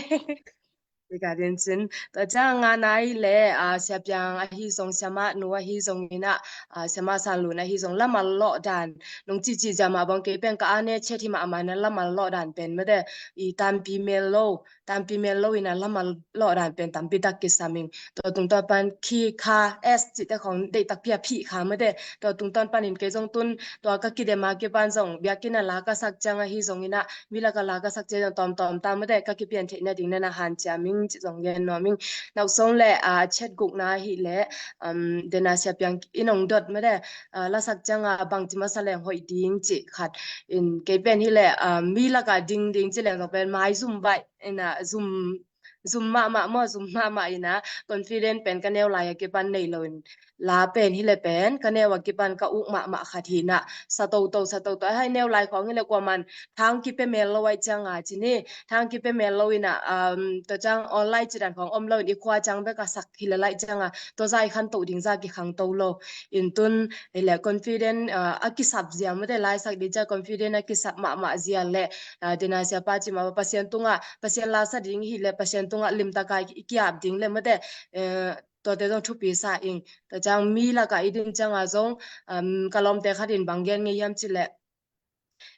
Ika din cin. Tua ciang a ngana i le, ah, Sia Piang ahi zong, Siamah nu ahi zong ina, ah, Siamah San Lun ahi zong, lamal lawh dan. Nong cici zia mah bang kei pen ka a ne chet hi mah a mah na lamal lawh dan pen mate, i tampi mel lo, tampi mel lo ina lamal lawh dan pen tampi tak kisam ing. Tua tungtawn pan khi kha s cite khong deih takpi a phih kha mate. Tua tungtawn panin kei zong tun, tua ka kidem a kipan zong, biakinn a la ka sak ciang ahi zong ina, mi lak a la ka sak ciang zong tawmtawm ta mate, ka kipian theih nading na na hanciam ing, ci zong gen nuam ing. Nau song le, ah, chet gukna hi le, um, dena Sia Piang in ong dot mate, ah, la sak ciang a bangci masa leng hoih ding ci khat. In kei pen hi le, ah, mi lak a ding ding ci leng zong pen mai zum baih, ina zum, zum mahmah maw, zum mahmah ina, confident pen ka neu lai a kipan nei lo in, la pen hi le pen ka neu a kipan ka uk mahmah khat hi ina, sa toto, sa toto, hai neu lai khong hi le kuaman thang kipia mel lo ai ciang a ci ni, thang kipia mel lo ina, um, tua ciang online ci dan khong om lo in i khua ciang bek a sak hi le lai ciang a, tua zah i khantoh ding zah kikhangto lo. In tun, hi le confident, ah, a kisap zia mate lai sak ding ciang confident a kisap mahmah zia le, ah, dena Siapa ci mah Pasian tunga, Pasian la sa ding hi le Pasian tunga limtaka i kiap ding le mate, eh, tuate zong thupi sa ing. Tua ciang mi lak a i din ciang a zong, um, ka lawmte khat in bang gen ngei hiam ci le,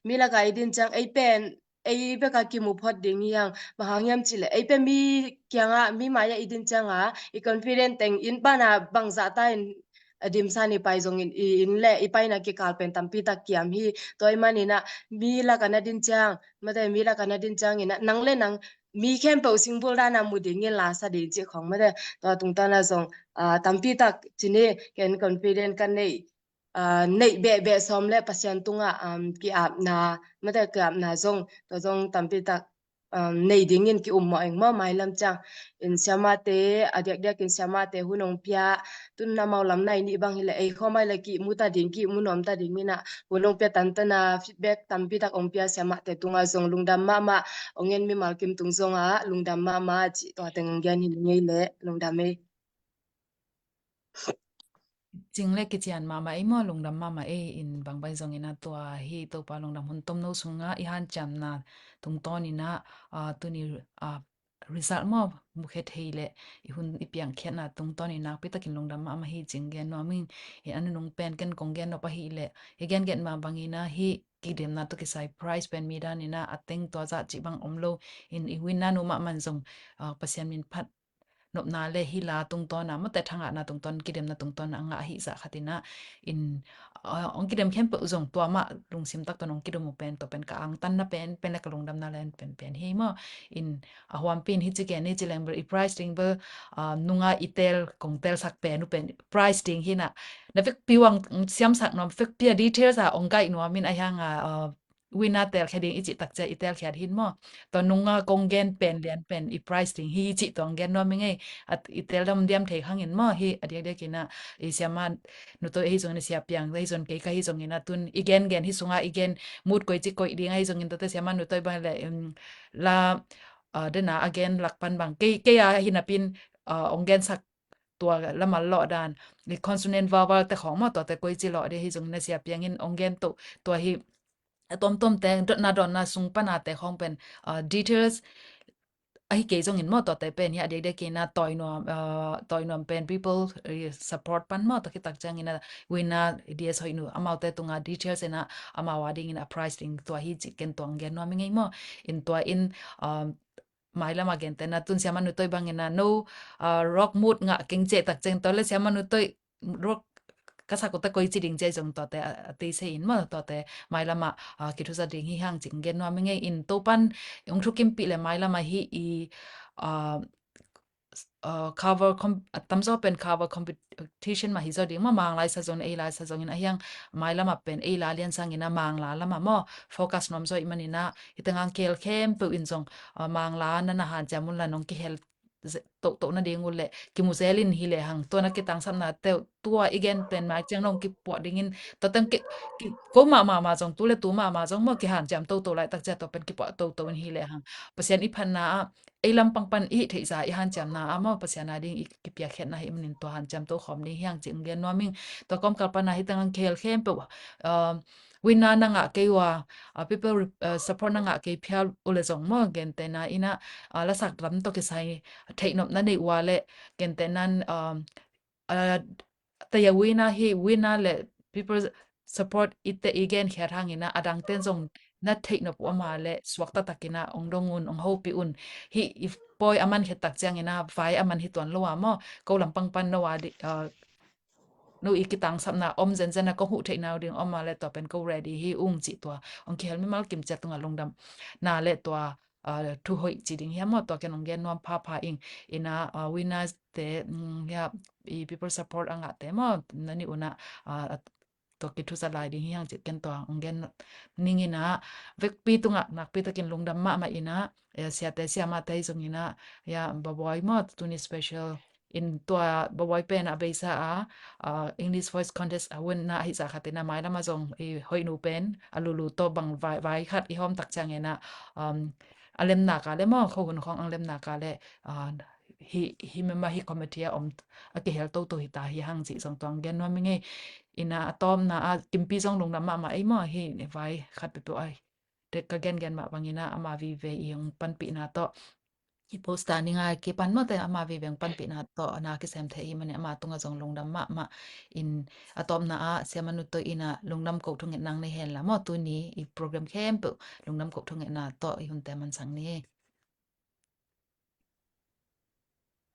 mi lak a i din ciang ei pen, ei bek a kimu phot ding hi hang, bang hang hiam ci le, ei pen mi kiang a, mi mai a i din ciang a, i confident teng in pan a bang zah ta in, a dimsa ni pai zong in, i in le, i paina kikal pen tampi tak kiam hi, tua i man ina, mi lak a na din ciang, mate mi lak a na din ciang ina, nang le nang, mi khempeuh singbul dan a mu ding in la sa ding ci khong mate, tua tungtawn a zong, ah, tampi tak ci ni, ken confident ka nei, ah, neih behbeh sawm le Pasian tungah, um, ki-apna, mate ki-apna zong, tua zong tampi tak, um, nei dingin ki-um mawh eng maw mailam ciang. In Siamahte, a diakdiakin Siamahte hun ong pia, tun amau lam nai nih bang hi le ei khawm ai le ki-mu ta ding, ki-mu nuam ta ding ina, hun ong pia tantana feedback tampi tak ong pia Siamahte tungah zong lungdam mahmah, ong en mimal kim tung zongah lungdam mahmah, cih tua teng ong gen hi ngei le lungdam ei. Cing le kician mahmah ei maw, lungdam mahmah ei. In bang bai zong ina tua hi Topa lungdam hun tomno sunga i hanciamna tungtawn ina, ah, tuni, ah, result maw, mukhia thei le i hun i piangkhiatna tungtawn ina nakpi takin lungdam mahmah hi cing gen nuam ing. In a nunung pen ken kong gen nop ahi le, i gen gen mah bang ina hi kidemna tawh kisai prize pen mi dan ina a teng tua zah cih bang om lo. In i winna nu mahmah zong, ah, Pasian min phat nopna le hi la tungtawn a, mate thangahna tungtawn, kidemna tungtawn a ngah hi zah khat ina, in, ah, ong kidem khempeuh zong tua mah lungsim tak tawh ong kidem uh pen, tua pen ka angtanna pen, pen le ka lungdamna le pen pen hi maw. In a huampi in hi ci gen hi ci leng bel, i prize ding bel, ah, nunga i tel, kong telsak pen uh pen prize ding hi na. Na vekpi uh ong siamsak nuam, vekpi a details a ong gaih nuam in a hiang a, ah, winner telkhia ding i cih takcia i telkhiat hin maw. Tua nunga kong gen pen lian pen i prize ding hi i cih tua ong gen nuam i ngei. At i tel dam diam thei khang in maw hi a diakdiak ina i Siamah nu toi ahi zongin a Sia Piang ahi zong kei ka hi zongin a tun i gen gen hi sunga i gen mut koih ci koih ding ahi zongin tuate Siamah nu toi bang le, um, la, uh, dena a gen lak pan bang kei, kei a hi napin, uh, ong gensak tua lamal lawh dan, i consonant vowel te khawng maw tuate koici lawh ding hi zongin a Sia Piang in ong gen to tua hi a tuamtuam te dotna dawnna sung pana te khawng pen, ah, details ahi kei zongin maw tuate pen hi a diakdiak ina tawi nuam, ah, tawi nuam pen people, eh, support pan maw tua khitak ciangin a winner D S hoih nu amaute tunga details ina amau a dingin a prize ding tua hi ci ken tua ong gen nuam i ngei maw. In tua in, um, mailam a gente na tun Siamah nu toi bangin a no, ah, rock mood ngah keng ciah tak ciang tua le Siamah nu toi rock ka sak uh ta koici ding ciah zong tuate a, a tei se in maw tuate mailam a, ah, kithusa ding hi hang cing gen nuam i ngei in Topan ong thukimpih le mailam a hi i, ah, ah, cover com-, a tamzaw pen cover competition mah hi zaw ding maw, Manglai sa zong ei lai sa zongin a hiang mailam a pen ei la lian sangin a Mangla lam a maw focus nuam zaw i manin a hi teng ang kel khempeuh in zong, ah, Mangla na na hanciam un la nong kihel ze-, tohtoh nading uh le kimu zel in hi le hang tua na kitangsapna teuh tua i gen pen mai ciang nong kipuah dingin tua teng ki, ki, ko mahmah mah zong tu le tu mahmah zong maw kihanciam toto laitak ciah tua pen kipuah toto in hi le hang Pasian i phatna ah ei lampang pan i hih theihsa i hanciamna a maw, Pasian a ding i kipiakkhiatna hi manin tua hanciam to khawm ding hi hang cih hong gen nuam ing. Tua kawmkal pana hi teng ang khel khempeuh, um, winner na ngah kei uh a, uh, people re-, uh, support na ngah kei phial uh le zong maw, gentehna in ah, uh, lasak lam tawh kisai theihnopna nei uh a le, gentehna in, um, uh, taya winner hi, winner le people support i te i genkhiat hangin ah, a dangten zong na theihnop uh a, ama le suakta takin ah hong dong un, hong hopih un. Hih i pawi a man khit tak ciangin ah vai a man hi tuan lo a maw, ko lampang pan no a di, uh, no i kitangsapna om zenzen a kong huh theihna uh ding om a le tua pen ko ready hi ung cih tua hong kihel mimal kim ciat tungah lungdamna le tua, uh, thu hoih ci ding hiam maw, tua ken hong gen nuam phapha ing. In ah, uh, winner te, mm, hia, i people support a ngahte maw, na nih un ah, uh, tua kithuza lai ding hi hang cih ken tua hong gen ning in ah, vekpi tungah nakpi takin lungdam mahmah in ah, eh, siate siamahte zong in ah, ya, Babawi maw, tuni special in tua Babawi pen a beisa a, ah, English Voice Contest a winner ahi zah khat in ah, mailam ah zong i hoihnu pen a lulu tawh bang vai, vai khat i hawm tak ciangin ah, um, a lemna ka le maw, khuahun khawng a lemna ka le, ah, hi, hi member hi committee a om a kihel toto hi ta hi hang cih zong tua hong gen nuam ing ei. In ah a tawpna ah Kimpi zong lungdam mahmah ei maw, hi vai khat peuhpeuh ai. Te ka gengen mah bangin ah ama vive i hong panpihna tawh, i poster ning a kipan mawte ama vive hong panpihna tawh na kisem thei hi manin ama tungah zong lungdam mahmah in, a tawpna ah Siamanu Toi in ah lungdam koh thungetna nei hen la maw, tuni i program khempeuh lungdam koh thungetna tawh i hunte mansak ni.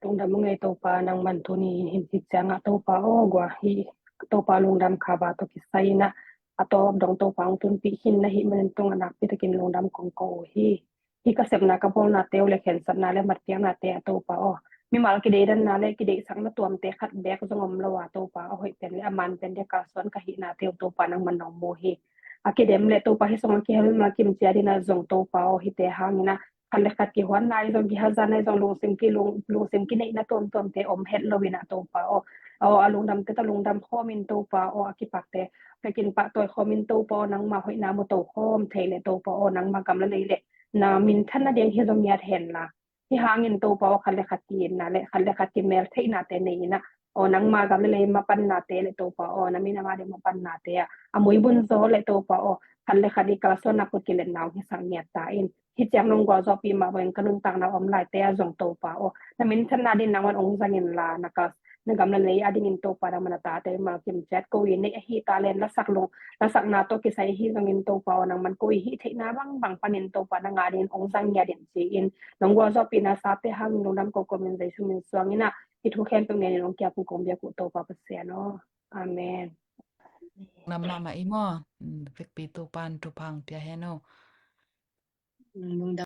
Lungdam ung ei Topa, nangman tuni hin hih ciangah Topa aw, gua hi Topa lungdam kha ba tawh kisai in ah a tawp dong Topa hong tunpih hi na hih manin tungah nakpi takin lungdam kong ko uh hi. Hih ka sepna ka bawlnate uh le khensatna le matpiaknate ah Topa aw, mimal kideihdanna le kideihsakna tuamte khat beek zong om lo a Topa, a hoih pen le a man pen le kalsuan ka hihnate uh Topa nangman nong mu hi. A kidem le Topa hih sungah kihel mimal kim ciat in ah zong Topa aw, hihte hangin ah khat le khat kihuanna i zong, kihazatna i zong, lungsim ki, lung, lungsim kineihna tuamtuamte om het lo in ah Topa aw. Aw, a lungdamte tawh lungdam khawmin Topa aw, a kipakte pekin pahtawi khawmin Topa aw, nangma hoihna mu to khawm thei le Topa aw, nangma gam le lei le na minthanna ding hi zong ngiat hen la, hih hangin Topa aw, khat le khat ki-itna le khat le khat kimel theihnate nei in ah, aw, nangma gam le lei mapannate le Topa aw, na min ama ding mapannate ah a muibun zaw le Topa aw, khat le khat i kalsuanna khut kiletna hong hisak ngiat ta in. Hih ciang nong gualzawhpih mah bangin ka nuntakna om laite ah zong Topa aw, na minthanna ding nangman hong zang in la, na kal, na gam le lei a dingin Topa nangman a tate mimal kim ciat ko i neih ahi talent, lasak lung, lasakna tawh kisai ahi zongin Topa aw, nangman ko i hih theihna bangbang panin Topa na ngah dingin hong zang ngiat in ci-in, nong gualzawhpihna sate hangin lungdam ko ko min Jesu min suang in ah hih thu khempeuh ngenin hong kiap uh kong biak uh Topa Pasian aw. Amen. Lungdam mahmah i maw, mm, vekpi Topa'n thupha hong pia hen aw. Lungdam.